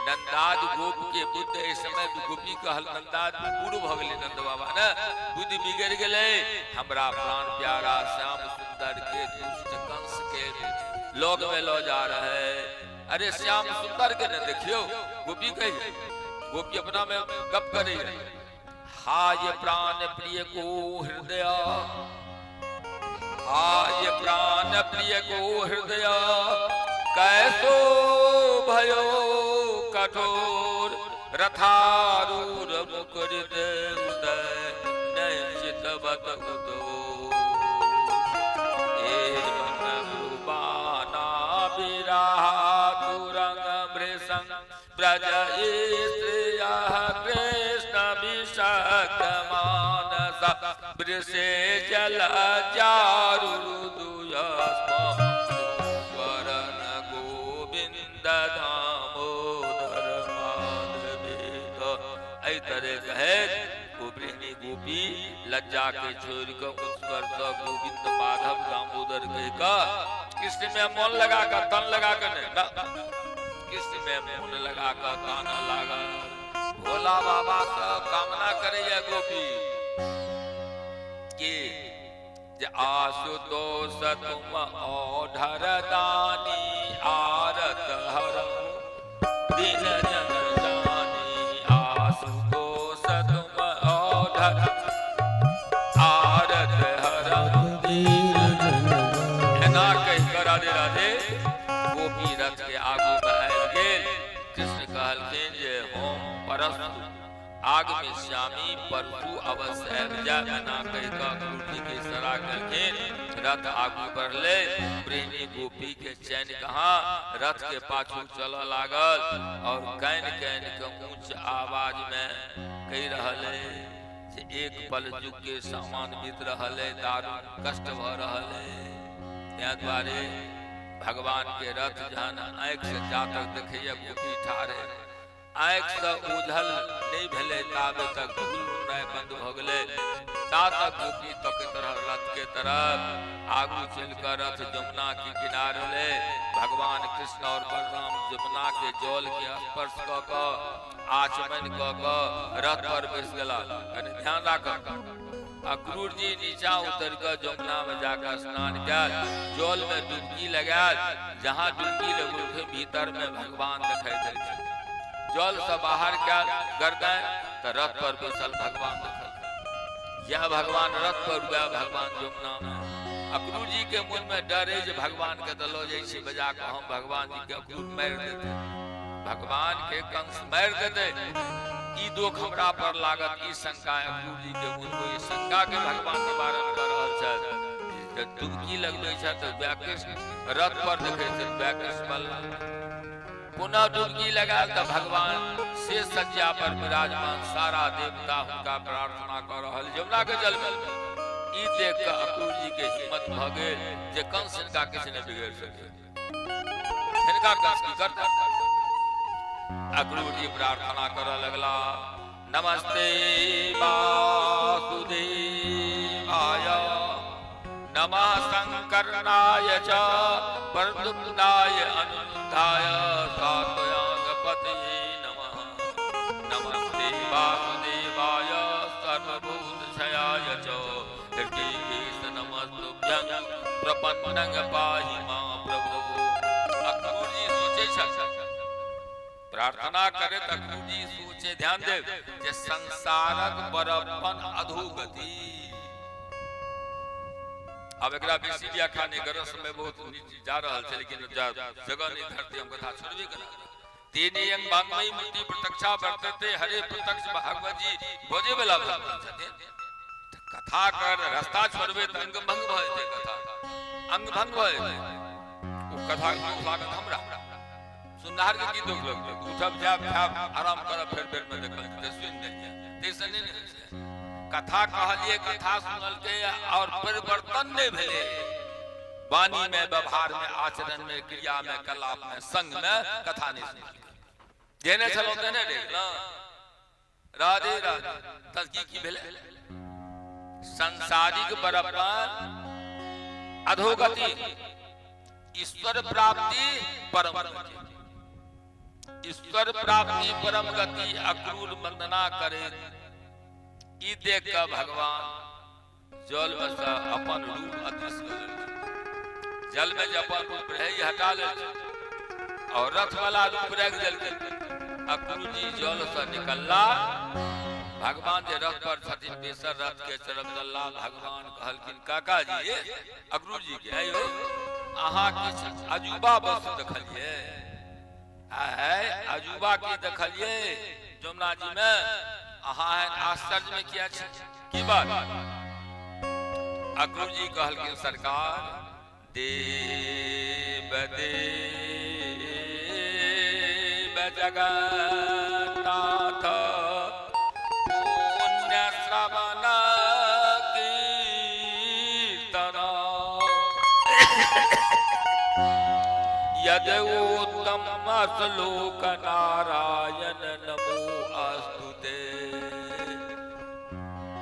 नंदाद गोप के बुद्ध एहि समय गोपी कहल नंदाद पूर्व भऽ गेलै, नंद बाबा ने बुद्धि बिगड़ गेलै। हमरा प्राण प्यारा श्याम सुंदर के दुष्ट कंस के लोग में लो जा रहे। अरे श्याम सुंदर के ने देखियो, गोपी कही, गोपी अपना में गप करे, हाय प्राण प्रिय को हृदय, हाय प्राण प्रिय को हृदय कैसो भयो कठोर, रथारूर मुकुरित उदय निश्चित उदो। ए मन बाना बिराहा तुरंग भृशं ब्रज स्त्रियः कृष्ण विषक्त मानस वृषे जल चारुदुयस्म वरण गोविंद दामोदर माधवेद। एहि तरह कहे गोपी गोपी लज्जा के छोड़ के उस पर गोविंद माधव दामोदर कह कऽ कृष्ण में मन लगा कऽ तन लगा कऽ नहीं ना, कृष्ण में मन लगा कऽ कानऽ लागल। भोला बाबा से कामना करैया गोपी कि जे आशुतोष तुम औढर दानी आरत हरम दीन जन जानी। आशुतोष तुम औढर आरत हरम दीन जन एना कहि कऽ राधे राधे गोपी रथ के आगू में आबि गेल। कृष्ण कहलखिन जे हम परस्तु आग में श्यामी परसु अवश्य आबि जाय। एना कहि कऽ गुरुजी के इशारा केलखिन, रथ आगू बढ़ले। प्रेमी गोपी के चैन कहाँ, रथ के पाछू चलऽ लागल और कानि कानि के ऊंच आवाज में कहि रहल है जे एक पल युग के सामान बीत रहल है, दारुण कष्ट भऽ रहल है। ताहि दुआरे भगवान के रथ जहन आँखि से जा तक देखैया गोपी ठाढ़ है, आँखि से ओझल नहीं भेलै ताबे तक धूल उड़नाइ बंद भऽ गेलै। ता तक गोपी तकैत रहल रथ के तरफ। आगू चलि कऽ रथ जमुना के किनारे ले भगवान कृष्ण और बलराम जमुना के जल के स्पर्श कऽ कऽ आचमन कऽ कऽ रथ पर बैस गेला। कनि ध्यान राखब, अक्रूर जी नीचा उतर कऽ जमुना में जाकर स्नान कयल, जल में डुबकी लगायल। जहां डुबकी लगौलखिन, भीतर में भगवान दिखाई देलखिन। जल से बाहर कयल गर्दन तऽ रथ पर बैसल भगवान देखल। यह भगवान रथ पर, वएह भगवान जमुना में। अक्रूर जी के मन में डर है जे भगवान के तऽ लऽ जाइ छी बजा कऽ हम, भगवान जी के अक्रूर मारि देतै, भगवान के कंस मारि देतै, ई दोख हमरा पर लागत। ई शंका अक्रूर जी के मन में, ई शंका के भगवान निवारण कऽ रहल छथि। तऽ डुबकी लगबै छथि तऽ वएह कृष्ण रथ पर देखै छथि, वएह कृष्ण बलराम। पुनः डुबकी लगायल तऽ भगवान से सज्जा पर विराजमान, सारा देवता हुनका प्रार्थना कऽ रहल यमुना के जल में। ई देख कऽ अक्रूर जी के हिम्मत भऽ गेल जे कंस हिनका किछु नहि बिगड़ सके, हिनका कंस की करता। अक्रूर जी प्रार्थना करऽ लगला, नमस्ते वासुदेवाय नमः शंकरनाय च प्रद्युम्नाय अनुरुद्धाय सात्वयांगपतये नमः। नमस्ते वासुदेवाय सर्वभूतक्षयाय च हृदयेश नमस्तुभ्यं प्रपन्नं पाहि मां प्रभो। अक्रूर जी सोचै छथि, प्रार्थना करे अक्रूर जी सोचे, ध्यान देव, जे संसारक बड़प्पन अधोगति। आब एकरा बेसी व्याख्या नहि करब, समय बहुत जा रहल छै, लेकिन जगह नहि धरती, हम कथा छोड़बे करब। तेने यंग वाङ्मयी मूर्ति प्रत्यक्षा वर्तते। हरे प्रत्यक्ष भागवत जी बजे वाला भगवान छथिन। कथा कर रास्ता छोड़बे तऽ अंग भंग भऽ जेतै, कथा अंग भंग भऽ जेतै। ओ कथा दुख लागत हमरा, सुननाहार के की दुख लगतै? उठब, जायब, खायब, आराम करब, फेर बेर में देखल जेतै, सुनि देलियै, ताहिसँ नहि ने होइ छै। कथा कहलियै, कथा सुनलकै और परिवर्तन नहि भेलै वाणी में, व्यवहार में, आचरण में, क्रिया में, कलाप में, संग में, कथा नहि सुनलकै, जेने छलहुँ तेने रहि गेलहुँ। राधे राधे। तब की की भेलै? सांसारिक बड़प्पन अधोगति, ईश्वर प्राप्ति परम गति। ईश्वर प्राप्ति परम गति। अक्रूर वंदना करे, ई देख कऽ भगवान जल में से अपन रूप अदृश्य कऽ लेलखिन। जल में जे अपन रूप रहै, ई हटा लेलखिन और रथ वाला रूप राखि देलखिन। अक्रूर जी जल से निकलला, भगवान जे रथ पर छथिन तेसर रथ के तरफ चलला। भगवान कहलखिन काका जी, अक्रूर जी के, आयो अहाँ किछु अजूबा वस्तु देखलियै? है अजूबा की देखलियै जमुना जी में? अहाँ एहन आश्चर्य में किया छी, की बात? अक्रूर जी कहलखिन, सरकार, देव देव जगन्नाथ पुण्य श्रवण कीर्तन यद उत्तम श्लोक नारायण नमो अस्तुते।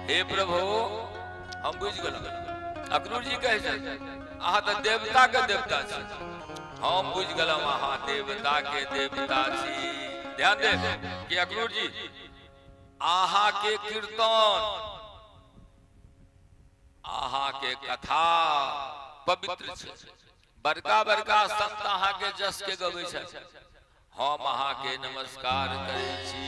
हे प्रभु, हम बुझि गेलहुँ। अक्रूर जी कहै छै, अहाँ तऽ देवता के देवता छी। हम बुझि गेलहुँ, अहाँ देवता के देवता छी। ध्यान दे कि अक्रूर जी, अहाँ के कीर्तन, अहाँके कथा पवित्र छै। बड़का बड़का संत अहाँके जस के गबै छथि। हम अहाँके नमस्कार करै छी।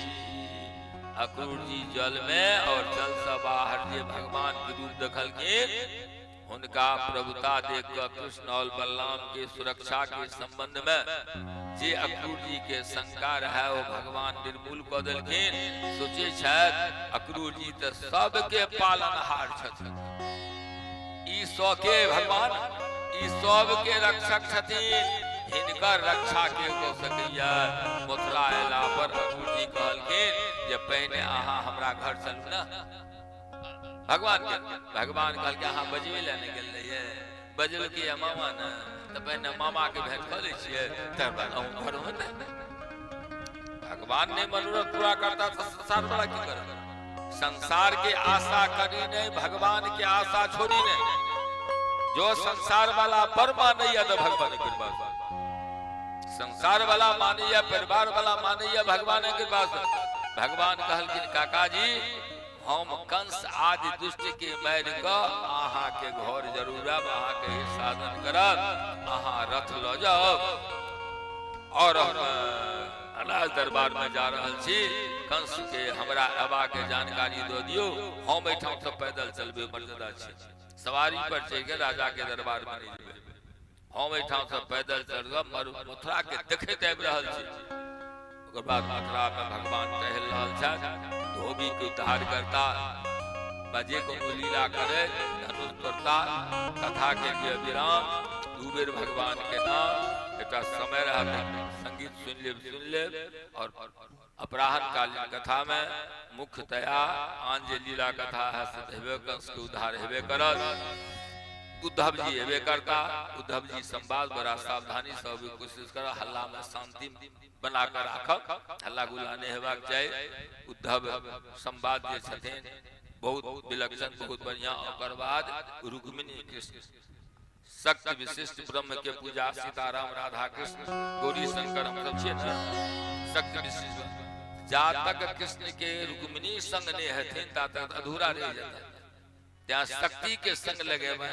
अक्रूर जी जल में और जल से बाहर जे भगवान के रूप देखलखिन, हुनका प्रभुता देख कऽ कृष्ण और बलराम के सुरक्षा के संबंध में जे अक्रूर जी के शंका रहे, ओ भगवान निर्मूल कऽ देलखिन। सोचे छथि अक्रूर जी तऽ सबके पालनहार छथिन, ई सबके भगवान, ई सबके रक्षक छथिन, हिनकर रक्षा के कऽ सकैया? मथुरा अयला पर अक्रूर जी कहलखिन जे पहिने अहाँ हमरा घर चलू ने। भगवान के भगवान कहलकै, अहाँ बजबै लए नहि गेल रहियै? बजलकै या मामा ने, तऽ पहिने मामा के भेंट कऽ लै छियै, तकर बाद अहूँ घर में ने। भगवान ने मनोरथ पूरा करता तऽ संसार वाला की करत? संसार के आशा करी नहीं, भगवान के आशा छोड़ी नहीं। जो संसार वाला पर मानैया तऽ भगवान के कृपा से, संसार वाला मानैया, परिवार वाला मानैया, भगवान के कृपा से। भगवान कहलखिन, काका जी, हम कंस आदि दुष्ट के मारि कऽ अहाँके घर जरूर आयब, अहाँके ही साधन करब, अहाँ रथ लऽ जाउ और हम राज दरबार में जा रहल छी। कंस के हमरा अयबा के जानकारी दऽ दियौ, हम एहिठाम से पैदल चलबै, मर्यादा छी, सवारी पर चढ़ि के राजा के दरबार में नहि जेबै, हम एहिठाम से पैदल चलब, मथुरा के देखैत आबि रहल छी। ओकर बाद मथुरा में भगवान टहल रहल छथि, धोबी के उद्धार करता बा जे कोनो लीला करे, धनुष तोड़ता, कथा के लिए विराम, दू बेर भगवान के नाम, एकटा समय रहत संगीत सुनि लेब सुनि लेब। और अपराहन कालीन कथा में मुख्यतया आन जे लीला कथा है से हेबे, कंस के उद्धार हेबे करत, उद्धव जी हेबे करता। उद्धव जी संवाद बड़ा सावधानी से अभी कोशिश कर हल्ला में शांति बना कर राखब, हल्ला गुल्ला नहीं हेबाक चाही। उद्धव संवाद जे छथिन बहुत विलक्षण, बहुत बढ़िया। ओकर बाद रुक्मिणी कृष्ण शक्ति विशिष्ट ब्रह्म के पूजा, सीताराम राधा कृष्ण गौरी शंकर हम सब छियै ने शक्ति विशिष्ट। जा तक कृष्ण के रुक्मिणी संग नहीं हेथिन ता तक अधूरा रह जेतै। त्या शक्ति के संग लगेबै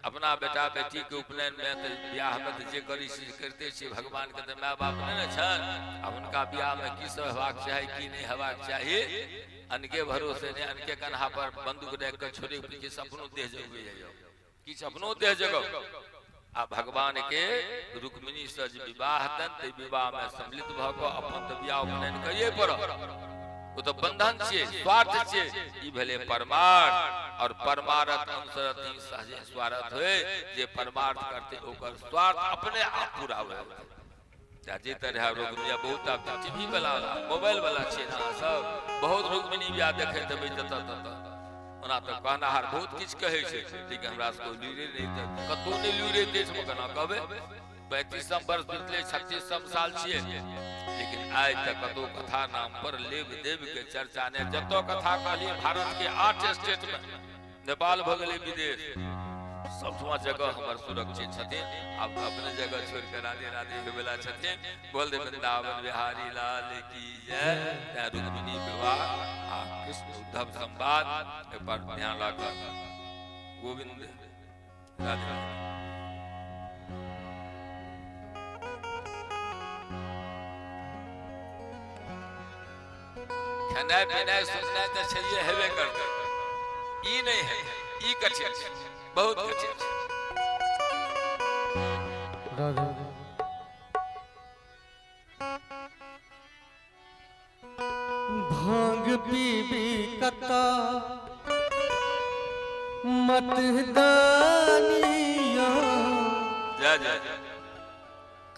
अपना बेटा बेटी के उपनयन में, तऽ बियाह में तऽ जे करी से करिते छियै, भगवान के तऽ माय बाप नहि ने छनि, आ हुनका बियाह में की सब हेबाक चाही की नहि हेबाक चाही, अनके भरोसे नहि, अनके कन्हा पर बंदूक राखि कऽ छोड़े किछु अपनो देह जगबै जाइयौ, किछु अपनो देह जगब। आ भगवान के रुक्मिणी से जे विवाह हेतनि ताहि विवाह में सम्मिलित भऽ कऽ अपन तऽ बियाह उपनयन करिये पड़त, ओ तऽ बंधन छियै, स्वार्थ छियै, ई भेलै परमार्थ। और परमार्थ अनुसरत ही सहजे स्वार्थ होय, जे परमार्थ करते ओकर स्वार्थ अपने आप पूरा भऽ जेतै। जे तरह रुक्मिणी बहुत आब टीवी वाला मोबाइल वाला छियै ने अहाँ सब, बहुत रुक्मिणी बियाह देखैत हेबै जतऽ ततऽ। ओना तऽ कहनाहार बहुत किछु कहै छै, लेकिन हमरा सबके लुरे नहि, कतहु नहि लुरे देशमे केना कहबै। 35 वर्ष बितलै, 36 साल छियै, लेकिन आइ तक कतहु कथा नाम पर लेब देब के चर्चा नहि। जतऽ कथा कहलियै भारत के 8 स्टेट में, नेपाल भऽ गेलै, विदेश, सबठमा जगह हमर सुरक्षित छथिन। आब तऽ अपने जगह छोड़ि कऽ राधे राधे होयवला छथिन। बोल दे वृंदावन बिहारी लाल की जय। तें रुक्मिणी विवाह आ कृष्ण उद्धव संवाद एहि पर ध्यान राखब। गोविंद राधे राधे। खेनाइ पिनाइ सुननाइ तऽ छैहे, हेबे करतै, ई नहि है, ई कठिन छै, बहुत कठिन छै। राधे। भांग पीबी कता मत दानिया, जय जय।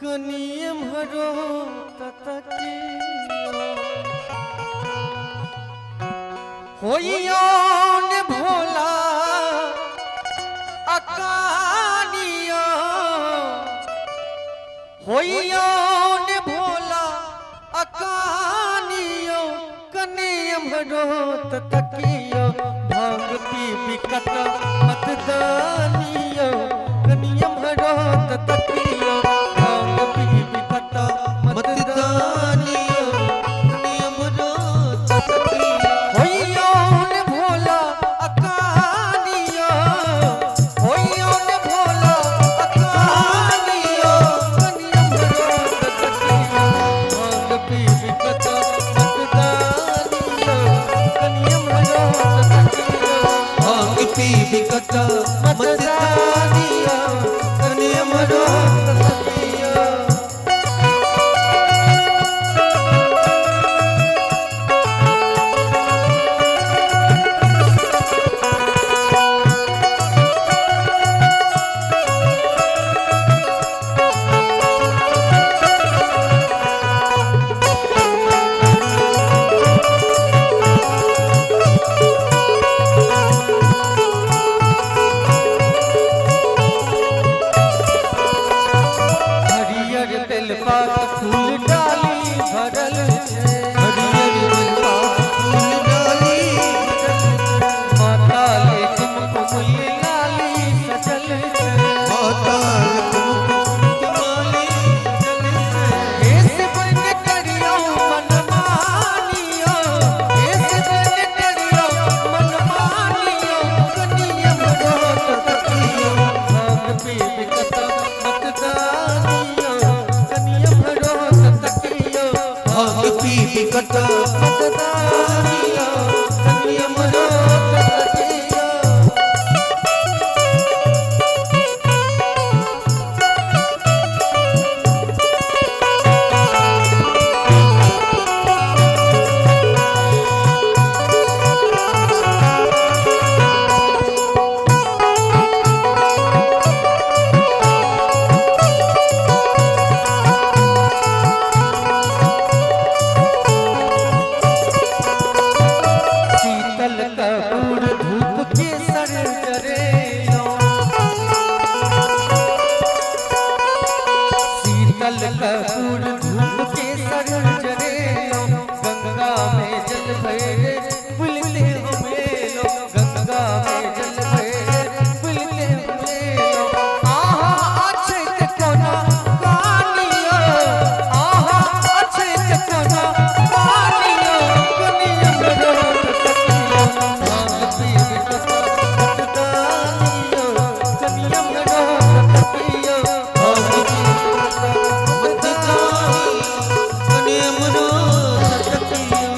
कनियम हरो ततकिया होइयोन भोला अकानिया, होइयोन भोला अकानियो, कनियम हरो ततकियो, भांग पीबी कत मत दानियो, कनियम हरो ततकियो, भांग पीबी कत मत दानियो, नियम रोत तकियो। होइयोन भोला अकानियो, होइयोन भोला अकानियो, कनियम रोत तकियो, भांग पीबी कत मत दानियो, कनियम रोत भांग पी बिकट मतदानियो कनियम रोत तकियो। शीतल कपूर धूप के सर जरेलो, शीतल कपूर धूप के सर जरेलो, गंगा में जल भरे बुलते हमेलो, गंगा में जल भरे बुलते हमेलो। आहा अछैत कोना कानियो, आहा अछैत कोना कानियो, कनियम रोत तकियो, भांग पी बिकट मतदानियो, कनियम रोत तकियो, भांग पी बिकट मतदानियो कनियम रोत तकियो।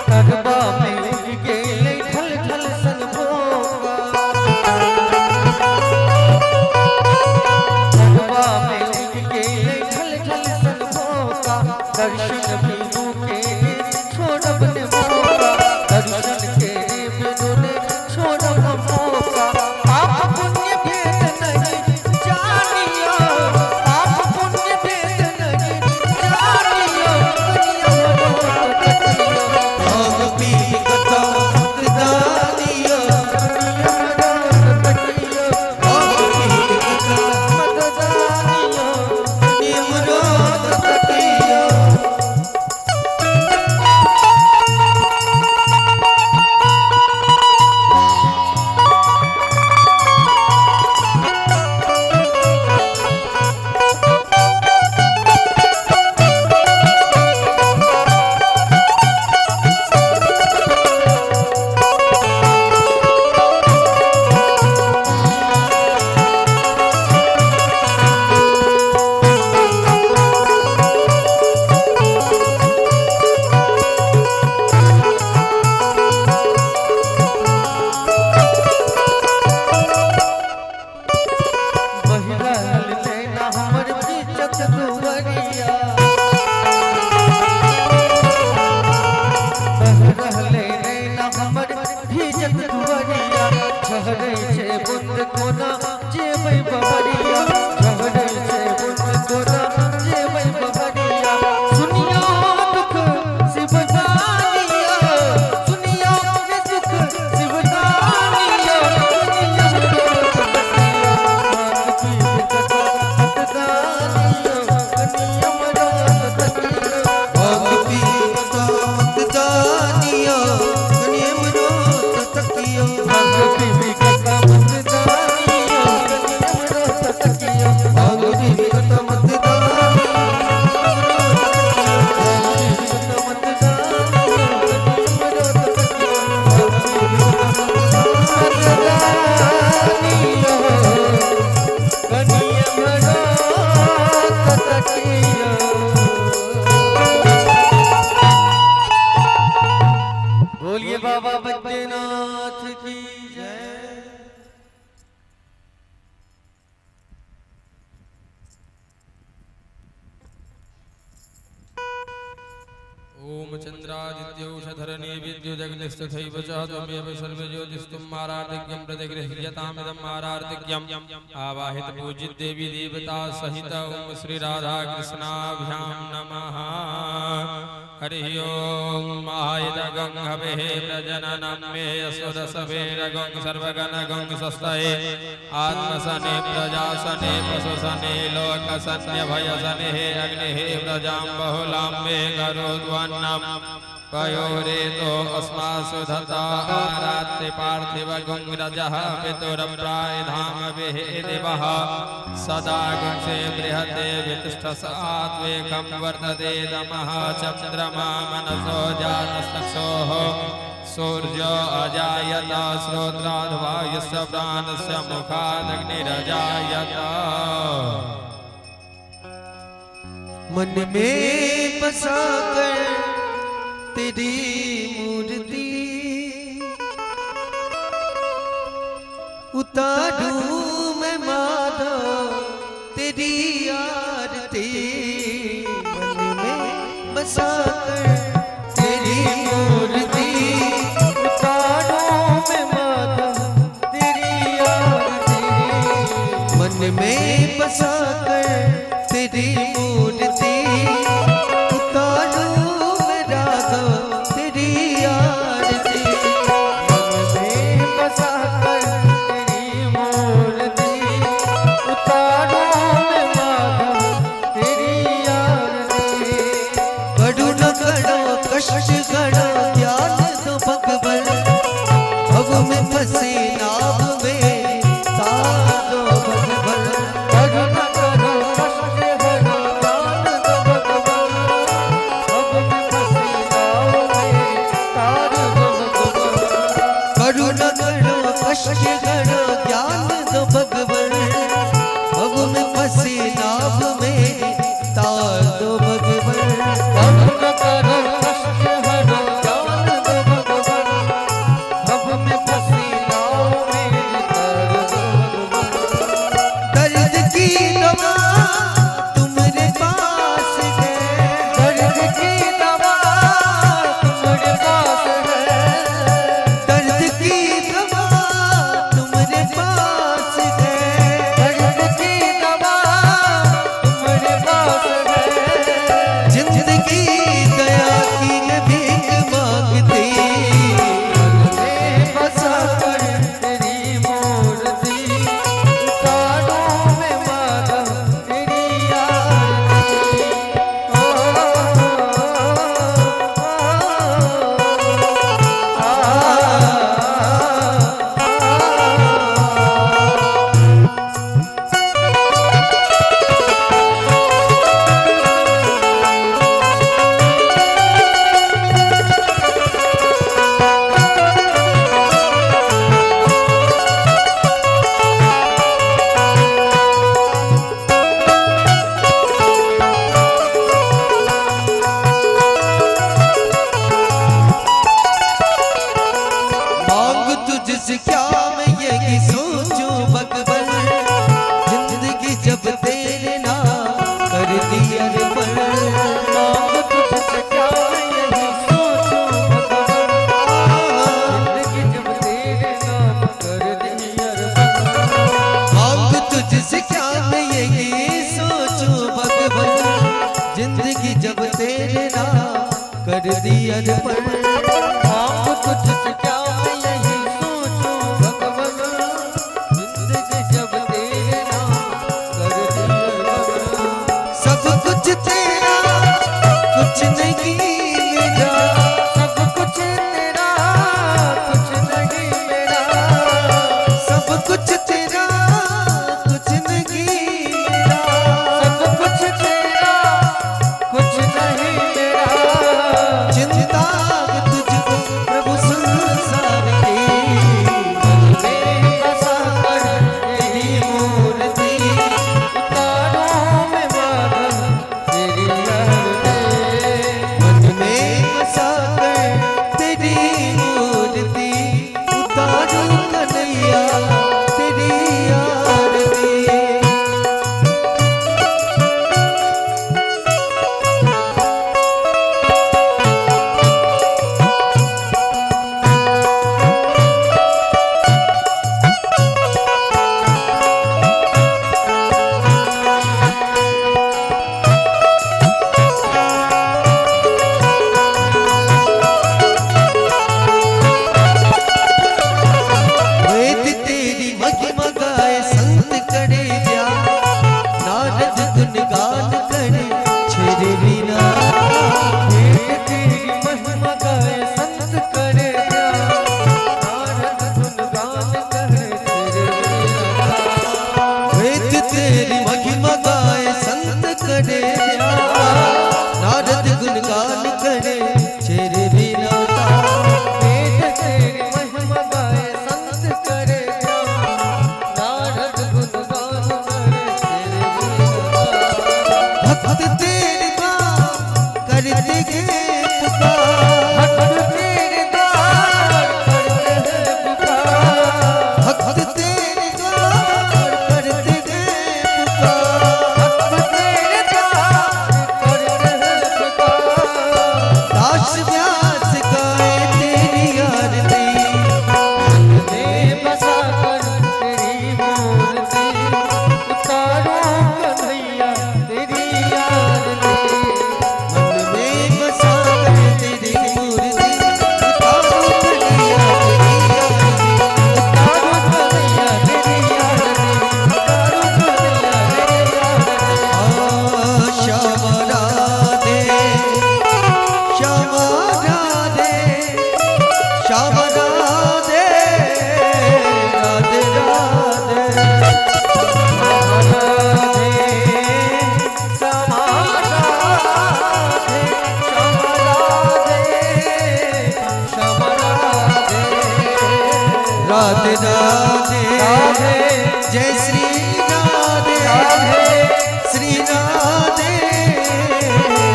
तरबा में उड़ गेलै ठल ठल सन भोगा, तरबा में उड़ गेलै ठल ठल सन भोगा, दर्शन बिनु के छोड़ब ने मौका, दर्शन के बिनु ने छोड़ब मौका। पाप पुण्य भेद नहीं जानियो, पाप पुण्य भेद नहीं जानियो, कनियम रोत तकियो, भांग पी बिकट मतदानियो, कनियम रोत तकियो, भांग पी बिकट मतदानियो, कनियम रोत तकियो। बहि रहल नैना हमर बीचक दुवरिया, बहि रहल नैना हमर बीचक दुवरिया, झहरै छै बुंद कोना जेबै बहरिया, झहरै छै बुंद कोना जेबै बहरिया। सुनियो दुख शिवदानियो, सुनियो रे दुख शिवदानियो, कनियम रोत तकियो, भांग पी बिकट मतदानियो, कनियम रोत तकियो, भांग पी बिकट मतदानियो, कनियम रोत तकियो। भांग पी बिकट मतदानियो, कनियम रोत तकियो, भांग पी बिकट मतदानियो, बोलिए बाबा बैद्यनाथ की जय। ओम चन्द्रादित्यौषधरणे विद्युदग्निस्तथैव च त्वमेव सर्वज्योतिस्त्वं आरार्तिज्ञं प्रतिगृह्यतामिदम् आरार्तिज्ञम् आवाहित पूजित देवी देवता सहित ओम श्री राधा कृष्णाभ्यां नमः। हरिः ॐ मायदगं हविः प्रजननं मे असुरसवेरगं सर्वगणगं स्वस्तये आत्मसने प्रजासने पशुसने लोकसन्यभयसनेः अग्निः प्रजां बहुलां मे करोद्वन्नं पयोरेतो अस्मासु धता आरात्रि पार्थिवगुं रजः पितुरप्रायधाम विहेदिवः सदा गुंसे बृहते वितिष्ठसात्वेकं वर्तते दमः चन्द्रमा मनसो जातस्तक्षोः सूर्यो अजायत श्रोत्राद्वायुस्य प्राणस्य मुखादग्निरजायत। मन में बसा कर तेरी मूर्ति, उतारूं मैं माधव तेरी आरती। मन में बसा कर तेरी मूर्ति, उतारूं मैं माधव तेरी आरती। मन में बसा कर तेरी मूर्ति, उतारूं मैं राघव तेरी आरती। मन में बसा कर तेरी मूर्ति, उतारूं मैं माधव तेरी आरती। करू न करो कष्ट घड़ो ज्ञान दो भगवन, भव में फंसे नाव में तार दो भगवन। करो न करो कष्ट हरो ज्ञान दो भगवन, भव में फंसी नाव में तार दो भगवन। करू न करो कष्ट घड़ो ज्ञान दो भगवन, भव में फंसे नाव में तार दो भगवन। करो न करो कष्ट हरो ज्ञान दो भगवन, भव में फंसी नाव में तार दो भगवन। दर्द की दवा तुम्हारे पास है, दर्द की दवा तुम्हारे पास है, दर्द की दवा तुम्हारे पास है, दर्द की दवा तुम्हारे पास है। जिंदगी दया की न भीख मांगती। मन में बसा कर तेरी मूर्ति, उतारूं मैं माधव तेरी आरती। ओ, आ, आ, आ। मांग तुझसे क्या मैं ये सोचूं भगवन, जिंदगी जब तेरे नाम कर दी अर्पण। मांग तुझसे क्या यही सोचूं भगवन, जिंदगी जब तेरे नाम कर दी अर्पण। मांग तुझसे क्या मैं ये सोचूं भगवन, जिंदगी जब तेरे नाम कर दी अर्पण। मांग तुझसे क्या मैं यही सोचूं भगवन, जिंदगी जब तेरे नाम कर दी अर्पण। सब कुछ तेरा कुछ नहीं मेरा, सब कुछ तेरा कुछ नहीं मेरा, सब कुछ तेरा कुछ नहीं मेरा, सब कुछ तेरा कुछ नहीं मेरा। चिंता तुझको प्रभु सुन करते हैं पुकार। भक्त तेरे द्वार करते हैं पुकार। भक्त तेरे द्वार करते हैं पुकार। भक्त तेरे द्वार करते हैं पुकार। दास व्यास गाए तेरी आरती। में बसा कर तेरी मूर्ति, उतारो कन्हैया तेरी आरती। मन में बसा कर तेरी मूर्ति, उतारो कन्हैया तेरी आरती। उतारो कन्हैया तेरी आरती, उतारो कन्हैया तेरी आरती। श्याम राधे श्याम राधे श्याम राधे राधे राधे। राधे श्याम राधे श्याम राधे श्याम राधे राधे राधे राधे जय श्री राधे राधे श्री राधे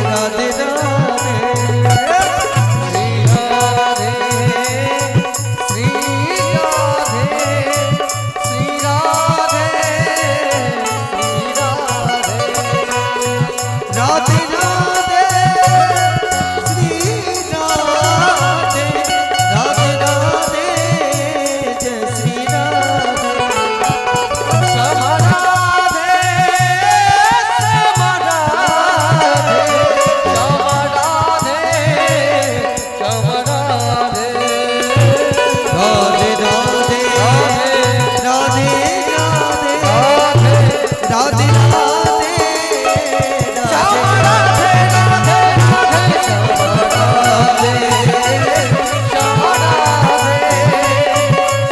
राधे राधे। श्री राधे श्री राधे श्री राधे श्री राधे। राधे राधे श्री राधे राधे राधे जय श्री राधे। श्याम राधे श्याम राधे श्याम राधे श्याम राधे। राधे राधे राधे राधे राधे राधे राधे राधे श्याम राधे राधे राधे श्याम राधे श्याम राधे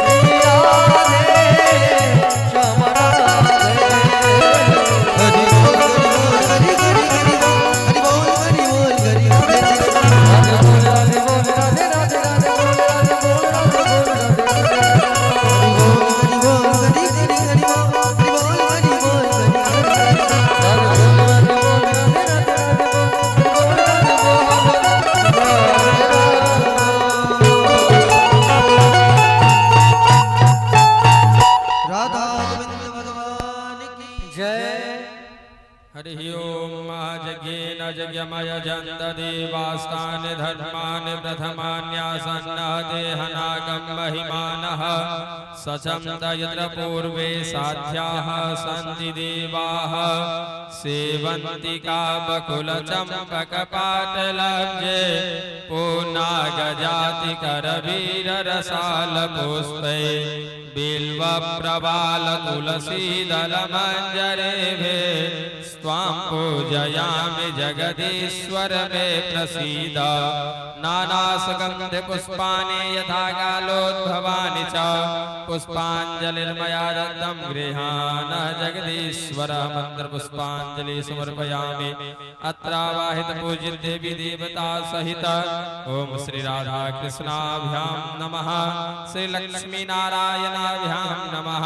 श्री राधे श्याम राधे। हरि बोल हरि हरि हरि बोल हरि बोल हरि बोल हरि हरि। राधे बोल राधे बोल राधे राधे राधे बोल राधे बोल राधे बोल राधे। हरि बोल हरि हरि हरि बोल हरि बोल हरि बोल हरि हरि। राधे बोल राधे बोल राधे राधे राधे बोल राधे बोल राधे राधा गोविंद भगवान की जय। हरि ओम यज्ञेन यज्ञमयजन्त देवास्तानि धर्माणि प्रथमान्यासन्न देहनागं महिमानः सचन्त यत्र पूर्वे साध्याः सन्ति देवाः। सेवन्ति काबकुलचम्पकपाटलब्जे पूनागजातिकरवीररसालपुष्पै बिल्वप्रबालतुलसीदलमञ्जरेभिः त्वां पूजयामि जगदीश्वर मे प्रसीद। नानासुगन्धिपुष्पाणि यथा कालोद्भवानि च पुष्पाञ्जलिर्मया दत्तं गृहाण जगदीश्वर। मन्त्रपुष्पाञ्जलि समर्पयामि। अत्रावाहित पूजित देवी देवता सहित ॐ श्री राधा कृष्णाभ्यां नमः, श्री लक्ष्मी नारायणाभ्यां नमः,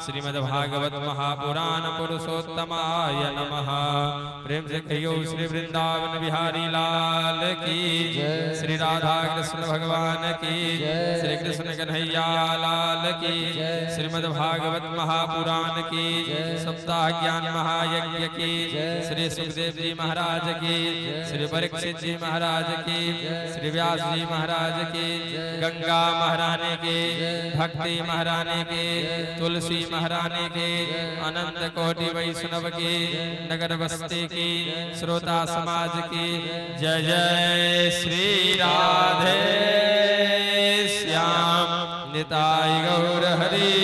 श्रीमद्भागवत महापुराण पुरुषोत्तमाय नमः। प्रेम से कहियो श्री वृंदावन बिहारी लाल की, श्री राधा कृष्ण भगवान की, श्री कृष्ण कन्हैया लाल की, श्रीमद् भागवत महापुराण की, सप्ताह ज्ञान महायज्ञ की, श्री सुखदेव जी महाराज की, श्री परीक्षित जी महाराज की, श्री व्यास जी महाराज की, गंगा महारानी की, भक्ति महारानी की, तुलसी महारानी की, अनंत कोटि वैष्णव की, नगर बस्ती की, श्रोता समाज की जय जय श्री राधे श्याम निताई गौर हरि।